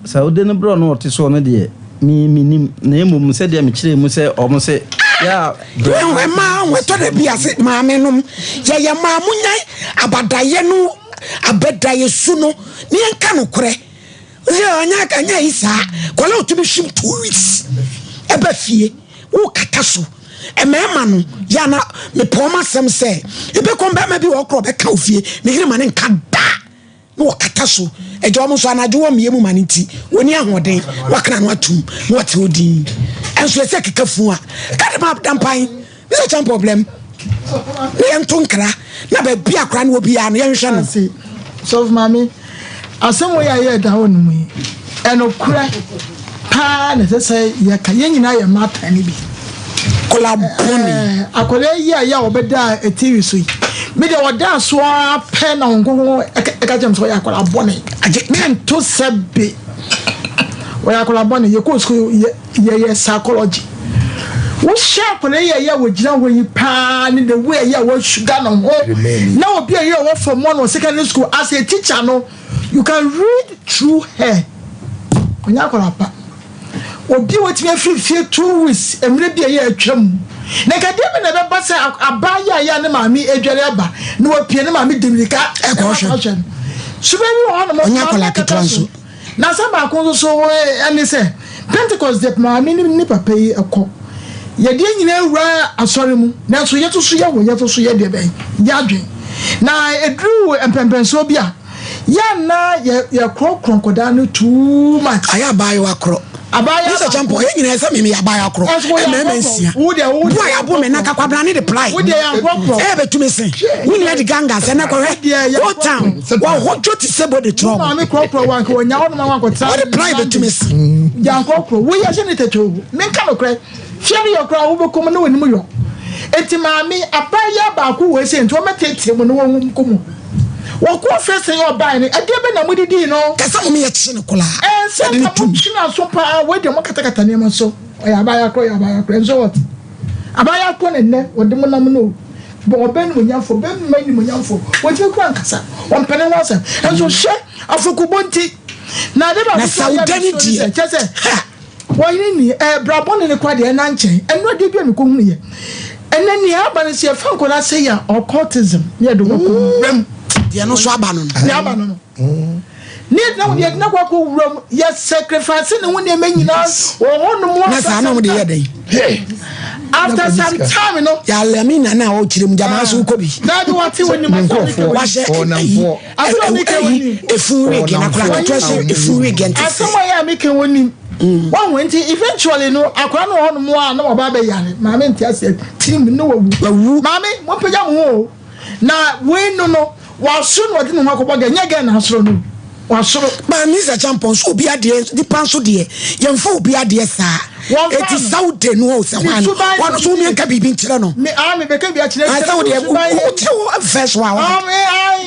Sɛ wode no brɛ ɔno a ɔte soɔ no deɛ, me mennim, na mmom sɛdeɛ mekyerɛɛ mu sɛ wɔn se, yɛ a brɛ Well, mmaa ho ɛtɔ da bi ase maame nom yɛyɛ mmaa mo nyan abadayɛ no abadayɛ su no ne yɛnka nokorɛ sɛ ɔnyɛ anya yi saa kɔla otumi hwim 2 weeks ɛbɛ fie wokata so mmarima no yɛ ana mepɛ wɔn asɛm sɛ ebɛkɔm bɛrima bi wɔ ɔkorɔ ɔbɛka ofie ne yere ma ne nka da na wɔkata so agya wɔn nso anadwo wɔ mmea mu ma no nti wɔni ahoɔden na wakena no atum na wɔte hɔ din ɛnso ɛsɛ keka fun a kade ma dampan ne sɛ kyɛn problem na yɛnto nkra na baabi akora no wɔ biara no yɛnhwɛ no. Sɔfo maame asɛm wɔ yɛ a yɛ da hɔ nom yi ɛnokorɛ paa na ɛsɛ sɛ yɛka yɛn nyinaa yɛ mmaatan no bi kɔla bɔne akwadaa yi a yɛ a wɔbɛda TV so yi. Me deɛ ɔdaa so ara pɛ na Honhom Kronkron ɛka kyerɛ me sɛ ɔyɛ akwadaa bɔne. Mento sɛ be. Ɔyɛ akwadaa bɔne. Yɛkɔɔ sukuu yɛ yɛyɛ psychology. Wohyɛ akwadaa yi a ɛyɛ a wɔgyina hɔ yi paa ne the way ɛyɛ a wɔasuga ne ho na obi a ɛyɛ a ɔwɔ form one wɔ secondary school as a teacher no you can read through her. Ɔnyɛ akwadaa pa. Obi a watumi afiri fie 2 weeks mmerɛ bi a ɛyɛ atwa mu na nka deɛ bi na ɛbɛba sɛ abaayewa a ɛyɛ a ne maame adware aba na wapue ne maame di mirika ɛkɔhwɛ no. Suban bi wɔ hɔ nom Ɔnyɛ akwadaa ketewa nso. Na asɛm baako nso so ɛne sɛ Pentecost deɛ maame ne ne papa yi ɛkɔ yɛdeɛ nyinaa wura asɔre mu nanso yɛto so yɛ wɔ yɛto so yɛ deɛ bɛn yɛ adwen na ɛduru mpɛmpɛnsoɔ bi a yɛ na yɛ yɛkorɔkorɔ nkɔdaa no too much. Ayɛ abaayewa korɔ. Abaayewa Mr. Champo, yɛn nyinaa sɛ mimi yɛ abaayewa korɔ. Mmarima nsia. Bu a yɛabo me na kakwabra ne de ply. Ɛyɛ bɛtumi se. Wo nua de ganga sɛ na kɔhwɛ. Old town. Wɔhodwo te sɛ body trɔm. Maame korɔkorɔ wa nka wɔnya hɔ nom akɔtena. Wɔde ply bɛtumi se. Yankorɔkorɔ wo yɛ hyɛ ne tɛtɛ o. Menka nokorɛ. Fie no yɛ koraa wobɛkɔ mu na w'anim yɔ. Enti maame abaayewa baako wɔ ese nti wɔmɛtetee mu na wɔn kɔ mu. Wɔkɔɔ fie sɛ yɛ ɔbae no ɛdeɛ bɛ na modidii no. Kɛsɛ mo yɛ kye no kolaa. Ɛnsɛ nka mo twe no aso paa wei deɛ mo katakata nneɛma so. Ɔyɛ abaayewa korɔ ɔyɛ abaayewa korɔ and so what? Abaayewa korɔ na nnɛ wɔde mo nam no o. Bɔ ɔbɛ nimonyamfoɔ bɛ mma nimonyamfoɔ wɔtumi kura nkasa wɔmpɛ ne ho asɛm. Nso hwɛ afɔkubɔ nti na ade baako so a ɛyɛ me suro ne sɛ kyɛ sɛ Wɔyere ni, ɛɛ bra bɔne no koraa deɛ ɛna nkyɛn, ɛno adeɛ bi a mekɔhunu yɛ. Ɛnɛ nea aba no sɛ yɛfa nkwadaa sɛ yɛ a occultism ne yɛde wɔn kɔ wura mu. Deɛ no nso aba no no. Deɛ aba no no. Ne yɛde na yɛde na kɔ akɔ wura mu yɛ sacrifice ne ho nneɛma nyinaa wɔ hɔ nom. Na saa na wɔn de yɛ dɛn? After some time no. Yàlẹ́mí nana a ɔkyerɛ mu gyama nso kɔ bi. Dábì wọ́n ti wọ́n ni ma sọ ní kẹwẹ́. Wahyɛ ɛyi efun wig na kora ketewa sɛ efun wig nti sɛ. Asɛm a yɛ a mi kɛ wɔn nim. Wɔn ho nti eventually no akora no wɔ hɔ nom a na wɔba abɛyare maame nti aseɛ tim ne wawu. Wawu. Maame mo mpagya mo ho o na wei no no wasoro na ɔde ne ho akɔbɔ gɛ nyɛ gɛ na asoro no wasoro. Maame Sɛ Champɔn so obi adeɛ nipa nso deɛ yɛnfa obi adeɛ saa eti sawude no sɛ hwan no wɔn nso wɔn nka biribi nkyerɛ no. Me a me bɛka bi akyerɛ sɛ wo deɛ wote wo first wa wa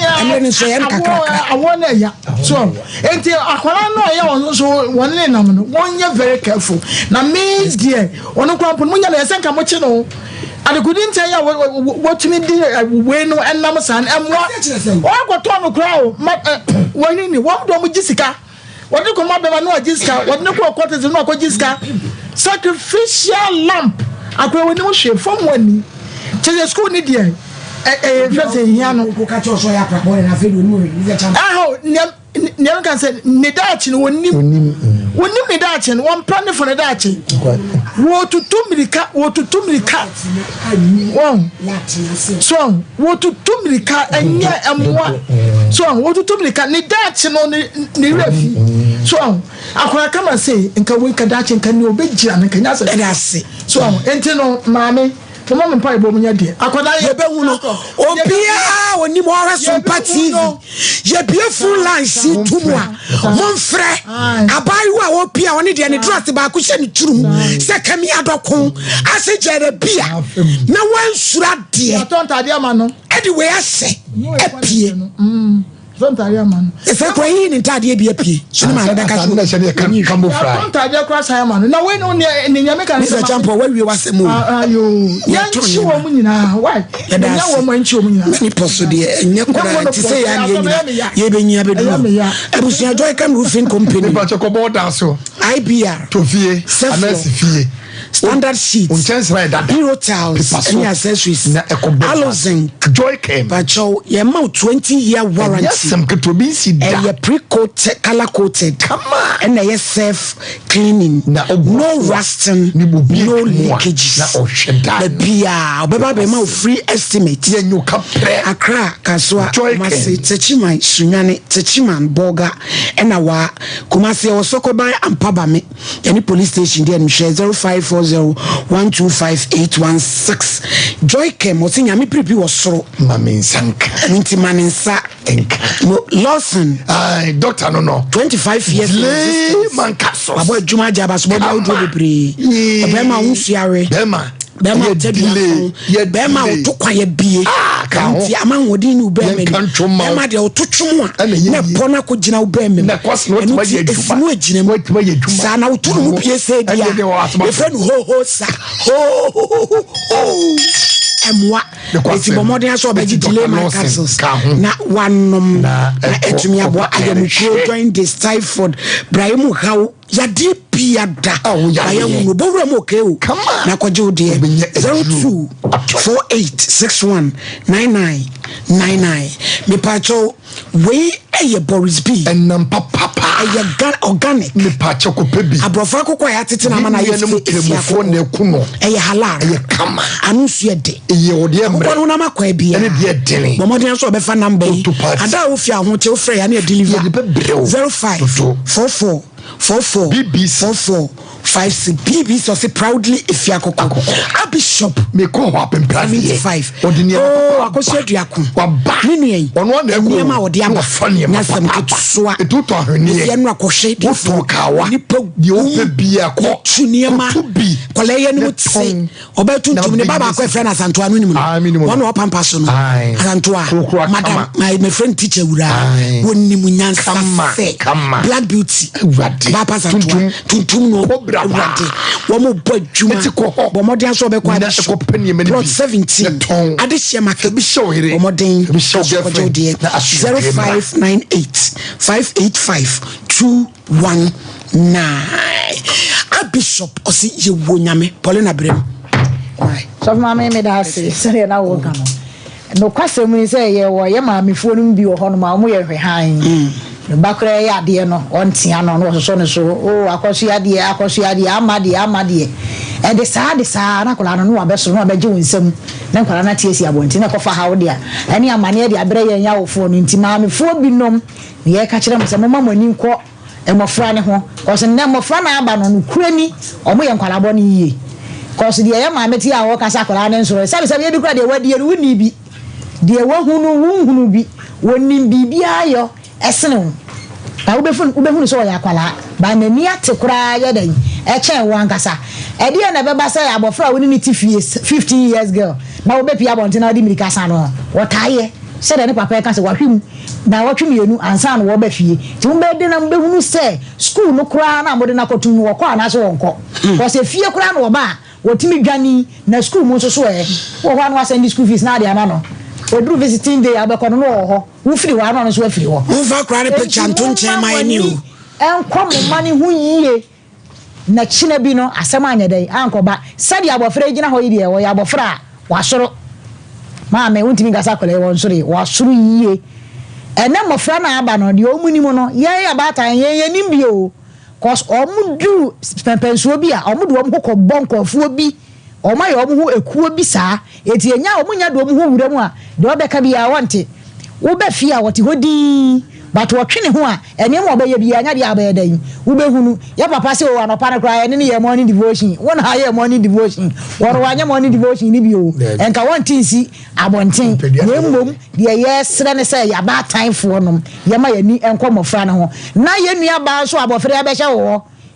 ɛmɛ ne nso yɛ no kakrakra. Awɔ na ɛya so nti akwadaa no a ɛyɛ wɔn nso wɔn ne nam no wɔn nyɛ very careful na me deɛ wɔn kura mpo no mo nyɛ no ɛsɛ nka mo kye no adekudi nkyɛn yɛ wɔtumi di wei no ɛnam saa no ɛmoa wɔakɔtɔ no koraa o ma wɔn ni wɔn de wɔn gye sika wɔde kɔma bɛma no agye sika wɔde ne kɔ kɔtɛsɛ no akɔgye sika sacrificial lamp akora wɔn anim hwɛ fam wɔn ani kyerɛ sɛ sukuu ne deɛ ɛyɛ fɛ sɛ ehia no. Ɛhɔ nea nea nka sɛ ne daakye no wɔnim wɔnim ne daakye no wɔmpɛ ne fo ne daakye wɔtutu mirika wɔtutu mirika wɔn so wɔtutu mirika ɛnyɛ ɛmoa so wɔtutu mirika ne daakye no ne ne werɛ fi so akora kama se nka wei nka daakye nka ne obɛgyina no nka nyɛ asɛ ɛda ase so nti no maame mama me mpa ɛbɔ mu nyɛ deɛ akwadaa yɛ yɛbɛhu no obiara onim ɔhwɛ Sompa TV yɛbie phone line si to mu a momfrɛ abaayewa a wɔpie a ɔne deɛ ne dress baako hyɛ ne turum sɛ kami adɔko ase gyɛrɛ bia na wansura deɛ yɛatɔ ntadeɛ ama no ɛde wei ahyɛ apue yɛatɔ ntadeɛ ama no ɛsɛ kora yiyi ne ntadeɛ bi apue so ne maame bɛka so Asase na ɛhyɛ ne yɛ camouflage. yɛatɔ ntadeɛ kora san ama no na wei no ne ne nyame ka ne Mr. Champo wawie wasɛm o ayo yɛnkyi wɔ mu nyinaa why yɛda yɛnya ase wɔ mu ɛnkyi wɔ mu nyinaa ne pɔ so deɛ ɛnyɛ koraa nti sɛ yɛa ne yɛnyina yɛbɛnyia bɛduru abusua Joy Cam Roofing Company Nipa kyɛ kɔ bɔɔda so. IBR To fie. Sɛfoɔ. Anaa si fie. standard sheets Nkyɛnsee ayɛ dada. hero tiles Pepa so. ɛne accessories Na ɛkɔ bɔ alozinc Joy Cam. pakyɛw yɛma wo 20 year Ɛnyɛ warranty asɛm ketewa bi nsi da. ɛyɛ pre-coated color coated Kama. ɛna ɛyɛ self cleaning Na ɔbɔ no so a, rusting ne bobi no mu a, leakages na ɔhwɛ dan no. baabiaa ɔbɛba bɛma wo free estimate Yɛnyɛ wo ka prɛ. Accra, Kasoa, Joy Kumasi, Ken. Techiman, Sunyani, Techiman, Bolga, ɛna waa. Kumasi ɛwɔ Sɔkɔban Ampabame ɛne police station deɛ no hwɛ 0540 125 816. Joy Kem ɔse nyame piripi wɔ soro. Ma me nsa nka. Ɛno nti ma ne nsa Nka. No, Lawson. Ayi doctor no no. 25 years in Delay existence. man capsules. Wabɔ adwuma agye abasobɔde ahodoɔ bebree. Yee. Ɔbɛrima a wo nsuare. Bɛrima. Bɛrima a Yɛ wotadua delay. kɔn. Yɛ Bɛrima a delay. woto kwan abie. Ah. Ɛno nti ama ahoɔden ne wo bɛrima ni. Bɛrima deɛ woto twom a na ɛpɔ no akɔgyina wo bɛrima mu. Ɛno nti ɛsi mu agyina mu. Saa na woto no mu pie sɛ di a yɛfrɛ no hoho sa hohohoho ɛmmoa. Ɛti bɔ mmɔden asɛ ɔbɛgye delay my capsules na wanom na ɛtumi aboa ayamukuro jaundice typhoid braeɛ mu haw Yadeɛ bia da ayɛ wo no bɔwura mu okay o na kɔgye wo deɛ 02 48 61 99 99 mepaakyɛw wei ɛyɛ Boris B ɛnam papapa ɛyɛ organic mepaakyɛw kɔpɛ bi aborɔfo akokɔ a yɛatete na ama na ayɛ fie akokɔ ɛyɛ halal ɛyɛ kama ano nso yɛ de ɛyɛ ɔdeɛ mmerɛ akokɔ no nam akɔ abia ɛne deɛ dene bɔ mmɔden nso ɔbɛfa namba yi ada a wofie ahokyɛ wofrɛ yɛ ne yɛ deliver 05 44 44 BBC 44 56 BBC ɔse proudly efi akoko abishop mekɔ hɔ apempra deɛ 75 ɔde nneɛma oh akɔsi aduako waba ne nua yi ɔno ana ɛkɔ nneɛma a ɔde aba wafa nneɛma nyasɛm ketewa etu tɔ ahweneɛ yɛ no akɔhwɛ wotɔ kawa nipa deɛ wopɛ bia kɔ tu nneɛma kɔto bi kɔlɛ yɛ no mu te Ɔbaa tuntum ne ba baako a yɛfrɛ no Asantoa no nim no. Wɔn na ɔpampa so no. Asantoa, madam, my my friend teacher wura. Wɔnim nyansa sɛ Black Beauty. Baapa Asantoa, tuntum no. Awurade, wɔn bɔ adwuma. Bɔ mmɔden aso ɔbɛkɔ ade plot 17. Ade hyɛ market. Bɔ mmɔden aso kɔgye wo deɛ. 0598 585 2 1 9 A bishop ɔse yɛwɔ nyame Paulina brem why. Sɔfo maame meda ase sɛdeɛ na woka no nokwasɛm ni sɛ yɛwɔ yɛ maamefoɔ no mu bi wɔ hɔnom a wɔyɛ hwɛhan mm. ne ba koraa yɛ adeɛ no ɔntea no na ɔsosɔ ne so o akɔso adeɛ akɔso adeɛ ama deɛ ama deɛ ɛde saa de saa na akwadaa no na wabɛsoro na wabɛgye wo nsam na nkwadaa no ate asi abɔnten na ɛkɔfa haw deɛ ɛne amaneɛ de abrɛ yɛn awofoɔ no nti maamefoɔ binom Na yɛka kyerɛ mo sɛ, momma mo ani nkɔ mmɔfra no ho, cos nnɛ mmɔfra no a aba no, nokorɛ ni, wɔn yɛ nkwadaa bɔne yie. Cos deɛ yɛ maame te a ɔɔka sɛ akwadaa no nsoro, sɛbe sɛbe ebi koraa deɛ wadie no wonni bi, deɛ wahu no wonhunu bi, wɔnim biribiara yɔ sene wo, na wobɛfunu wobɛhunu sɛ ɔyɛ akwadaa, but n'ani ate koraa yɛ dɛn ɛkyɛn wo ankasa. Ɛdeɛn na ɛbɛba sɛ abɔfra a wo ne no te fie, 15 years girl, na wobɛpie abɔnten na wode mmirika sa no, ɔtaa yɛ sɛdeɛ ne papa ɛka sɛ wahwe mu, Naawɔtwe mienu ansa na wɔreba fie. Nti mobɛyɛ den na mobɛhunu sɛ sukuu no koraa no a mode no akɔtom no wɔkɔ anaasɛ wɔnkɔ. Because efie koraa na wɔba a wɔtumi dwane na sukuu mu nso so ɛ? Wowɔ hɔ a na woasɛnde school fees no ade ama no. Ɛduru visiting day a wobɛkɔ no na ɔwɔ hɔ. Wofiri hɔ a na ɔno nso afiri hɔ. Momfa akwadaa no picture Enti nto nkyɛn momma ma mo yɛn ani o. nkɔ mo mma no ho yie na kyena bi no asɛm anyɛ dɛn ankɔba. Sɛdeɛ abɔfra yi gyina hɔ yi deɛ ɔyɛ abɔfra a wasoro. Maame wontumi nka sɛ akwadaa yi wɔnsoro wasoro yie. Ɛnɛ mmɔfra no a aba no deɛ wɔn nim no yɛn abaatan yɛn yɛnim bi o. Cause wɔn duru pɛmpɛnsoɔ bi a wɔn de wɔn ho kɔbɔ nkurɔfoɔ bi. Wɔn ayɛ wɔn ho ekuo bi saa. Enti enya wɔn nya de wɔn ho wura mu a, deɛ ɔbɛka biara wɔnte. Woba fie a wɔte hɔ dinn, but ɔtwe ne ho a, nneɛma a ɔbɛyɛ biara nyɛ adeɛ a wobɛyɛ dɛn? Wobɛhunu. Yɛ papa sɛ oo anɔpa no koraa yɛne no yɛɛ morning devotion. Wo na ayɛɛ morning devotion. Wɔn wanyɛ morning devotion no bi oo. Nka wɔnte nsi abɔnten. Na mmom deɛ yɛsrɛ ne sɛ yɛ abaatanfoɔ nom, yɛma yɛn ani nkɔ mmɔfra no ho. Na yɛn nuabaa nso abɔfra yi abɛhyɛ wo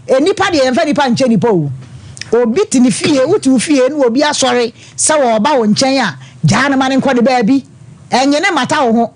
hɔ. Nnipa deɛ yɛmfa nnipa nkyɛ nnipa o. Obi te ne fie, wote wo fie na obi asɔre sɛ ɔreba wo nkyɛn a, gyaa no ma no nkɔ ne baabi. Ɛnye no mmata wo ho.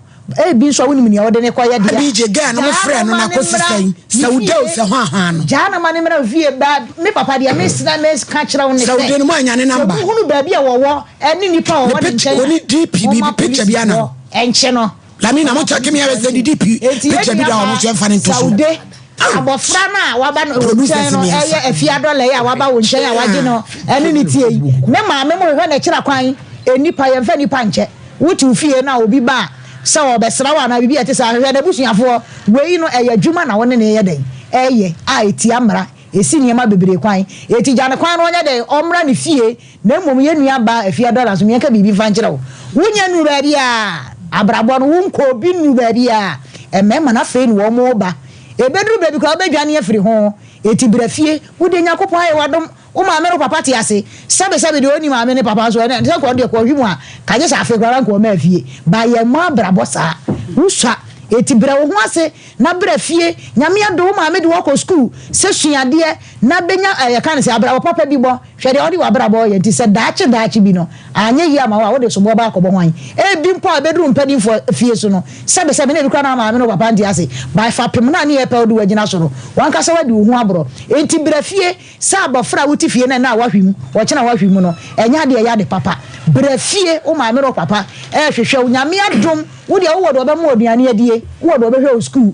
Ebi nso a wonim nea wode no kɔyɛ deɛ a, BJ, girl no mo gyaa frɛ no no ma na no kɔsi mmra sɛn? ne Sɛ wo dɛ o fie. sɛ hwan hwan no. Gyaa no ma no mmra wo fie. Ba, me papa deɛ mesrɛ meka kyerɛ wo ne Sɛ wo sɛ, de no mo annya ne sɛ number. wohunu baabi a wɔwɔ ne nnipa a Ne wɔwɔ ne picture, nkyɛn a, ɔne DP momma biribi picture bi ana polisifoɔ no. nkye no. Lamina mo check me awɛ sɛ ne DP Enti yɛn picture bi da hɔ nuabaa no nso yɛmfa no nto so. Saude, abɔfra no a waba no wo nkyɛn no ɛyɛ afie adɔla yi a waba wo nkyɛn a wagye no ɛne ne tie yi, ne maame mo hwehwɛ no akyira kwan. Nnipa, yɛmfa nnipa nkyɛ. Wote wo fie na obi ba a, sɛ ɔrebɛsra wo anaa biribi a ɛte saa, hwehwɛ n'abusuafoɔ. Wei no, ɛyɛ adwuma na wo ne no reyɛ dɛn? Ɛreyɛ a ɛtia mmara. Ɛsi nneɛma bebree kwan. Enti gya no kwan na ɔnyɛ dɛn? Ɔmmra ne fie. Na mmom yɛn nua baa afie adɔla nso, meɛnka biribi mfa nkyerɛ wo. Wonnya nnuru baabi a, abrabɔ no, wonkɔ obi nnuru baabi a, mmarima no afei na wɔn reba. Ɛbɛduru baabi koraa wobɛdwane afiri ho. Enti bra fie. Wo deɛ Nyankopɔn ayɛ wo adom. Wo maame ne wo papa te ase. Sɛbesɛbe deɛ ɔnni maame ne papa nso, ɛnɛ sɛ nka ɔno deɛ kɔhwe mu a, ka gye sɛ afei koraa na nka ɔmmaa fie. But yɛmmɔ abrabɔ saa. Wosua. Enti brɛ wo ho ase na bra fie. Nyame adom wo maame de wo akɔ sukuu sɛ sua adeɛ. na bɛnya eh, yɛka no sɛ abrabɔ papa bi bɔ. Hwɛ deɛ wode w'abrabɔ reyɛ nti sɛ daakye daakye bi no anyɛ yie ama wo a, wode soboɔ ba akɔbɔ hwan? Ebi mpo a ɛbɛduru mpanimfoɔ fie so no, sɛbesɛbe na ebi koraa na wo maame ne wo papa nte ase. By fapem no a ne yɛpɛ wode wo agyina so no, w'ankasa woadi wo ho aborɔ. Enti bra fie sɛ abɔfra a wote fie na ɛnnɛ a woahwe mu, ɔkyena a woahwe mu no, ɛnyɛ adeɛ a ɛyɛ ade papa. Bra fie, wo maame ne wo papa rehwehwɛ wo. Nyame adom, wo deɛ wowɔ deɛ ɔbɛma wo aduane adie, wowɔ deɛ ɔbɛhwɛ wo sukuu,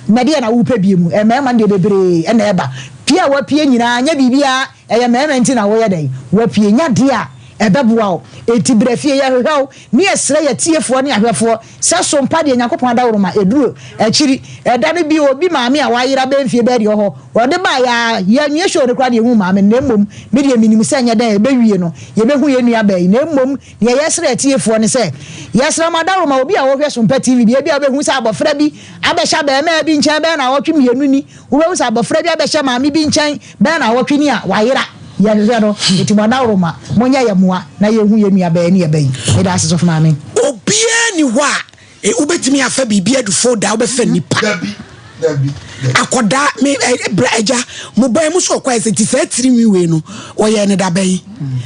na deɛn na wopɛ bio mu? Mmarima no deɛ bebree na ɛba. Pie a woapie nyinaa nyɛ biribiara. Ɛyɛ mmarima nti na woyɛ dɛn? Woapue. Nya adeɛ a ɛbɛboa wo. Enti bra fie, yɛhwehwɛ wo, ne yɛsrɛ yɛn atiefoɔ ne ahwɛfoɔ sɛ so mpa deɛ Nyankopɔn adaworoma ɛduru akyiri. Ɛda no bi, obi maame a wayera bɛyɛ mfie bɛyɛ deɛ ɔhɔ, ɔde baeɛ ara, yɛanwie show no koraa na yɛhuu maame no, na mmom me deɛ menim sɛ ɛnyɛ dɛn a ɛbɛwie no, yɛbɛhu yɛn nuabaa yi, na mmom deɛ yɛsrɛ atiefoɔ ne sɛ, yɛsrɛ mo adaworoma, obi a ɔhwɛ Sompa TV bi, ebia wobɛhu sɛ abɔfra bi abɛhyɛ abarimaa bi nkyɛn bɛyɛ nnawɔtwe mmienu ni, wobɛhu sɛ abɔfra bi abɛhyɛ maame bi nkyɛn Bɛyɛ naawɔtwe ni a wayera yɛhwehwɛ no nti mo adaworoma monyɛ yɛ moa na yɛnhu yɛn nua bɛɛ ne yɛ bɛ yi meda ase sɔfo maame. Obiara nni hɔ a wobɛtumi afa biribi adu folder a wobɛfa nnipa. Akɔdaa me bra agya mo baa mu so ɔkɔ ɛsɛ ti saa tiri nwi wei no ɔyɛ ne da bɛn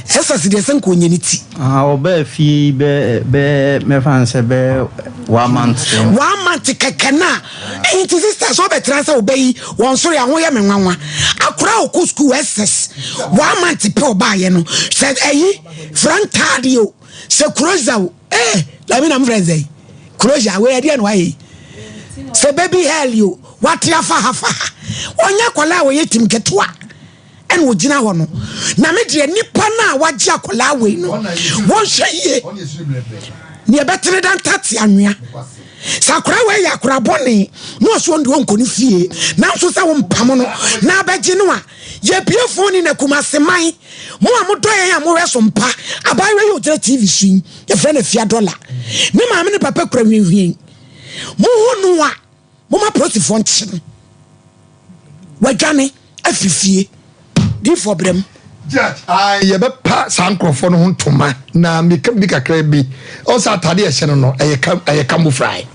ɛsɛ deɛ sɛ nka ɔnyɛ ne ti. Ɔbaa fie yi bɛ bɛ mɛfa no sɛ bɛ one month. One month kɛkɛ na Nti sister sɛ ɔbɛtena sɛ ɔbɛ yi wɔn soro yɛ ho yɛ me nwanwa. Akora a ɔkɔ sukuu SS one month pɛ ɔbaayɛ no sɛ ɛyi frantaade o sɛ kuroza o ee dabi na mo frɛ nsɛn kuroza wei ɛdeɛ na wayɛ yi sɛ baby hell o wate afa ha fa ha ɔnyɛ akwadaa a ɔyɛ tim ketewa. ɛna ɔgyina hɔ no na me deɛ nipa no a wagye akwadaa wei no wɔnhwɛ yie neɛ ɛbɛtene da ntate anwea sɛ akwadaa wei yɛ akwadaa bɔne na ɔso ɔnde ɔnkɔ ne fie nanso sɛ wompam no na abɛgye no a yɛbie fon ne na kumase man mo a modɔ yɛn a mohwɛ so mpa abaayewa yi ɔgyina tv so yi yɛfrɛ no afia dɔla ne maame ne papa kura hwienhwien mohu no a Momma apolisifoɔ nkye no. Wadwane afiri fie. Diifoɔ brɛ mu. Judge, Ae, yɛbɛpa saa nkorɔfoɔ no ho ntoma na meka biribi kakra bi. Ɔn sɛ atade a ɛhyɛ no no, ɛyɛ ka, ɛyɛ camouflage.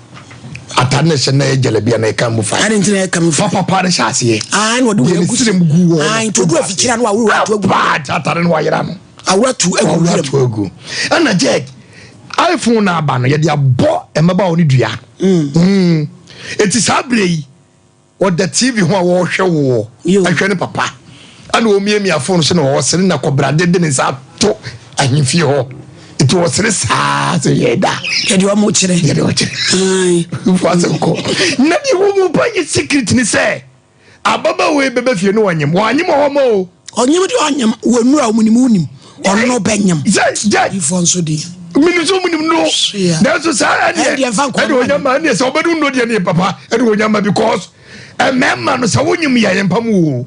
Atade no ɛhyɛ no na ɛyɛ jalabia na ɛyɛ camouflage. Ade nti na ɛyɛ camouflage. Papapa no hyɛ aseɛ. Ae, na ɔde Deɛ wei ne agu so. srem gu hɔ no. Ae, nti odu afikyiri a na waworo ato agu. Paa, atade no wayera no. Awura tu agu Wawura wuram. to agu. Ɛna Judge, iPhone no aba no, yɛde abɔ mmabaawa no dua. Mm. Eti saa berɛ yi, ɔda TV ho a wɔrehwɛ woɔ, ɛhwɛ ne papa. Ɛna ɔmiamia phone so na ɔresere na kɔbrade de ne nsa ato ahemfie hɔ. Nti ɔsere saa sɛ yɛ da. Yɛde ɔmo kyerɛ. Yɛde ɔkyerɛ. Nfa asɛm kɔ. Na deɛ wɔ mu pa yɛ secret ne sɛ, Ababaawa yi bɛba fie no ɔnyem. Wanyem wɔ hɔ ma o. Ɔnyem deɛ ɔnyem wɔ nnura wɔn nim wonim ɔno bɛnyem. Sɛ judge. Ifoɔ nso deɛ. Menim sɛ wɔn nim no. Nanso saa ɛneɛ ɛne ɔnya ma ɛneɛ sɛ ɔbɛdu nnuro deɛ ne papa ɛne ɔnya ma because mmarima no sɛ wonyem yɛ yɛn pam wo.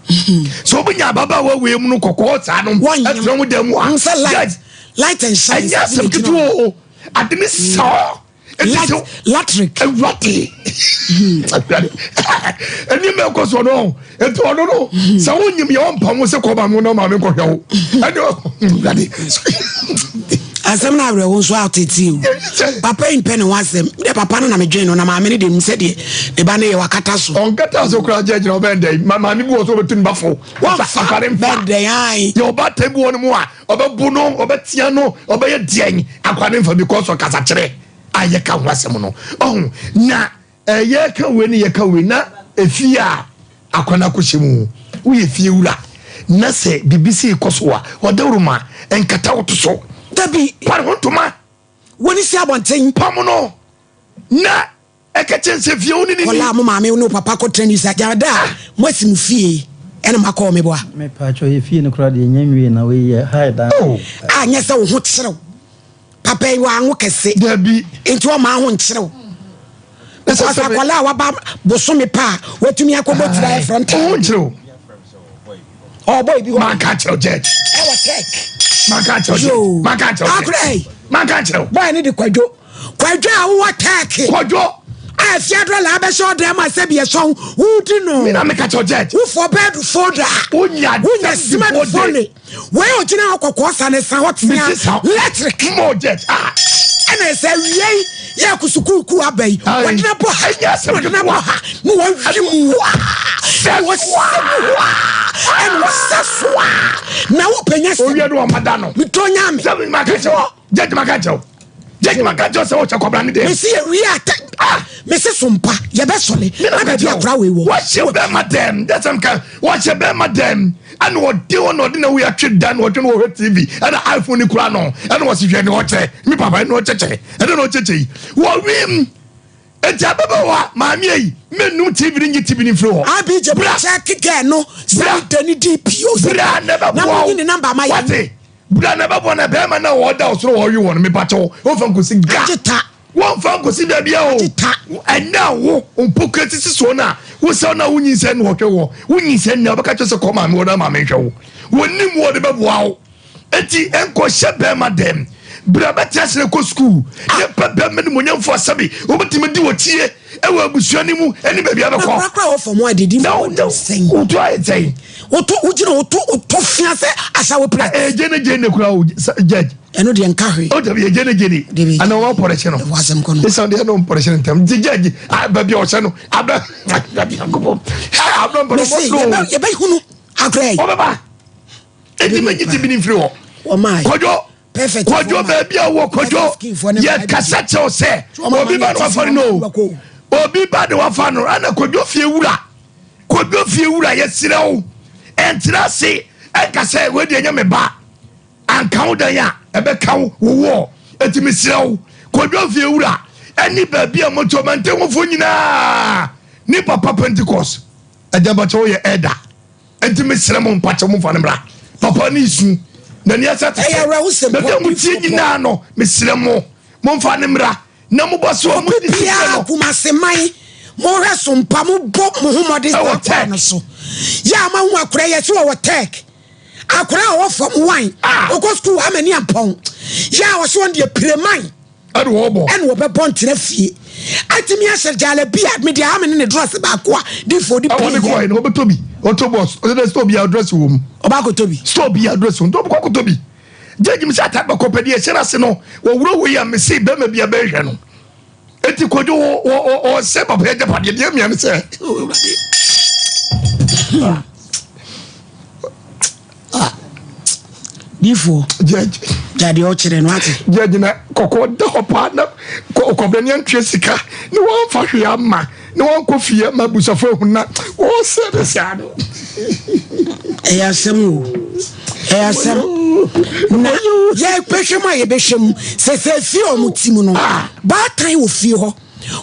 Sɛ wobɛnya ababaawa wei mu no kɔkɔɔ saa no ɛtena wo dan mu a. Judge. Light and shine. Ɛnyɛ asɛm ketewa o. Ade ne saa. Latric. Awurade. Nneɛma ɛkɔ so no nti ɔno no sɛ wonyim yɛ ɔmpa ho sɛ kɔba mo na maame nkɔhwɛ wo ɛne awurade. Asɛm no awerɛho nso atete o. Papa yi mpɛ ne ho asɛm. Deɛ papa no na medwen no na maame no deɛ nim sɛdeɛ ne ba no yɛ wakata so. Ɔnkata so koraa gyɛ gyina ɔbɛn dɛn maame bi wɔ so ɔbɛtu ne ba fo. Wɔmfa bɛn dɛn ae. Yɛ ɔbaatan bi wɔ no mu a Ɔbɛbo no, ɔbɛtea no, ɔbɛyɛ deɛn akwa ne mfa because ɔkasakyerɛ a yɛka ho asɛm no. Ɔho na eh, yɛka wei ne yɛka wei na efie a akwa no akɔhyɛ mu. Woyɛ fie wura na sɛ biribi sei kɔ so a, ɔdawuruma nkata wo to so. Dabi. Pa ne ho ntoma. Wɔne si abɔnten. Pam no na Ɛka kyɛn sɛ fie wo ne ne ni. Kɔla a mo maame ne wo papa kɔ tena ni sa gya da a mo asi mo fie ɛna mo akɔ me boa. Me paatwɔ yɛ fie no koraa deɛ nya nwie na wei yɛ high dan. Oh a nyɛ sɛ wo ho kyerew papa yi wanwo kɛse. Dabi. Nti ɔma ho nkyerew. Because akɔla a waba bosome pa a watumi akɔbɔ tira yɛ front. Wo ho nkyerew. Ɔbɔ ebi hɔ. Manka kyerɛw judge. Ɛwɔ tech. Manka kyerɛw judge. Manka kyerɛw judge. Akora yi. Manka kyerɛw. Boy ne de kwadwo. Kwadwo a wowɔ Turkey. Kwadwo. A afia dɔla abɛhyɛ ɔdan mu a sɛbi ɛsɔn wodi no. Me na meka kyerɛ judge. Wofɔ bɛɛdu foda. Wonya Wonya sima du fole. Wei ogyina hɔ kɔkɔɔ sa ne sa hɔ tea. Electric. Mo judge ah. Ɛna ɛsɛ wiei. Yɛ kusukuukuu aba yi. Wɔde no abɔ ha. Wɔde no abɔ ha. Na wɔawi mu waa. Na wɔsɛ mu waa. Ɛna wɔsɛ so a. Na wopɛ nya sɛ. Owia no wɔn da no. Metɔ nya me. Sɛ maka kyɛw. Judge maka kyɛw. Judge maka kyɛw sɛ wɔkyɛ kɔbra ne deɛ. Mesi yɛ wie ata. Ah mesi so mpa yɛbɛ sɔle. Na baabi akora wei wɔ. Wɔhyɛ bɛrima dɛm. Dɛsɛm ka wɔhyɛ bɛrima dɛm. Ɛna ɔde hɔ na ɔde na wei atwe dan na ɔtwe na ɔhwɛ TV ɛna iPhone ne kura no ɛna ɔsi hwɛ ne ɔkyɛ me papa ɛna ɔkyɛkyɛ ɛna na ɔkyɛkyɛ yi wɔwim eti ababaawa maame yi mɛnum TV ne nye TV ne nfiri hɔ. Abi gye bra check girl no sɛ de ne DPO sɛ bra na ɛbɛboa na mo nyi ne number ma yɛn. Wate bra na ɛbɛboa na bɛrima na ɔda ɔsoro ɔwe wɔn mepakyɛw ɔnfa nkosi ga. Wɔmfa nkosi baabi a o. Ɛnna wo mpokua sisi soɔ no a wosɛw na wonyinsɛn na wɔhwɛ wɔ. Wonyinsɛn nea wɔbɛka kyerɛ sɛ kɔ maame hɔ na maame nhwɛ wo. Wɔnim wo wɔde bɛboa wo. Enti nkɔhyɛ bɛrima dɛm. Bra bɛtena ase na kɔ sukuu. Yɛpɛ bɛrima nimonyamfoɔ asɛbi wɔbɛtumi di wɔkyie ɛwɔ abusua no mu ɛne baabi a bɛkɔ. Na korakora wɔ fam adidi mu wɔ sɛn. Woto ayɛ sɛn. Woto wogyina woto woto fia sɛ asawo plat. Ɛgye ne gye ne kura o judge. Ɛno deɛ nka hwee. O dabi yɛ gyene gyene. Ana wɔn pɔrɛhyɛ no. Ɛwɔ asɛm kɔ no. Esan deɛ ɛna pɔrɛhyɛ no ntɛm. Nti gye gye baabi a ɔhyɛ no abɛ abɛ yankopɔ. Abɛ mpɔrɔ mɔ no. Mese yɛbɛ hunu akora yi. Ɔbɛba. Eti mɛ nyi ti bi ni nfiri hɔ. Ɔmaa yi. Kɔdwo. Perfect. Kɔdwo baabi a wɔ kɔdwo. Yɛ kasa kyɛw sɛ obi ba na wafa no obi ba na wafa no ɛna kɔdwo fie wura kɔdwo fie wura yɛ srɛ wo ɛntena ase ɛnka sɛ wei deɛ nyɛ me ba. Anka wo dan a, ɛbɛka wo wo woɔ. Enti mesrɛ wo, kɔdwa fie wura ɛne baabi a mote ɔmantam hɔfoɔ nyinaa ne papa Pentecost. Agya mpakyɛ woyɛ elder. Enti mesrɛ mo mpakyɛ momfa no mmra. Papa ne su, n'ani asa te sɛ baabi a motie nyinaa no, mesrɛ mo momfa no mmra na mobɔ so a modi Obi biara Kumase man mohwɛ so mpa mobɔ mo ho mmɔden saa kwan no so. Yɛ a moahu akora yɛ sɛ wɔwɔ tech. Akwadaa a ɔwɔ fam wan ɔkɔ sukuu ama ni ampɔn yɛ a ɔsɛ wɔn deɛ pire man ɛna wɔbɔ ɛna wɔbɛbɔ ntena fie atumi ahyɛ gyaala bi a mede aha me ne ne drɔs baako a difo de pii yɛ ɛwɔ ne ɔbɛtɔ bi ɔtɔ bɔs ɔsɛ dɛ store bi a drɔs wɔ mu ɔba akɔtɔ bi store bi a drɔs wɔ mu ɔbɛkɔ akɔtɔ bi gyegye mi sɛ atade bɛkɔ pɛ deɛ ɛhyɛ n'ase no wɔwuro wei a mese bɛrima bi a bɛhwɛ no Eti kojo wɔ wɔ wɔ ɔsɛ papa yɛ japadeɛ deɛ mia ne sɛ. Difoɔ. Judge. Gyadeɛ ɔkyerɛ no ate. Judge na kɔkɔɔ da hɔ paa na kɔbrɛ ne antua sika ne wɔnfa hwee ama ne wɔnkɔ fie ama abusafo ehu na wɔsɛ ne saa no. Ɛyɛ asɛm o. Ɛyɛ asɛm. Na yɛbɛhwɛ mu a yɛbɛhwɛ mu sɛ sɛ fie a wɔn ti mu no baatan wɔ fie hɔ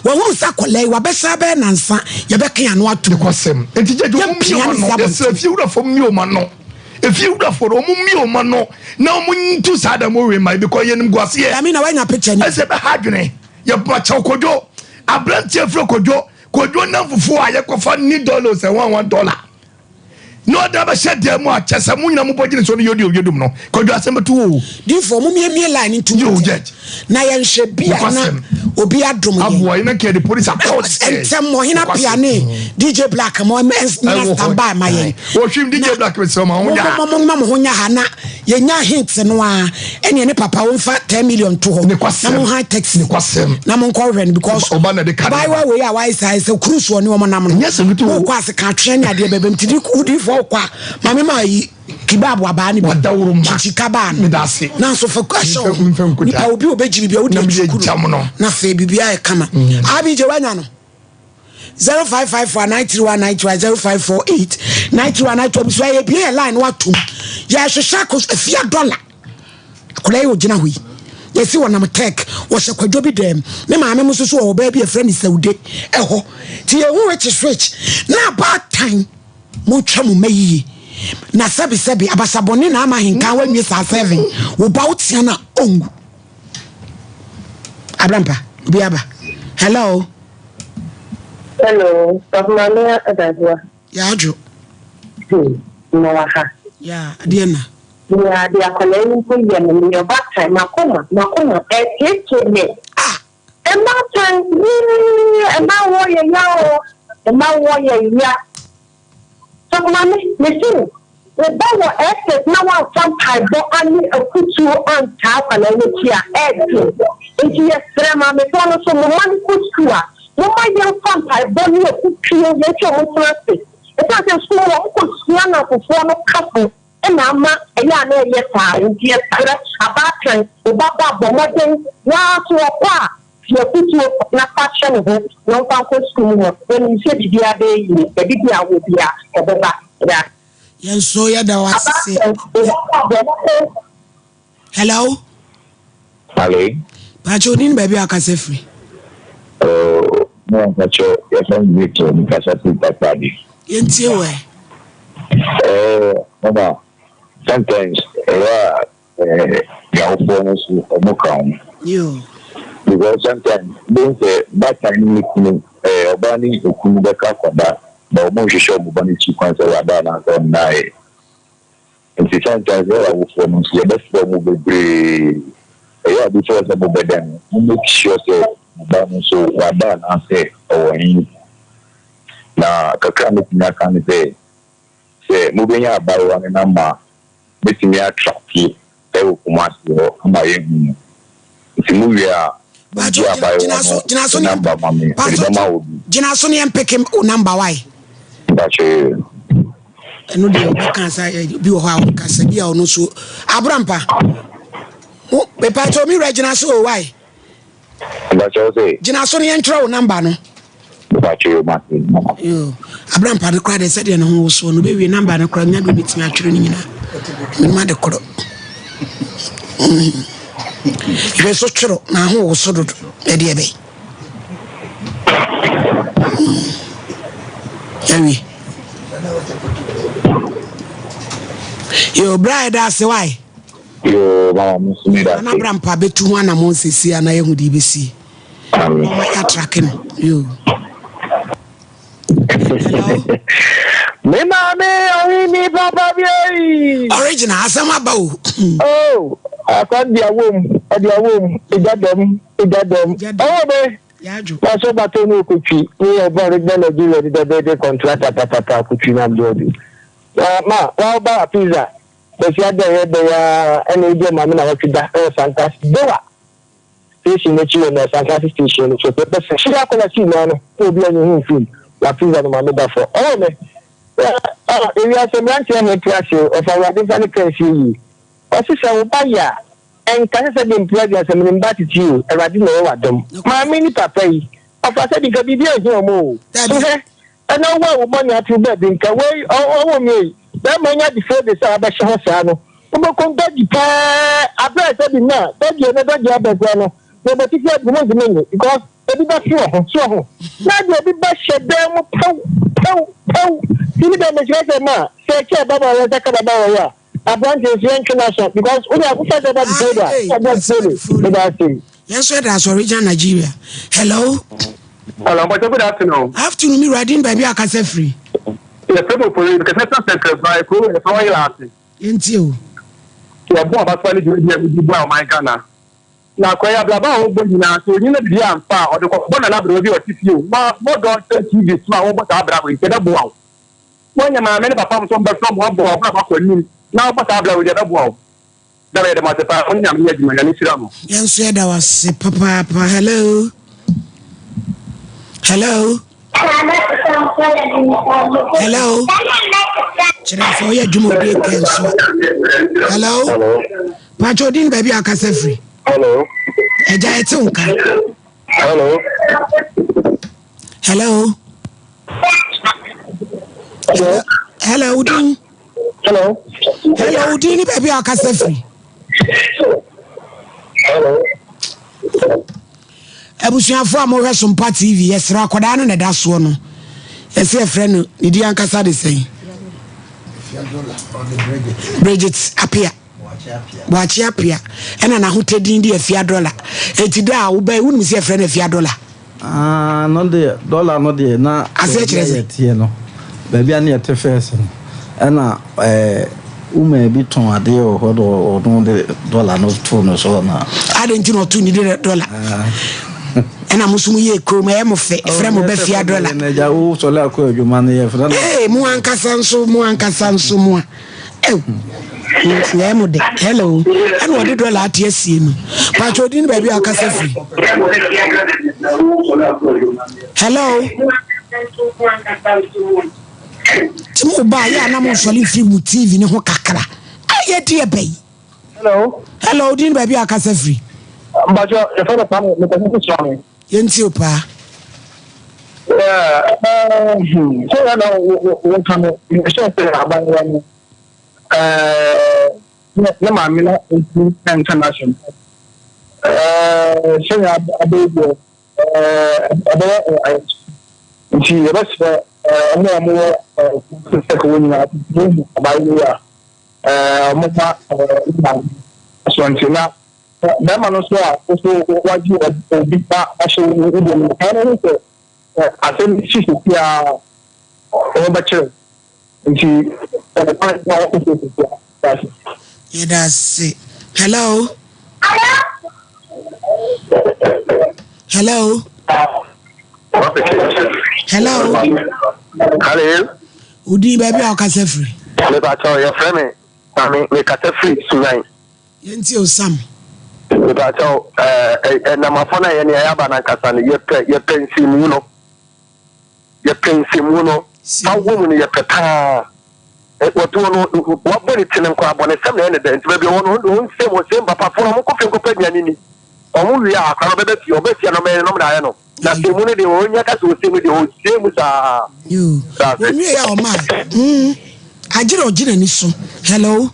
wɔhunu sɛ akwadaa yi wabɛhyɛ abɛyɛ nansa yɛbɛka ano ato mu. Nokwasɛm. Nti gyegye wɔn mmie wɔn ano. Yɛsrɛ fie wurafoɔ mmie wɔn ano. Efie wurafoɔ no wɔn mmie wɔn ano na wɔn ntu saa dan mu wei ma ebi kɔ yɛn nim guaseɛ. Dami na wanya picture ni. Ɛsɛ bɛha adwene. Yɛbɔ kyɛw kodwo. Aberanteɛ firi kodwo. Kodwo nam fufuo a yɛkɔfa ni dollars ɛwan one dollar. Na ɔde abɛhyɛ dan mu a kyɛ sɛ mo nyina mobɔ gyene so no yɛdi owie dum no kwadwo asɛm bɛto o. Difoɔ mo miemie line nto mu ntɛm na yɛnhwɛ bi a na obi adom yɛn. Aboa yi na kɛ de polisi akɔ sɛ. Ntɛm ɔhene apia ne DJ Black mo ɛna stand by ma yɛn. Wɔhwim DJ Black mesrɛ ma ho nya ha. Mo ma mo ho nya ha na yɛnya hint no a ɛne ɛne papa wo mfa 10 million to hɔ na mo han taxi na mo nkɔ hwɛ no because abaayewa wei a wayɛ saa sɛ kuru soɔ ne wɔn nam no wokɔ ase ka atwea ne adeɛ bɛbɛm ti wodifoɔ wokɔ a maame ma yi kebab abaa ne bi kyikyi kabaa no nanso fa ahyɛ wo nipa obi obɛgye biribi a wode atukuru no na afei biribi ayɛ kama abigye wanya no 0554 931 931 0548 931 931 abusua yɛbie yɛ line no atom yɛhwehwɛ akɔ afia dɔla akwadaa yi ɔgyina hɔ yi yɛsi wɔnam tech wɔhyɛ kwadwo bi dɛm ne maame mo nso so wɔ ɔbaa bi yɛfrɛ ne sawude ɛhɔ nti yɛhu witch switch na abaatan motwa mo mma yie na sɛbisɛbi abasabɔne na ama ahenkan wanwie saa seven wo ba wotea no a ɔnwu Abrampa, obi aba. Hello. Hello, Sɔfo Maame Adadoa. Ya adwo. Hmm, na wɔ ha. Ya, adeɛ na. Ya, de akwadaa yi mpo yɛ me, meyɛ ɔbaatan, makoma, makoma, ɛteetee me. Ah! Mmaatan, yee, mma wɔ yɛ ya o, mma wɔ yɛ ya. Sɔfo Maame, mese wo. Wo ba wɔ SS na woamfa mpaebɔ ane afutuo antaa akwadaa no akyi a, ɛɛden. Nti yɛsrɛ maamefoɔ no nso, mo mma no kɔ sukuu a, momma yɛmfa mpaebɔ ne afutuo yɛnkyɛ wɔn ntena ase. Ɛsiane sɛ sukuu mu wɔkɔsua nnamfofoɔ no kafo na ama ɛyɛ a na ɛyɛ saa. Nti yɛsrɛ abaatan, wo ba ba a, bɔ mmɔden, wo ara nso ɔkɔ a, Fi afotuo na fa hyɛ ne ho na ɔmfa nkɔ sukuu mu hɔ. Ɔnim sɛ biribiara bɛyɛ yie. Baabi biara a ɔwɔ biara, ɔbɛba. Ra. Yɛn nso yɛda wo ase. Hello. Hello. Pacho ni baabi a akasa firi. Oh, mo mpacho yɛfrɛ me Victor mi kasa firi Takoradi. Yɛntie wɔ ɛ. Eh, mama, sometimes ɛyɛ a Eh, yawofoɔ no nso ɔmo ka ho. Because sometimes bohu sɛ baatan ne ne kunu eh, ɔbaa ne okunu bɛka akɔda but ɔmo nhwehwɛ ɔmo ba no akyi kwan sɛ wada anaasɛ ɔnnaeɛ. Nti sometimes yɛ awofoɔ no nso yɛbɛsrɛ ɔmo bebree ɛyɛ a before sɛ mobɛda no mo make sure sɛ mo ba no nso wada anaasɛ ɔwɔ he. Na kakra a mɛtumi aka ne sɛ sɛ mobɛnya abaayewa no number a mɛtumi atra fie wɔ Kumasi hɔ ama yɛahu no. Nti mo wie a, mongye abaayewa no ne number ma me, mede bɛma obi. Gyina so ne yɛmpeke wo number wae. Mpakyɛ yoo. Ɛno deɛ ɔbɛka sɛ bi wɔ hɔ a ɔka sɛ bi a ɔno nso abrampa. Mepakyɛ mi wura gyina so o wae. Mpakyɛ wo se. Gyina so na yɛntwerɛ wo number no. Mpakyɛ yo mate mama. Yo abrampa no koraa deɛ sɛdeɛ ne ho wosoɔ no bɛwie number no koraa nya deɛ obɛtumi atwerɛ no nyinaa menim ade korɔ hwɛ so twerɛ na ho woso dodo ɛdeɛ bɛn awie yo bra ɛda ase wae Yoo mama me nso meda ase. Nana Brampa bɛtu ho anamɔn sesie a na yɛahu deɛ ɛbɛsie. Amen. Ɔma yɛatrake no. Yoo. Hello. Me maame ɔhene papa bi eyi. Original asɛm aba o. Oh, akwan di awom, ɔdi awom, egya dɔm, egya dɔm. Ɔwɔ be. Pastor Bato ne Okutwi, ne yɛ ɔbɔ original Nigeria ni dɛbɛde contractor papapa Okutwi na Abdul. Ma, wa ɔba pizza. Kwasiada a ɛyɛ bɛyɛ ara ɛna edi ɔmaame nawɔtwe da ɛwɔ Santase Dowa station n'akyi wɔ na Santase station no so pɛpɛ sɛ hyia akɔla sii naa no na obi anyi ho mfiri mu wa pizza no maame da fɔ ɔwɔ me ɛ ewiase mmeranteɛ he te ase o ɔfa awurade nfa ne kra nsie yie ɔse sɛ wo ba yɛ a ɛnka sɛ sɛ de mpira aduasa menim ba tete o awurade na ɛyɛ wadom maame ne papa yi ɔfa sɛ de nka biribi anhia ɔmo o so hwɛ Ɛna wo a wo bɔne ato baabi nka wei ɔwɔ mi ei bɛrima nya de fo de sɛ abɛhyɛ hɔ saa no wobɛkɔ dɔgye pɛɛ abrɛ sɛ bi na dɔgye na dɔgye abɛgua no na ɛbɛtiti agu mu ntumi nye because ebi bɛfe wɔ ho so ho na deɛ ebi bɛhyɛ dan mu pɛw pɛw pɛw ti ne bɛ mesrɛ sɛ ma sɛ ɛkyɛ ɛba ma wɔn nsa ka baba wɔ yɛ a aberante nso yɛntwe n'aso because wode akofa sɛ ɛba de fo de a ɛba de fo de meda ase. Yɛn nso yɛda ase original Nigeria. Hello. Hello, Mpacho, good afternoon. Afternoon, mi wura din baabi a kasa firi. Yɛfrɛ mo pori, kasa firi sɛntrɛba, ekuro yɛfrɛ wɔ yɛlɛ ase. Yɛntie o. Yɛbɔ abasoa ne dwumadi a mudi boa ɔman Ghana. Na akɔyɛ abrabɔ a wɔbɔ nyinaa, sɛ onyin na biribi amfa a, ɔde kɔbɔ nana aberewa bi a ɔte fie o. Ma mɔdɔ sɛ TV so a wɔbɔ saa abrabɔ yi, nti ɛbɛboa wo. Woanya maame ne papa nso mbɛfrɛ mo aboa wo abrabɔ akɔ anim na wobɔ saa abrabɔ yi deɛ ɛbɛboa wo. Dada yɛda mo ase paa mo ne Nyame nyɛ adwuma Nyame nhyira mo. Yɛn nso yɛda wo ase papaapa. Hello. Hello. Hello. Kyerɛ sɛ ɔyɛ adwuma obi kɛ nso. Hello. Pakyɛ odin baabi a akasa firi. Hello. Ɛgya ɛte wo nka. Hello. Hello. Hello. Hello, odin. Hello. Hello, odin ni baabi a akasa firi. Hello. Abusuafo a mohwɛ Sompa TV, yɛsrɛ akwadaa no na ɛda soɔ no. Yɛsɛ yɛfrɛ no ne di ankasa de sɛn? Bridget Apia. Boakye Apia. Ɛna n'ahotɛ din de Afia Dɔla. Eti da a wobɛn wonim sɛ yɛfrɛ no Afia Dɔla. Ah, no deɛ dɔla no deɛ na aseɛ kyerɛ sɛ yɛteɛ no baabi a ne yɛte fɛs no ɛna ɛɛ woman bi tɔn adeɛ wɔ hɔ de ɔno de dɔla no too no so na. Adɛn nti na ɔto ne de dɔla ɛna mo nso mo yɛ kurom ɛyɛ mo fɛ frɛ mo bɛ fia dɔla. Ɛgya wo sɔle akɔ adwuma no yɛ frɛ no. Ee mo ankasa nso mo ankasa nso mo a. Ew. Yɛɛ mo de. Hello. Ɛna ɔde dɔla ate asie no. Paatwa odi ne baabi a ɔkasa firi. Hello. Ti mo ba yɛ anam nsɔle mfiri mu TV ne ho kakra. Ayɛ deɛ bɛyi. Hello. Hello, odi ne baabi a ɔkasa firi. Mpatsɔ, yɛfrɛ no Kwame, mekasa fi Suame. Yɛntie o paa. Sɛ yɛ na wɔka no, mehyɛ sɛ abayewa no ne maame no nti nka n'asɛm. Sɛnea abɛyɛ deɛ ɛbɛyɛ ayɛ nti yɛbɛsrɛ ɔmo a wɔwɔ sɛ wɔ nyinaa wɔhu abayewa yi a wɔma ne maame asɔnte na Bɛrima no nso a wo so wagye obi ba ahyɛ wo wo deɛ no mu, kae no ho sɛ asɛm bi si sisi a wɔbɛkyerɛ nti kwan na wɔkɔ so sisi a daase. Yɛda ase. Hello. Hello. Hello. Hello. Odin baabi a ɔkasa firi. Mepakyɛw yɛfrɛ me Kwame mekasa firi Sunyani. Yɛntie o Sam. Mepakyɛw, ɛɛ nnamafo no a yɛne yɛayɛ aba no ankasa no, yɛpɛ yɛpɛ nsɛmmu no. Yɛpɛ nsɛmmu no. Fa wɔ mu no yɛpɛ paa. Wɔto no, wabɔ ne ti no nko abɔnesɛm na ɛyɛ ne dɛ. Nti baabi ɔwɔ no, ɔho nsɛm, ɔsɛm papafoɔ no, wɔnkɔ fie nkɔpɛ aduane ni. Wɔn wie a, akora no ɔbɛba fie, ɔba fie a na ɔmɛyɛ no, na ɔmo de ayɛ no. Na sɛmmu no deɛ, ɔnya ka sɛ ɔsɛm no deɛ, ɔsɛm mu saa. Yoo, wɔnwie a ɔma. Mm, agyere ɔgye n'ani so. Hello.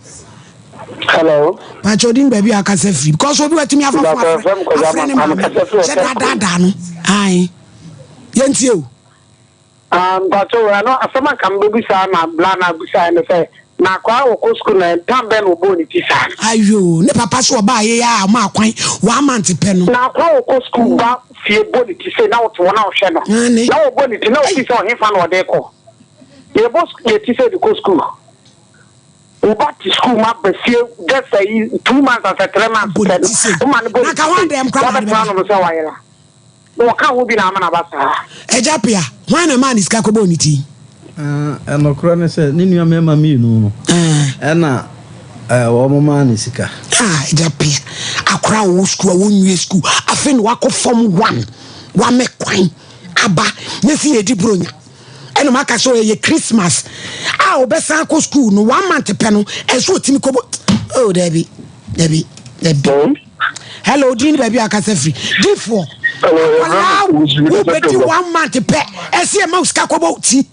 Hello. Pakyɛ odi baabi a akasa firi because obi watumi afa fo afrɛ afrɛ ne maame sɛ daadaadaa no ae yɛntie o. Mpakyɛ o ɛno asɛm a nka mebɛbusa na bla na abusa ne sɛ na akwaa wɔkɔ sukuu na ntam bɛn na wɔbɔɔ ne ti saa no. Ayoo ne papa so ɔbaa yɛ a ɔma akwan one month pɛ no. Na akwaa wɔkɔ sukuu ba fie bɔ ne ti sei na wote hɔ na wohwɛ no na wɔbɔ ne ti na wofi sɛ ɔhefa na ɔde kɔ yɛbɔ yɛ ti sɛ de kɔ sukuu. Wo ba te school mu aba fie just ayi 2 months asɛ 3 months pɛ no wo ma no bɔ ne ti sei wabɛtena no no sɛ wayera na wɔka ho bi na ama no aba saa. Agya Pia, hwan na ɛmaa ne sika kɔbɔɔ ne ti? Nokorɛ ne sɛ, ne nua mmarima mmienu no na wɔmaa no sika. Agya Pia, akwadaa a ɔwɔ sukuu a wɔnwie sukuu, afei na wakɔ form one, wamɛ kwan aba na si yɛdi buronya. Ɛna maka sɛ ɛyɛ Christmas a ɔbɛsan akɔ school no one month pɛ no ɛso ɔtumi kɔbɔ oh dabi dabi dabi hello din ne baabi a akasa firi difoɔ akwadaa wobɛdi one month pɛ ɛsɛ ɛma wo sika kɔbɔ ti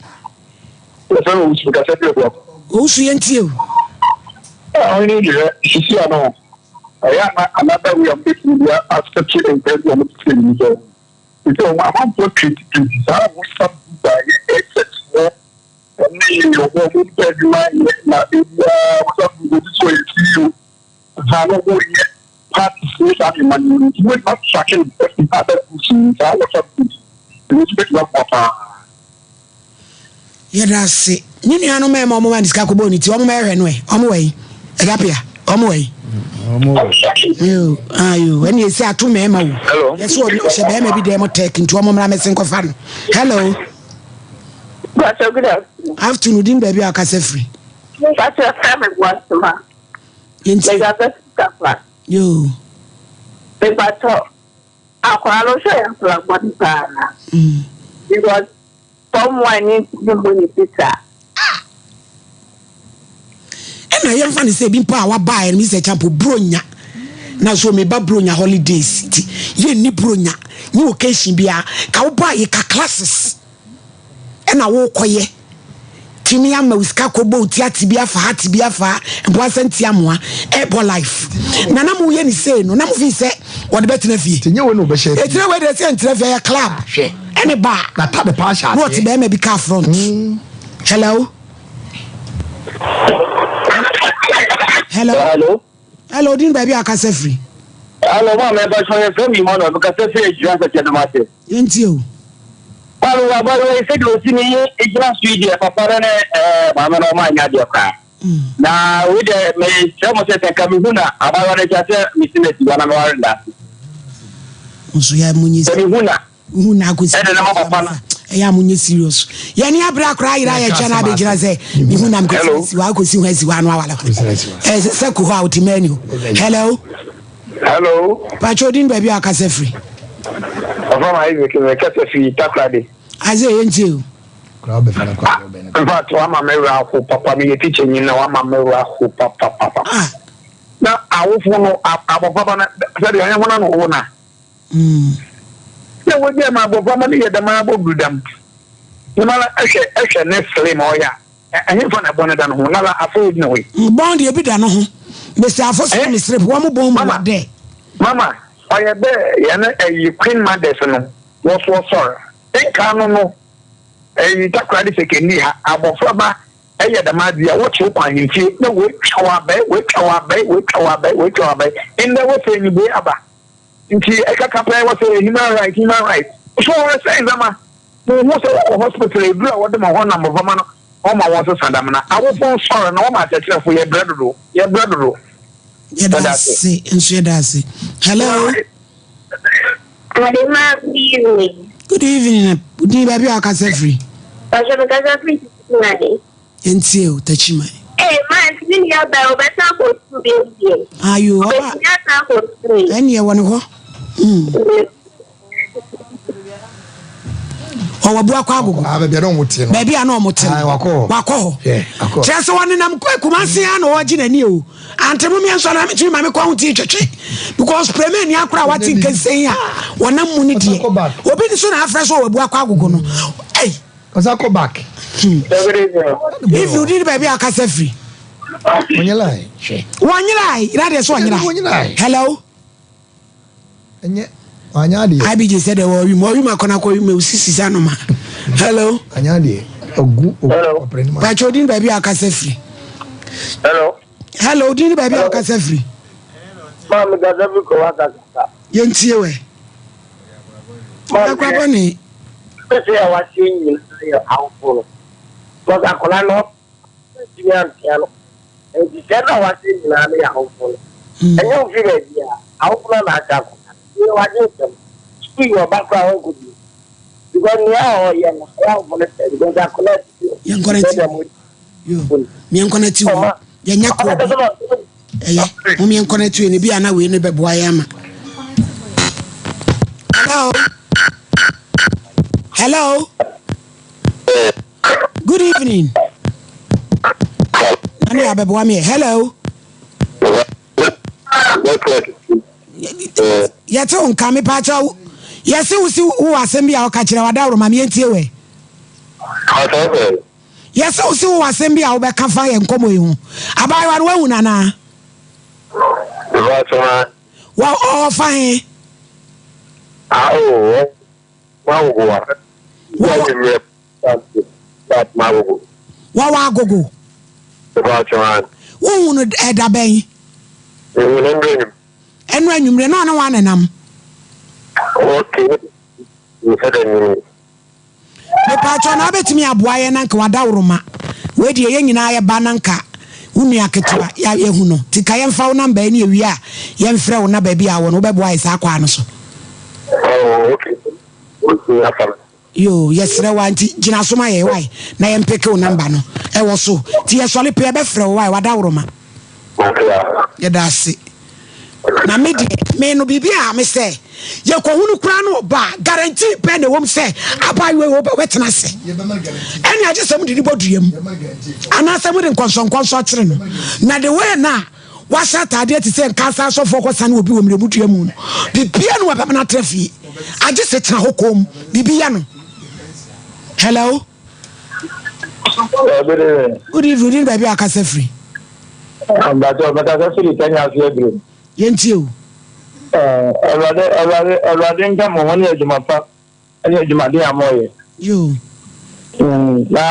owusu yɛn tie o. Ɔhene deɛ sisi ano ɛyɛ another way a wɔbɛtumi de asɛte nkwa bi a wɔte sɛ sɛ Sɛ wɔn amanfoɔ kitikiti saa WhatsApp group a ɛyɛ airtex foɔ ɛne wɔn a wɔn mpɛ adwuma yɛ na ebiara WhatsApp group obi sɛ ɔyɛ CEO ha na wɔn yɛ parties ne saa nneɛma no nti wɔn atrake no ɛfi other groups mu saa WhatsApp groups ɛno nso bɛtumi aboa paa. Yɛda ase. Ne nuanom mmarima a wɔma ne sika kɔbɔɔ ne ti, wɔn mɛhwɛ no ɛ. Wɔn wɔ yi. Ɛda pia. Wɔn wɔ yi. Yo, ayo, ɛne esi ato mmarima o. Hello. Yɛsɛ ɔne ɔhyɛ barima bi dɛm tɛk nti wɔn mmra mɛse nkɔfa no. Hello. Pastor, good afternoon. Afternoon, din baabi a ɔkasa firi. Pastor, fẹ́ mi bu asoma. Yɛnti. Mẹ̀gà bẹ́ Yo. Mepatɔ, akwadaa no hwɛ yɛ akwadaa bɔne paa. Because Form one ni ntumi mmɔ ne ti saa. Ah! Ɛna yɛmfa no sɛ ebi mpo a wabaeɛ no Mr. Champo bronya na so meba bronya holidays nti yɛnni bronya nye occasion biara ka wobaeɛ ka classes ɛna wokɔyɛ tumi ama wo sika kɔbɔ wo ti ate bi afa ha te bi afa ha mpo asɛ nti amoa ɛbɔ life na na moyɛ ne sei no na mo fi sɛ wɔde bɛtena fie nyɛ wei na ɔbɛhyɛ fie ɛtena wei deɛ sɛ ntena fie ɛyɛ club hwɛ ɛne bar n'atade paa hyɛ aseɛ na ɔte bɛrima bi car front mm. hello hello hello hello din baabi a akasa firi hello maa mɛ bàtúmọ̀ yẹ fẹ́ mi mọ́ náà mi kasa firi ejira sẹ̀kyẹ̀ dọ́mà sẹ̀. Yɛn tie o. Maame wa ba wei sɛdeɛ ɔsi ne gyina so yi deɛ papa no ne ɛɛ maame no ɔma anya deɛ koraa na wei deɛ mekyerɛ mo sɛ sɛ nka mehu na abayewa no kyɛ sɛ mesi no asi na meware no da nso yɛ mo nyi sɛ mehu na hu na akosi ɛde ne ma papa no. Ɛyɛ a monyɛ serious. Yɛne abere akora ayera yɛ kyɛ na abɛgyina sɛ mehu nam kɔsi asi hɔ akɔsi ho asi hɔ ano awala ɛsɛ sɛ ko hɔ a wote mani o. Hello. Hello. Pakyɛ odin baabi a akasa firi. Ɔfam Isaac me kasa firi Takoradi. Isaac yɛn tie o. In fact wama me werɛ aho papa meyɛ teacher nyi na wama me werɛ aho papa papa. Ah. Na awofo no abɔfra no sɛdeɛ ɔnyɛ ho na no wo na. Na wogyaa ma aboframba no yɛ dɛm ara bodur dɛm. Dɛmara hwɛ hwɛ ne slim a ɔyɛ a, ɛhefa na bɔn da no ho? Nala afei ogyina hɔ yi. Bɔn deɛ bi da no ho. Mbesiafo so ne srip, wɔn bɔn mu wɔ dɛ. Mama, ɔyɛ dɛ hɛn ɛyi queen mothers no wɔso wɔsɔr. Nkaa no no, ɛyi Takoradi Sekondi ha, abofraba ɛyɛ dɛm adze yi a, wɔkye wo kɔ ahemfie na woetwa wo abɛe, woetwa wo abɛe, woetwa wo abɛe, woetwa wo abɛe. Ndɛ wɔsɛ enyibue aba. Nti ɛkaka pɛɛ wɔ sɛ human right human right so wɔresɛe ndzɛmba muhu sɛ wɔkɔ hospital eduru a wɔde ma hɔn na mboframba no wɔma wɔn sesa dɛm na awofo nsɔr na wɔma akyerɛkyerɛfo yɛbrɛ dodo yɛbrɛ dodo. Yɛda ase nso yɛda ase. Hello. Adema, good evening. Good evening. Din baabi a wakasa firi. Pastor, mekasa firi Cincinnati. Yɛntie o, Takyiman. Ee, maa nti me nua baa ɔbɛsan akɔ sukuu bi ntie. Ayo, ɔba. Ɔbɛtumi asan akɔ sukuu yi. Ɛnneɛ wɔ ne hɔ. Hmm. Ɔwɔ bu akɔ agogo. Ah, baabi a na ɔmo te no. Baabi a na ɔmo te no. Ah, wakɔ hɔ. Wakɔ hɔ. Yeah, akɔ. Kyerɛ sɛ wɔnenam Kumasi a na ɔregye n'ani o. Ante mo mmiɛnsa na metumi ma me kɔn ho ti twetwe because prɛmɛ ni akora a wate nkɛnsɛn a wɔnam mu no deɛ. Obi nso na afrɛ sɛ ɔwɔ bu akɔ agogo no. Ei. Ɔsan kɔ back. Hmm. If you did baabi a ɔkasa firi. Wɔnyera hwɛ. Wɔnyera yira deɛ so wɔnyera. Hello. Ɛnyɛ wanyɛ adeɛ. IBJ sɛ deɛ wɔwi mu wɔwi mu akɔnɔ akɔ wi mu osisi sa noma. Hello. Anyɛ adeɛ ogu ogu ɔpɛrɛ ni ma. Bàtɛ odin baabi a ɔkasa firi. Hello. Hello odin baabi a ɔkasa firi. Maame kasa firi kɔwa kasa. Yɛn tie wɛ. Maame Akora bɔne. Sese a wahyɛ nyinaa yɛ awofo no. Because akwadaa no ntumi antea no. Nti sɛ na wahyɛ nyinaa no yɛ awofo no. Hmm. Ɛnyɛ ofi baabi a awofo no na ahyɛ akwadaa no. Yɛ wagye nsɛm. Sukuu yi ɔba koraa ɔnkɔ bi. Because nea ɔyɛ no ɛyɛ awofo no sɛ because akwadaa ti. Yɛnkɔ na ti. Yo, meɛnkɔ na ti wɔ. Yɛnyɛ kɔɔ bi. Ɛyɛ, mom yɛnkɔ no atuo no, bi a na wei no bɛboa yɛn ama. Hello? Hello? Good evening. Nane abɛboa me. Hello? Yɛte wo nka mepa kyɛw. Yɛse wo si wo asɛm bi a woka kyerɛ wadaworo ma me yɛntie wɛ. Yɛse wo se wowɔ asɛm bi a wobɛka fa yɛn nkɔmmɔ yi ho. Abaayewa no, woahu no anaa? Wɔ, ɔfa he? Wɔwɔ agogo. Wohu no ɛda bɛn? Ɛno anwummerɛ na ɔne wɔn anenam. Mepaakyɛw na wobɛtumi aboa yɛn na nka wadaworoma wei deɛ yɛn nyinaa yɛba na nka wo nua ketewa yɛhu no nti nka yɛmfa wo namba yi ne yɛwie a yɛmfrɛ wo na baabi a wɔ no wobɛboa yɛ saa kwaa no so. Oh, okay. Wotumi afa me. Yo, yɛsrɛ wa nti gyina so ma yɛ wae na yɛmpeke wo namba no ɛwɔ so nti yɛsɔre pɛ yɛbɛfrɛ wo wae wadaworoma. Yɛda ase. Na me deɛ, me no biribi a me sɛ yɛkɔhunu koraa no ɔba a, guarantee pɛ na ɛwom sɛ abaayewa yi ɔbɛtena ase. Ɛne agye sɛ mode ne bɔ dua mu anaasɛ mode nkɔnsɔnkɔnsɔn kyere no. Na the way na wahyɛ ataadeɛ te sɛ nkansa asɔfoɔ kɔsane obi wɔ mmerɛmu dua mu no, biribiara no wɔbɛma no atra fie. Agye sɛ tena hɔ komm, biribi yɛ no. Hello? Good evening, din baabi a akasa firi. Mbakyɛ mekasa firi Kenya ase aduro. Yɛntie o. Awurade Awurade Awurade nka mo ho ne adwuma pa ne adwumaden a moyɛ. Yoo. Na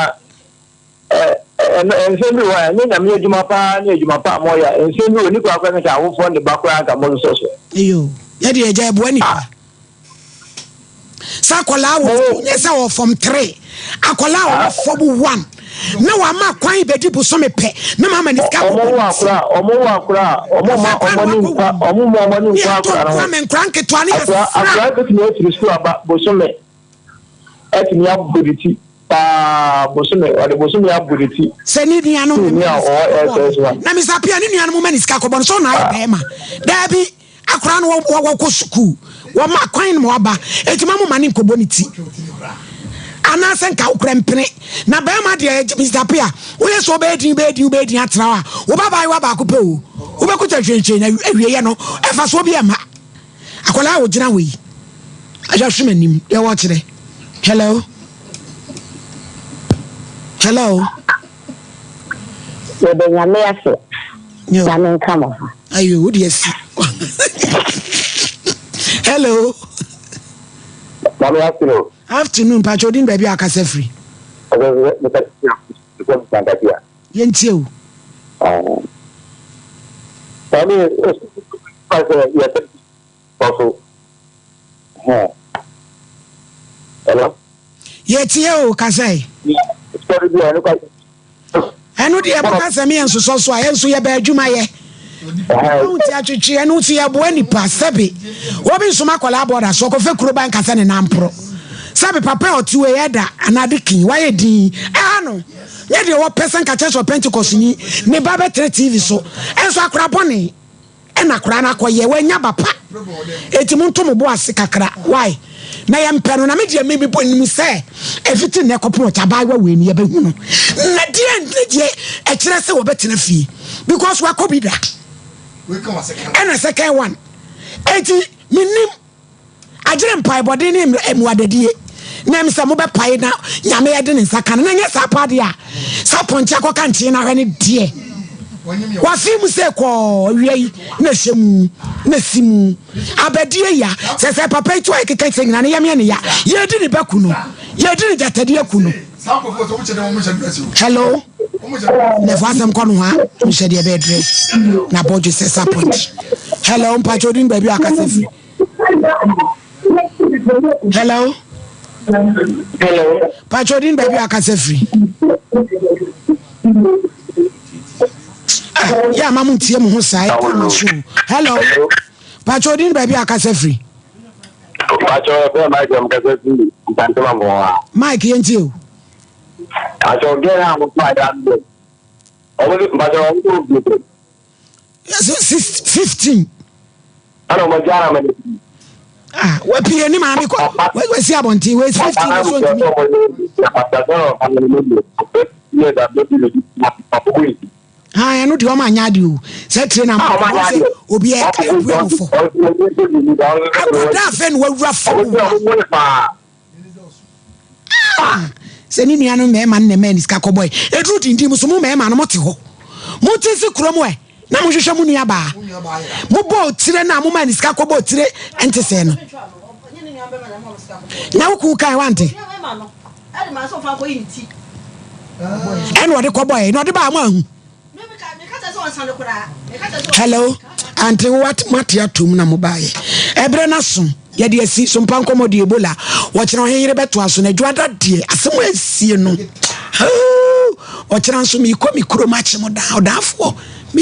nsɛm bi wɔ a ɛnyɛ nyame adwuma paa ne adwuma pa a moyɛ a nsɛm bi wɔ ne korakora ne ka awofoɔ ne ba koraa nka monsosɔ so. Yoo. Yɛde agya ɛboa nipa. Sɛ akwadaa wɔ nyɛ sɛ wɔ fam tere akwadaa wɔ fam one na wama kwan bɛdi bosome pɛ na mama ne sika kɔkɔ ne ti. Ɔmo wɔ akora a ɔmo ma ɔmo ani nkwa ɔmo ma ɔmo ani nkwa akora no ho. Kwame nkora nketewa ne yɛ sra. Akora betumi afiri sukuu aba bosome. atumi abɔ ne ti paa bosome, ɔde bosome abɔ ne ti. Sɛ ne nuanom Sukuuni a ɔwɔ SS1. Na Mister Appiah ne nuanom ma ne sika kɔbɔ no so na ayɛ bɛrima. Daabi, akwadaa no wɔkɔ sukuu, wɔma kwan ma waba, eti ma mo ma ne nkɔbɔ ne ti. Anaasɛ nka wokura mpene. Na bɛrima deɛ, Mister Appiah, woyɛ sɛ wobɛyɛ din, wobɛyɛ din, wobɛyɛ din atra hɔ a, wo ba abaayewa baako pɛ o, wobɛkuta hwehwɛ na awieɛ no, ɛfasoɔ bi ɛmma. Akwadaa a ɔgyina hɔ yi, ahwɛ ahwɛ m'anim, deɛ wɔkyerɛ. Hello? Hello? Yɛda Nyame ase. Nyame nka mo ho. Ayo, wo deɛ si. Hello? Mami afternoon. Afternoon, mpakyɛ odin baabi a akasa firi. Yɛntie o. Mami, Hello. Yɛtie o, kasa yi. Ɛno deɛ ɛbɛka sɛ meyɛ nsosɔ so a, yɛn nso yɛbɛ adwuma yɛ. Ɔho ti atwetwe ɛno nso yɛboa nipa sɛbe obi nsoma akwadaa bɔda so ɔkɔfɛ kuro ba nkasa ne nan porɔ sɛbe papa a ɔte wei ɛda anaa de kin wayɛ din ɛha no nyɛ deɛ wɔpɛ sɛ nka kyerɛ sɛ ɔpɛntikɔsoni ne ba bɛtena tv so ɛnso akora bɔne ɛna akwadaa no akɔyɛ wanya ba pa eti mo nto mo bo ase kakra why na yɛn mpɛ no na me deɛ me bɔ nim sɛ efiti nnɛ kɔpem ɔkyɛ abaayewa wei no yɛbɛhu no na deɛ ne deɛ ɛkyerɛ sɛ wɔbɛtena fie because wakɔ bi da ɛna second one eti menim Agyere mpaebɔden ne mmuadadie na ɛm sɛ mobɛpae na Nyame ɛde ne nsa ka no na ɛnyɛ saa paa deɛ a saa pɔnkye akɔka nkyee no ahwɛ no deɛ wafee mu sɛ kɔɔ awia yi na ɛhyɛ mu na si mu abadie ya sɛ sɛ papa yi to a ɛkeka sɛ nyina ne yɛmeɛ ne ya yɛdi ne bɛku no yɛdi ne gyatadeɛ ku no Hello nɛfo asɛm kɔ no ha nhyɛ deɛ bɛyɛ dress na bɔdwe sɛ sapɔnkye hello mpakyɛ odin baabi a akasa firi Hello. Hello. Pacho din baabi akasa firi. Ah, yɛ ama mo ntie mo ho saa ɛka mo so. Hello. Pacho din baabi akasa firi. Pacho bɛɛ Mike am kasa firi Ntantema mo a. Mike yɛn tie o. Pacho gɛn a mo pa ya no. Ɔmo de pacho ɔmo de obi. 15. Ɛna ɔmo agya na mene. Ah, wapie ne maame kɔ wasi abɔnten wei 15 na so ntumi. Ah, ɛno deɛ ɔma anya adeɛ o sɛ tire na ama ɔma sɛ obi ɛka ebu ɛmu fɔ akwadaa afɛ na wawura fam wa. Ah! Sɛ ne nuanom mmarima no na ɛmaa ne sika kɔbɔe. Ɛduru dindin mu so, mo mmarima no, mote hɔ. Mote si kurom ɛ, na mohwehwɛ mo nuabaa. Mobɔɔ tire no a momaa ne sika kɔbɔɔ tire nte sɛɛ no. Na wo kuu kae, wante? Ɛna ɔde kɔbɔe, na ɔde baa mo ahu. Hello, ante wo mate atom na mo baayɛ. Ɛberɛ no aso, yɛde asi so mpa nkɔmmɔ de Ebola. Wɔkyerɛ ɔhen yere bɛtoa so na adwuada deɛ asɛm a asie no. Ɔkyerɛ nso meekɔ me kurom akye mo daa ɔdaafoɔ.